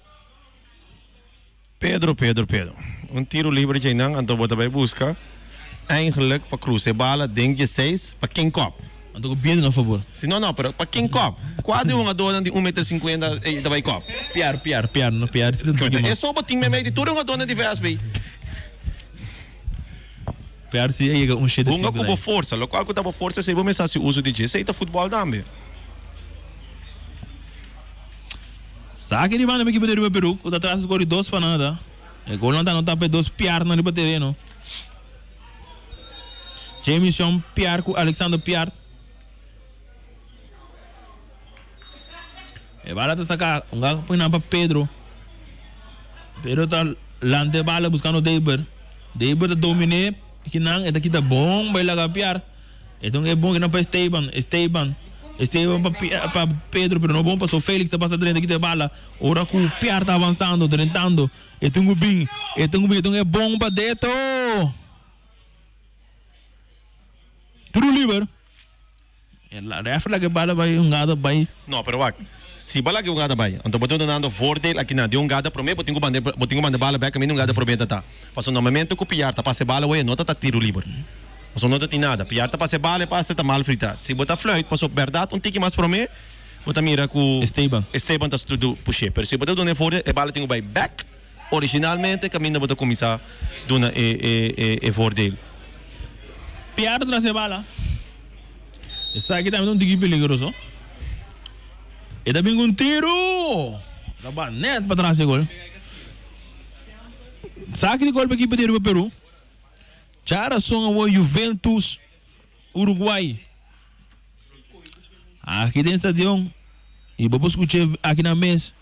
Pedro, Pedro, Pedro. Un tiro libre djeinan, anto bo ta bai buska eigenlijk pa cruza e bala den dieseis pa ken kop. Anto ku bientu na fabor. Si no no, pero pa ken kop? Kua di hungadornan di un meter sinkuenta ei ta bai kop? Piar, piar, piar, no piar si ta tuki mas. E so bo tin meimei di tur e hungadornan di VSB. Piar si a yega un shete Hunga sinku ku na bo ei. forsa, lokual ku ta bo forsa esei bo mester hasi uso di dje. Esei ta futbòl tambe. Saki di banda pa ekipo di Riba Peru ku ta tras skor di dos pa nada. E golnan ta anotá pa e dos piarnan riba tereno. Jamison Piar ku Alexander Piar. E bala ta saka un gak pui nan pa Pedro. Pedro ta lanta e bala buskando Deiber. Deiber ta dominé kinan e ta kita bon bai laga Piar. E ta un e bon kinan pa Esteban. Esteban. Esteban pa pa Pedro pero no bon paso Felix ta pasa drenta kita e bala. Ora ku Piar ta avansando drentando e tin ku bin e tin ku bin e ta un e bon pa Deto. Tiro liber. E referee laga e bala bai hungada bai. No, pero wak, si bo laga e hungada bai, anto bo ta dunando voordeel aki na di hungada prome, bo tin ku manda bo tin ku manda e bala bek kaminda hungada prome ta ta. Pasobra normalmente ku Piar ta pasa e bala awor e no ta ta tiro liber. Pasobra no ta tin nada. Piar ta pasa e bala e pasa ta mal frita. Si bo ta fluit, pasobra bèrdat un tiki mas prome bo ta mira ku Esteban. Esteban ta studu push'é. Pero si bo ta duna e voordeel e bala tin ku bai bek originalmente kaminda bo ta kuminsá duna e e e voordeel. Piar ta tras e bala. Esaki tambe ta un tiki peligroso. E ta bin ku un tiru! Ta ba net pa tras e gol. Saki di gol pa ekipo di Aruba Peru. Djarason awor Juventus Uruguay. Aki den stadion y bo por scucha aki nan mes.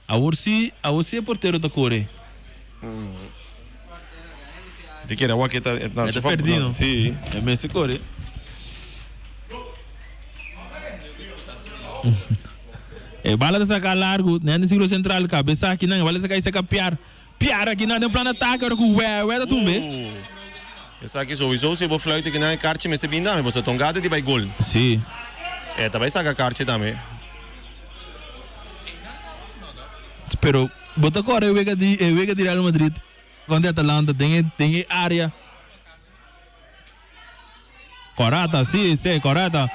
Awor si, awor si e portero ta kore. Di kere awor ki ta E ta perdi no. Si. E mester kore. E bala ta saka largu, nen den sirkulo sentral, kabesa aki nan, e bala ta saka i saka piar. Piar aki nan den plan atake ora ku Wewe ta tumbe. Esaki souiso si bo fluit aki nan e karchi mester bin tambe pasobra ta un gata di bai gol. Si. E ta bai saka karchi tambe. Pero bo ta kore e wega di e wega di Real Madrid kontra Atalanta den e den e area. Korata, si, si, korata.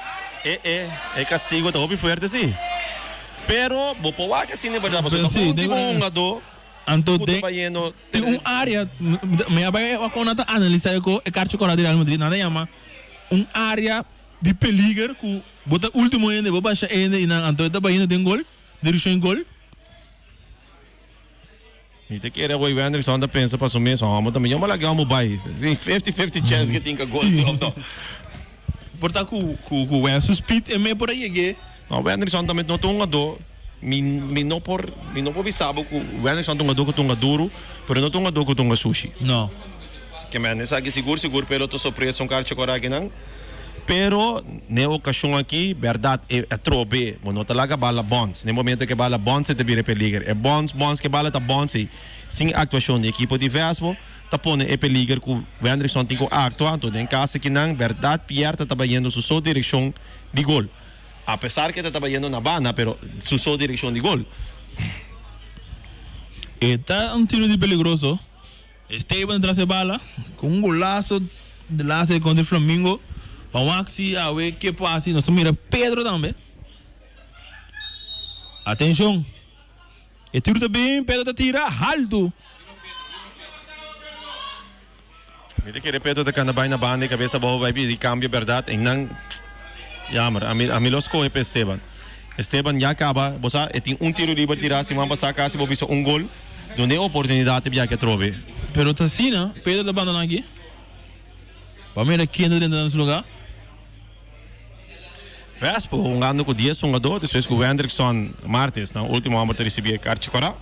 E e e kastigo ta hopi fuerte si. Pero bo por wak asina di berdad pasobra ta un tipo hungadó Anto ku ta den bayendo tin un area mi a bai wak kon nan ta analisa e ko e karchi kora di Real Madrid nan ta yama un area di peliger ku bo ta ultimo hende bo basha hende i nan anto e ta bayendo den gol direkshon gol. Mi ta kere awor Wendrickson ta pensa pa su mes, Homo ta mi yama laga homo bai. Tin fifty fifty chance ke tin ka gol si of no. Por ta ku ku ku Wen su speed e me por a yeg'é. No, Wendrickson tambe no ta un hungadó, mi mi no por mi no por bisa bo ku Wendrickson ta un hungadó ku ta hunga duru, pero no ta un hungadó ku ta hunga sushi. No. Ke men esaki sigur sigur p'e lo ta sorpresa un karchi kòrá akinan. Pero n'e okashon aki, bèrdat e atrobe, bo no ta laga bala bòns. N'e momento ku e bala bòns e ta bira e peliger. E bòns bòns ku e bala ta bòns ei, sin aktuashon di ekipo di Vesbo, ta pone e peliger ku Wendrickson tin ku aktua. Anto den kas akinan, bèrdat Pierre ta ta bayendo su so direkshon di gol. Apesar ku e ta ta bayendo na banda, pero su so direkshon di gol. E ta un tiro di peligroso. Esteban tras e bala cu un golazo de laatste contra Flamingo. Pa wak si awe ke por haci. Nos ta mira Pedro tambe. Atencion. E tiro ta bin, Pedro ta tira halto. Mi ta kere Pedro ta cana bay na banda y cabeza abao bay pidi cambio berdad. Eynan jammer. Ami lo scoge pa Esteban. Esteban ya caba, bo sa, e tin un tiro liber tira siman pasa casi bo bisa un gol. Dun'e oportunidad e biaha atrobe. Pero ta asina, Pedro ta bandona aki. Bo a mira ken ta drenta na su lugar? Wespo hungando cu dies hungador despues cu Wendrickson Martes, nan ultimo homber ta ricibi e carchi cora.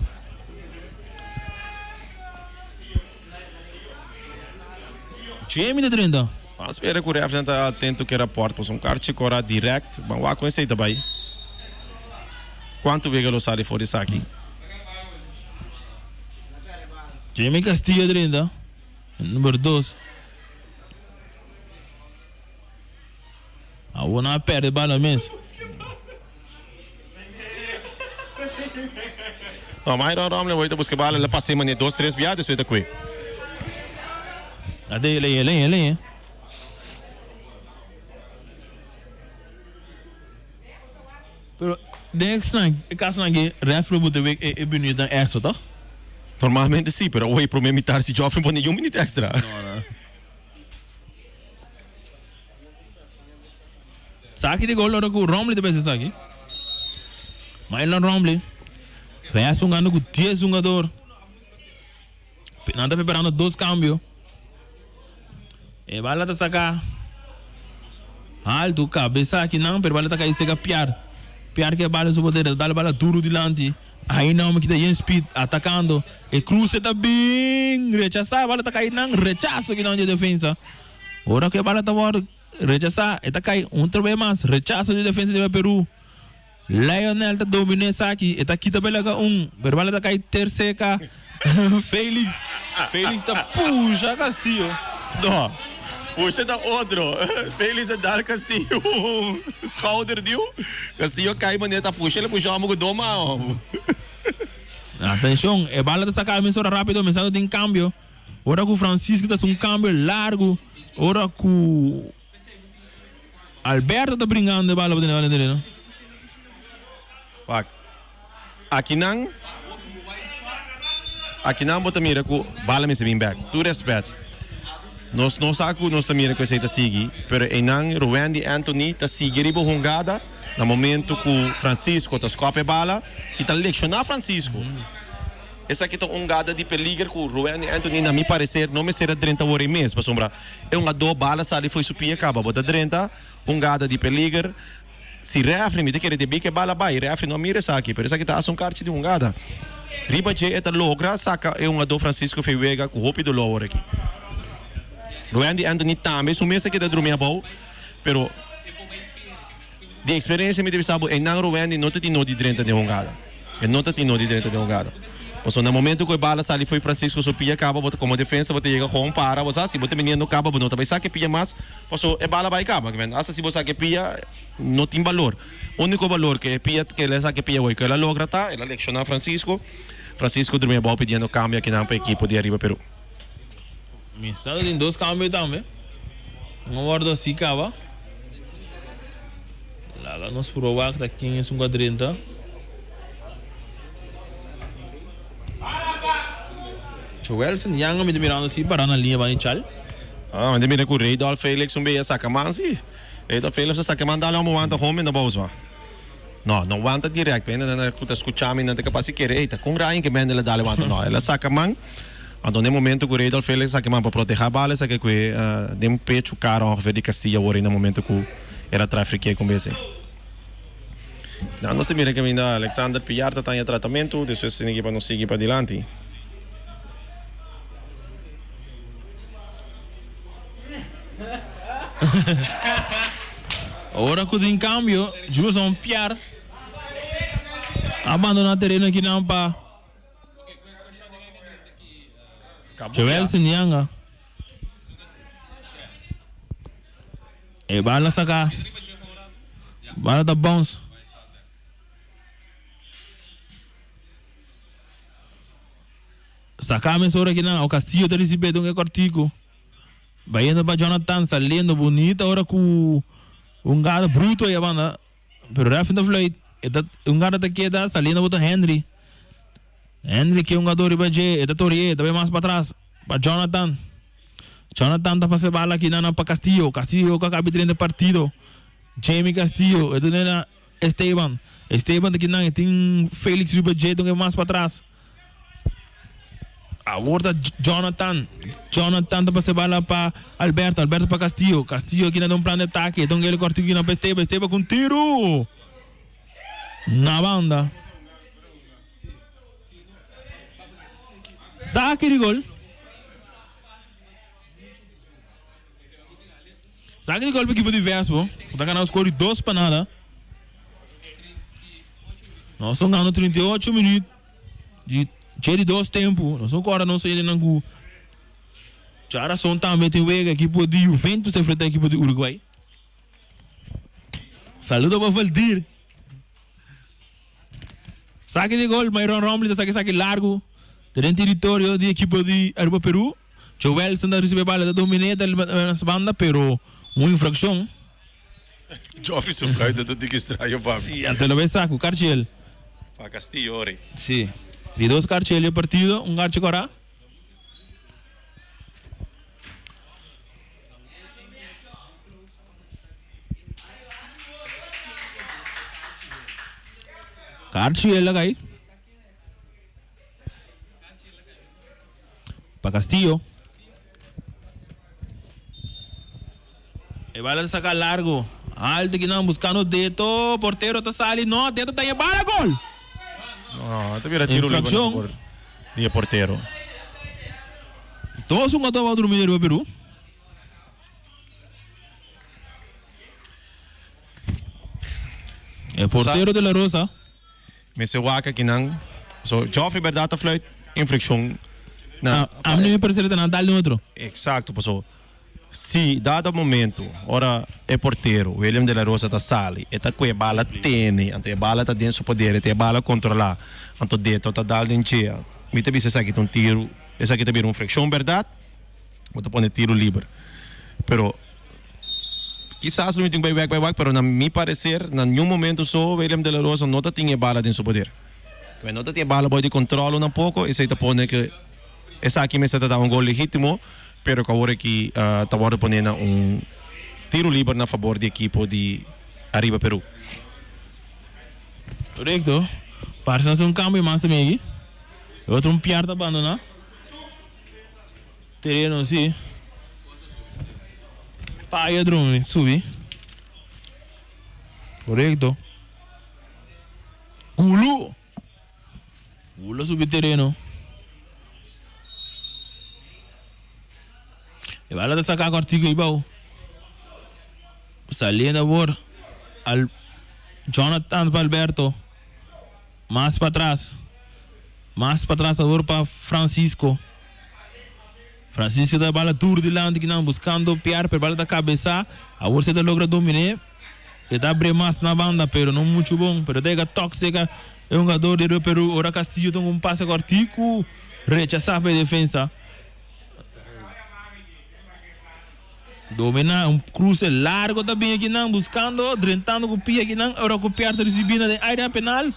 Jamie ta drenta. Ban spera cu refnan ta atento cu e rapport pasobra un carchi cora direct. Ban wak con esey ta bay. Cuanto wega lo sali for di esaki? Jamie Castillo drenta. Number dos. Awor nan a perde bala mes. No, Myron Romley hoy ta busca bala, el a pasa e mane dos tres bia, despues ta cue. Ade, leye, leye, leye. Pero den e casonan aki ref lo buta wek e minuutnan extra toch? Normalmente si, pero awor e prome mitar si Geoffrey pone un minuut extra. No, no. Saki di gol ora ku Romley ta besa esaki. Maylon Romley resta hungando ku dies hungador. Nan ta preparando dos kambio. E bala ta saka alto kabesa akinan pero bala ta kai seka Piar. Piar ke bala su poder ta dal bala duro dilanti. Aina homi kita yen speed atakando. E kruse ta bin rechasa bala ta kai nan rechaso kinan di defensa. Ora ku e bala ta wòrdu rechasá, e ta kai un otro bes mas. Rechaso di defensa di Peru. Lionel ta dominá esaki, e ta kita belaga un, pero bala ta kai terseca. Felix, Felix ta pusha Castillo. No, pusha ta otro. Felix a dal Castillo un schouderduw. Castillo kai manera ta pusha, el a pusha homo ku doma homo. Atenshon, e bala ta saka mesora rápido, mensando tin kambio. Ora ku Francisco ta hasi un kambio largu, ora ku Alberto ta bringando e bala pa tene bala tereno. Wak, akinan, akinan bo ta mira ku bala mester bin bek. Tur respet, nos no sa ku nos ta mira ku esei ta sigui, pero einan Rowendy Anthony ta sigui riba hungada na momento ku Francisco ta skòp e bala i ta lekshoná Francisco. Esaki ta un gada di peliger ku Ruwendy Anthony na mi pareser no mester a drenta wor e mes pasobra e un ado bala sali fo'i su pia kaba bo ta drenta un gada di peliger si refri mi ta kere debí ku e bala bai refri no a mira esaki pero esaki ta hasi un karchi di un gada riba dje e ta logra saka e un ado Francisco Fewega ku hopi doló awor aki Ruwendy Anthony tambe su mes a keda drumi abou pero Di experiencia mi ta bisa bo einan Rowendy no ta tin no di drenta den hungada. E no ta tin no di drenta den hungada. Pasobra na momento cu e bala sali fo'i Francisco su pia caba bo ta como defensa bo ta yega gewoon para bo sa si bo ta biniendo caba bo no ta bay saca e pia mas paso e bala bay caba. Hasta si bo saca e pia no tin balor. Unico balor cu e pia cu el a saca e pia hoy cu el a logra ta el a lecciona Francisco. Francisco drumi abao pidiendo cambio akinan pa ekipo di Ariba Peru. Mi sa ta tin dos cambio tambe. Un a wordo asi caba. Laga nos prueba wak ta ken esun cu a drenta. Joelson Yanga mi ta mirando si para na liña bani chal. Ah, mi ta mira cu Reydolf Felix un bey a saca man si. Reydolf Felix a saca man dale homo wanta home no bous ma. No, no wanta direct. P'e nan cu ta scucha mi nan ta capaz di kere, ey ta con Ryan ke mende el a dale wanta. No, el a saca man. Anto den momento cu Reydolf Felix a saca man pa proteha bala esaki cu e den pecho cara ongeveer di Castilla awor na momento cu el a trae frikier con bese. Nan nos ta mira caminda Alexander Pillar ta taña tratamento despues esaki pa nos sigui padilanti. Ora cu tin cambio, Jefferson Piar a bandona tereno akinan pa Joel Sinianga. E bala saca, bala ta bounce. Saca mesora akinan, o Castillo ta ricibe den e cortico. Bayendo pa Jonathan saliendo bunita ora cu un gada bruto ahí abanda. Pero ref no fluit. E ta un gada ta keda saliendo bota Henry. Henry ke un gado riba dje. E ta torie. E ta bay mas patras pa Jonathan. Jonathan ta pasa e bala aki nan pa Castillo. Castillo ka kabi drenta partido. Jamie Castillo. E ta nena. Esteban. Esteban ta kinan e tin Felix riba dje don e mas patras. Awor ta Jonathan. Jonathan ta pasa e bala pa Alberto. Alberto pa Castillo. Castillo aki na den un plan di atake. Don el kortiku kinan pa Esteban. Esteban ku un tiru na banda. Saki di gol. Saki di gol pa ekipo di Vespo. Ku ta gana skor di dos pa nada. Nos ta gana 38 minuut di dje di dos tempu. Nos no kòrda nos oyentenan ku djarason tambe tin wega ekipo di Juventus ta enfrenta ekipo di Uruguay. Saludo pa Valdir. Saki di gol, Myron Rombley ta saki saki largu ta den teritorio di ekipo di Aruba Peru. Joelson ta risibi e bala ta dominé ta na su banda pero un infrakshon. Geoffrey su fluit ta tiki straño pa mi. Si, anto lo bay saku karchel. Pa Castillo ori. Si, di dos karchel e partido, un karchi kora. Karchi el a kai. Pa Castillo. E bala ta saka largo. Alto kinan buscando Deto. Portero ta sali. No, Deto ta e bala gol. No, ta bira tiro libre na favor di e portero. Dos un a drumi riba Peru. E portero de la Rosa. Mester wak akinan. So Geoffrey berdad ta fluit infraccion na. A mi no me parece ta nan dal den otro. Exacto paso si dado momento ora e portero William de la Rosa ta sali e ta cu e bala tene anto e bala ta den su poder e ta e bala controla anto Deto ta dal den dje mi ta bisa esaki ta un tiro esaki ta bira un fraccion berdad. Bo ta pone tiro liber. Pero kisas lo mi tin ku bai wek bai wak, pero na mi parecer na niun momento so William de la Rosa no ta tin e bala den su poder. E no ta tin e bala bou di control un tampoco, esey ta pone ku esaki mester ta da un gol legitimo, pero ku awor aki ta wordo pone na un tiro liber na fabor di ekipo di Ariba Peru. Korekto. Parse nan un kambio mas tambe aki. E otro un piar ta bandona. Tereno si. Paya drumi subi. Korekto. Gulu. Gulu a subi tereno. E bala ta saka kortiku ei bou. Saliendo awor al Jonathan pa Alberto. Mas patras. Mas patras awor pa Francisco. Francisco ta bala duro dilanti kinan buscando Pierre pero bala ta cabeza. Awor si e ta logra domine. E ta abre mas na banda pero no mucho bon. Pero ta yega tok seca e hungador di Rio Peru. Ora Castillo tuma un pase cortico rechasa pa e defensa. Domina un cruce largo ta bin akinan buscando drentando cu pia akinan ora cu Pierre ta ricibi na den area penal.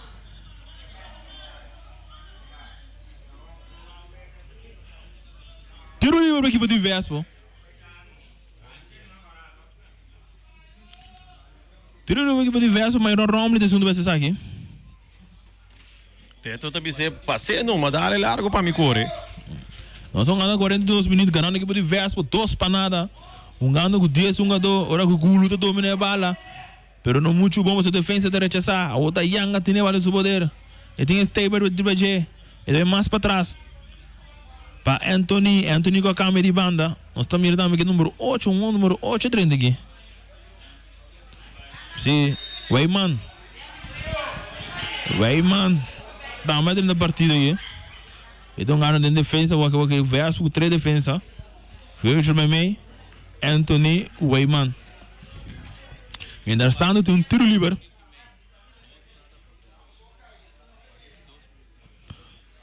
Tiro libre pa equipo di Vespo. Tiro libre pa equipo di Vespo, Myron Romley ta segundo bes esaki. Teto ta bis'é, Pas'é numa, dale largo pa mi kore. Nos a hungando 42 minuut, ganando ekipo di Vespo dos pa nada. Hungando ku dies hungadó, ora ku Gulu ta domina e bala. Pero no muchu bon pasobra defensa ta rechasá. Awor ta Yanga tene e bala den su poder. E tin e Steyber riba dje. E ta bai mas patras pa Anthony. Anthony ku a kambia di banda. Nos ta mira tambe ku e numero ocho, un numero ocho drenta aki. Si, Weyman. Weyman tambe a drenta partido ayi. E ta un gana den defensa wak wak Vespo ku tres defensa. Virgil meimei, Anthony ku Weyman. Mientras tanto tin un tiro liber.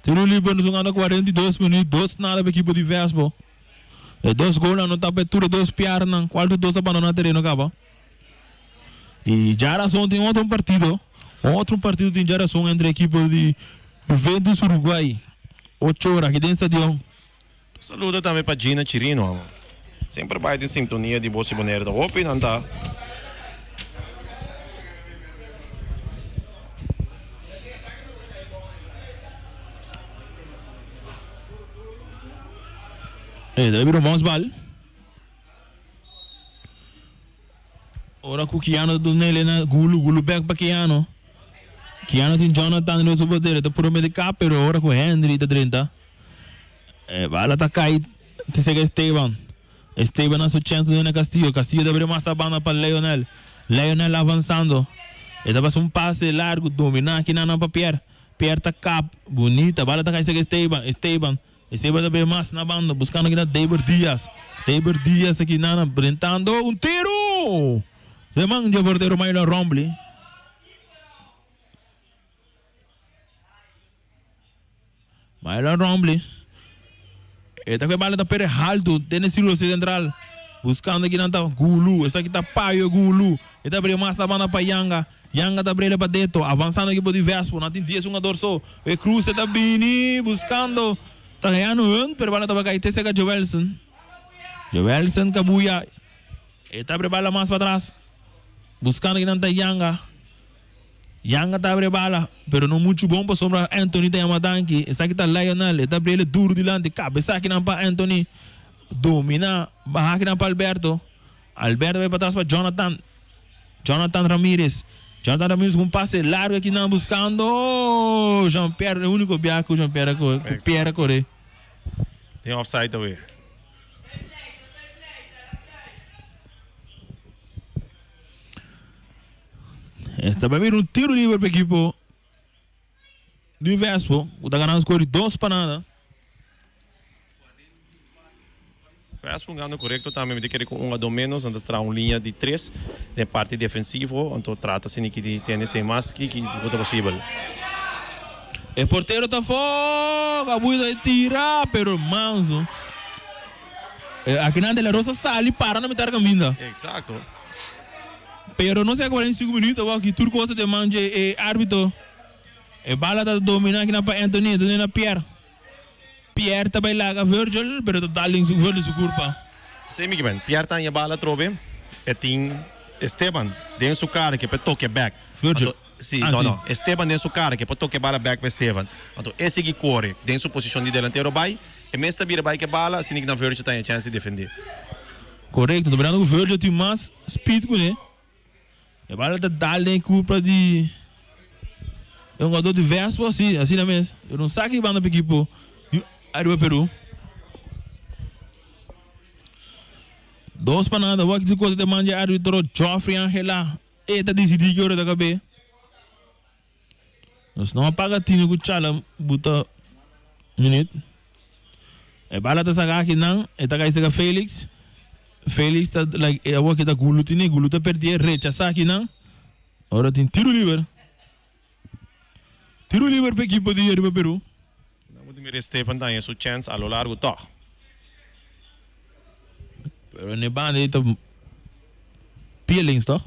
Tiro liber nos gana 42 minuut, dos nada pa ekipo di Vespo. E dos golnan no ta pa tur e dos piarnan, cual tur dos a bandona tereno caba. Y djarason tin otro partido, otro partido tin djarason entre ekipo di Juventus Uruguay, ocho ora aki den stadion. Saludo tambe pa Gina Chirino amo. Semper bai den sintonia di Bos y Bonaire ta hopi nan ta. E ta bira un bounce bal. Ora ku Keanu ta dun'el na Gulu, Gulu bek pa Keanu. Keanu tin Jonathan riba su poder, e ta puru mete kap, pero ora ku Henry ta drenta, e bala ta kai te sega Esteban. Esteban na su chèns ta duna Castillo, Castillo ta bira mas ta banda pa Leonel. Leonel avansando, e ta pasa un pase largu, domina akinan pa Pierre. Pierre ta kap, bunita, bala ta kai sega Esteban, Esteban. Esteban ta bay mas na banda buscando aki na David Diaz. David Diaz aki na brentando un tiro! De man dje portero Maylon Rombley. Maylon Rombley. E ta ku e bala ta pere haltu den e sirkulo sentral. Buscando aki nan ta Gulu. Esaki ta Payo Gulu. E ta bria mas na banda pa Yanga. Yanga ta brele pa Deto, avansando ekipo di Vespo. Nan tin dies hungador so. E cruce ta bini buscando ta gayando hun, pero bala tabata cay te cerca Joelson. Joelson cabuya. E ta abre bala mas patras. Buscando kinan ta Yanga. Yanga ta abre bala, pero no mucho bon pasobra Anthony ta yama danki. Esaki ta Lionel. E ta brele duro dilanti. Cabeza kinan pa Anthony. Domina. Baha kinan pa Alberto. Alberto bay patras pa Jonathan. Jonathan Ramirez. Jonathan Ramirez ku un pase largo aki nan buskando Jean Pierre, e úniko biaha ku Jean Pierre a kore, ku Pierre a kore. Tin offside awe. Esta bai bira un tiro liber pa ekipo di Vespo, ku ta ganando skor di dos pa nada. Vespo hungando korekto tambe, mi ta kere ku un a menos, nan ta traha un liña di tres den parti defensivo, anto trata asina ki di tene esei mas ki ki ku ta posibel. E portero ta foga, Buido a tira, pero Manso. Akinan De La Rosa sali para na mitar kaminda. Exacto. Pero no sea 45 minuut awor tur kos ta den man dje e arbitro. E bala ta domina akinan pa Anthony, Anthony na Pierre. Pierre ta bai laga Virgil, pero ta dal den su Virgil su kurpa. Sí, mi kiben. Pierre ta haña bala atrobe. E tin Esteban den su kara ke por toke bek. Virgil. Anto, sí, Ah, no, sí. no. Esteban den su kara ke por toke bala bek pa Esteban. Anto e sigui kore den su posishon di delantero bai. E mes ta bira bai ke bala, asina ki nan Virgil ta haña chèns di defendé. Korekto. Ta mirando ku Virgil tin mas speed kuné. E bala ta dal den e kurpa di e hungador di Vespo, si, asina mes. Pero un saki di banda pa ekipo di Aruba Peru. Dos pa nada, wak di cosa ta manda e arbitro Geoffrey Angela. E ta disidi ki ora ta kabe. Nos no a paga tino ku chala buta minut. E bala ta saka aki nan, e ta kai saka Felix. Felix ta like e awor ki ta Gulu tine, Gulu ta perdi e rechasa aki nan. Ora tin tiro liber. Tiro liber pa ekipo di Aruba Peru. Nan bo tin mira Stefan ta haña su chèns a lo largo tòg. Pero n'e banda ei ta pia links tòg?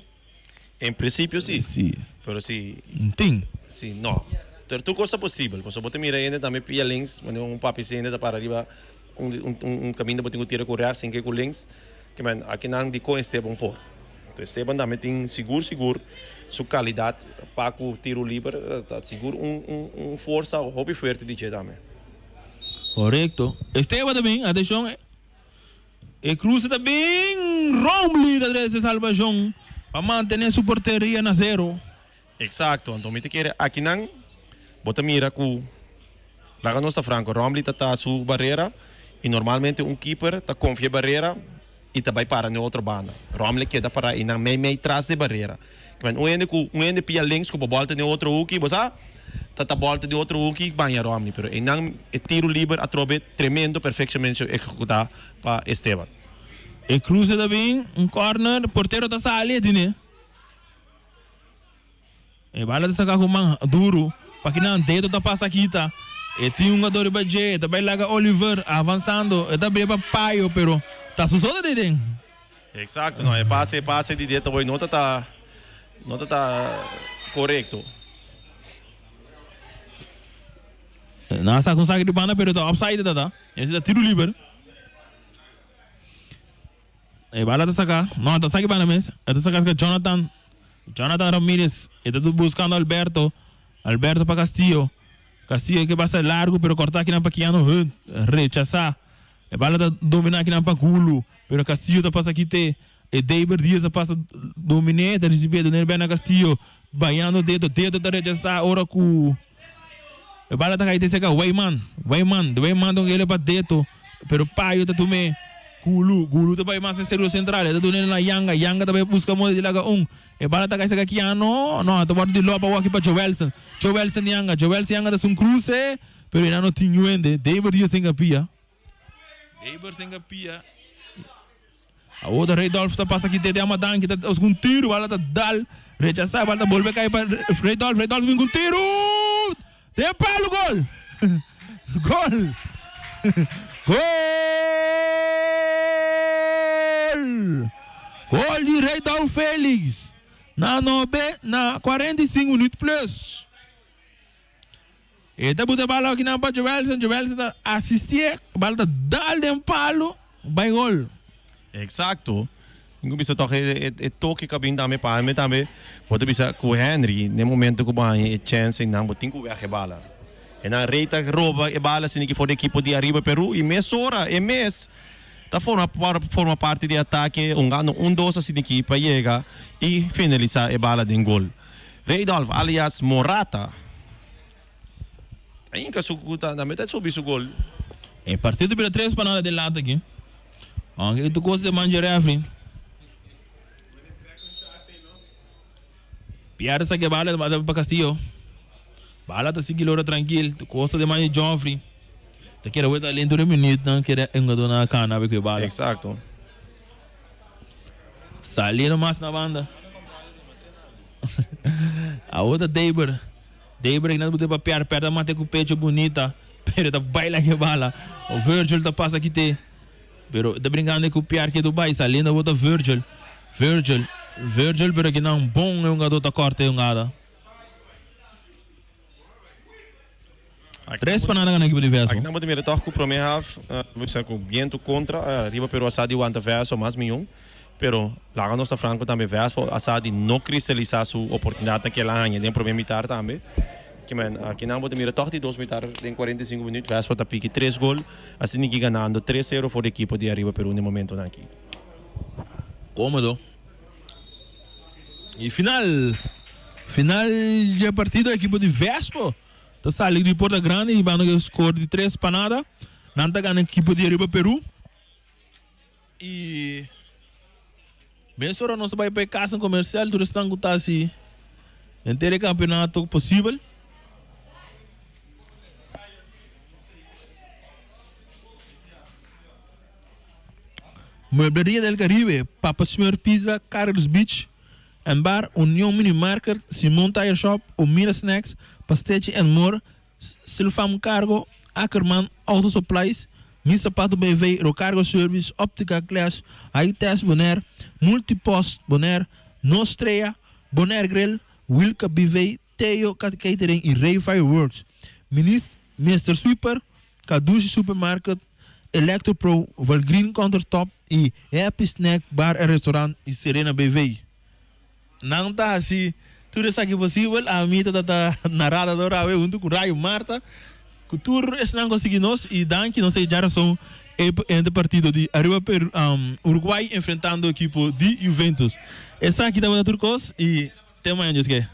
En prinsipio si. Si. Pero si. N tin. Si no. Pero tur kos ta posibel. Pasobra bo ta mira hende tambe pia links, manera un papi si hende ta para riba un un kaminda bo tin ku tira ku rèks sin ke ku links. Ke men akinan dikon Esteban por. Entonces Esteban tambe tin sigur sigur su kalidat pa ku tiro liber ta sigur un un un forsa hopi fuerte di dje tambe. Korekto. Esteban ta bin, atenshon. E cruce ta bin, Romley ta trece salbacion pa mantene su porteria na zero. Exacto, anto mi ta kere akinan bo ta mira cu laga nos ta franco, Romley ta ta su barrera y normalmente un keeper ta confia e barrera y ta bay para n'e otro banda. Romley keda para eynan mei mei tras di barrera. Un hende cu un hende pia links cu bo bolta n'e otro hoeki, bo sa? Ta ta bolta di otro hoeki baña Romney, pero eynan e tiro liber atrobe tremendo perfectamente ehecuta pa Esteban. E cruce ta bin, un corner, portero ta sali e tine. E bala ta saca cu man duro, pa kinan dedo ta pasa kita. E tin un hungador riba dje, e ta bay laga Oliver avansando, e ta bria pa Payo, pero ta su so ta den. Exacto, no, e pase, e pase di dedo hoy no ta ta, no ta ta corecto. Nan a saca un saque di banda pero ta offside ta ta. Ese ta tiro liber. E bala ta saca, no ta saca banda mes. E ta saca saca Jonathan. Jonathan Ramirez. E ta buscando Alberto. Alberto pa Castillo. Castillo ke pasa largo pero corta kinan pa Keanu Hunt. Rechasa. E bala ta domina akinan pa Gulu, pero Castillo ta pasa kite. E Deiber Diaz a pasa dominé, ta ricibié dun'é bek na Castillo, bañando Dedo. Dedo ta rechasá ora cu e bala ta cay te cerca Weyman. Weyman, Weyman ta un ele pa Deto, pero Payo ta tum'é. Gulu, Gulu ta bay mas den círculo central, e ta dun'é na Yanga, Yanga ta bay busca moda di laga un. E bala ta cay cerca Keano, no, ta wòrdu di loba awor aki pa Joelson. Joelson Yanga, Joelson Yanga ta haci un cruce, pero e nan no tin yuende. Deiber Diaz tin capia. Deiber tin capia. Awor ta Reydolf ta pasa kite di Amadan ki ta busca un tiro, bala ta dal, rechasa, bala ta bolbe kai pa Reydolf, Reydolf bin ku un tiro! Den palo gol! Gol! Gol! Gol di Reydolf Felix na nobe na 45 minuut plus. E ta buta bala akinan pa Joelson, Joelson ta asistié, bala ta dal den palu, bai gol. Exacto. Tin ku bisa tòg e toke ku a bin tambe pa mi tambe bo ta bisa ku Henry den momento ku bo haña e chèns einan bo tin ku wèg e bala. E nan rei ta roba e bala asina ki for di ekipo di Ariba Peru i mesora e mes ta forma forma parti di atake hungando un dos asina ki pa yega i finalisá e bala den gol. Reidolf alias Morata ta hinka su ku ta meta subi su gol. E partido bira tres pa nada den laat aki. Aunke tur kos den man dje refri. Pierde sa ke bala ta pa Castillo. Bala ta sigui lora trankil. Tur kos ta den man di Joffrey. Ta kere weta alin tur e minuutnan kere e hungadornan a kana ku e bala. Exacto. Saliendo mas na banda. Awor ta Deiber. Deiber aki nan ta pa piar piar ta mate ku pecho bunita. Pero ta baila ke bala. Virgil ta pasa kite. Pero ta brincando ku piar ke Dubai. Saliendo awor ta Virgil. Virgil. Virgil pero aki nan bon e hungador ta korta e hungada. Tres pa nada gana ekipo di Vespo. Aki nan bo ta mira tòg ku promé haf bo bisa ku bientu kontra riba Peru a sa di wanta Vespo mas mion pero laga nos ta franko tambe Vespo a sa di no kristalisá su oportunidatnan ku el a haña den promé mitar tambe kimen aki nan bo ta mira tòg di dos mitar den 45 minüt Vespo ta piki tres gol asina ki ganando tres sero for di ekipo di Ariba Peru den momentonan aki. Kómodo. Y final, final dje partido ekipo di Vespo ta sali di Porta Grande hibando e score di tres pa nada. Nan ta gana ekipo di Ariba Peru. Y mesora nos ta bai pa e casa comercial tur esnan cu ta haci henter e campeonato posibel. Muebleria del Caribe, Papa Smurf Pizza, Carlos Beach and Bar, Union Mini Market, Simon Tire Shop, Omira Snacks, Pastechi and More, Silfam Cargo, Ackerman Auto Supplies, Mi Zapato BV, Rocargo Service, Optica Clash, High Test Bonaire, Multipost Bonaire, Nostrea, Bonaire Grill, Wilka BV, Theo Catering y Ray Fireworks, Minist Mister Sweeper, Kadushi Supermarket, Electro Pro, Valgreen Countertop y Happy Snack Bar en Restaurant y Serena BV. Nan ta haci tur esaki posibel. Ami ta ta narada dor awe hunto cu Rayo Marta, cu tur esnan cu a sigui nos y danki. Nos ta e djarason e ente partido di Ariba Peru, Uruguay enfrentando ekipo di Juventus. Esaki tabata tur cos y te mañana Dios ke.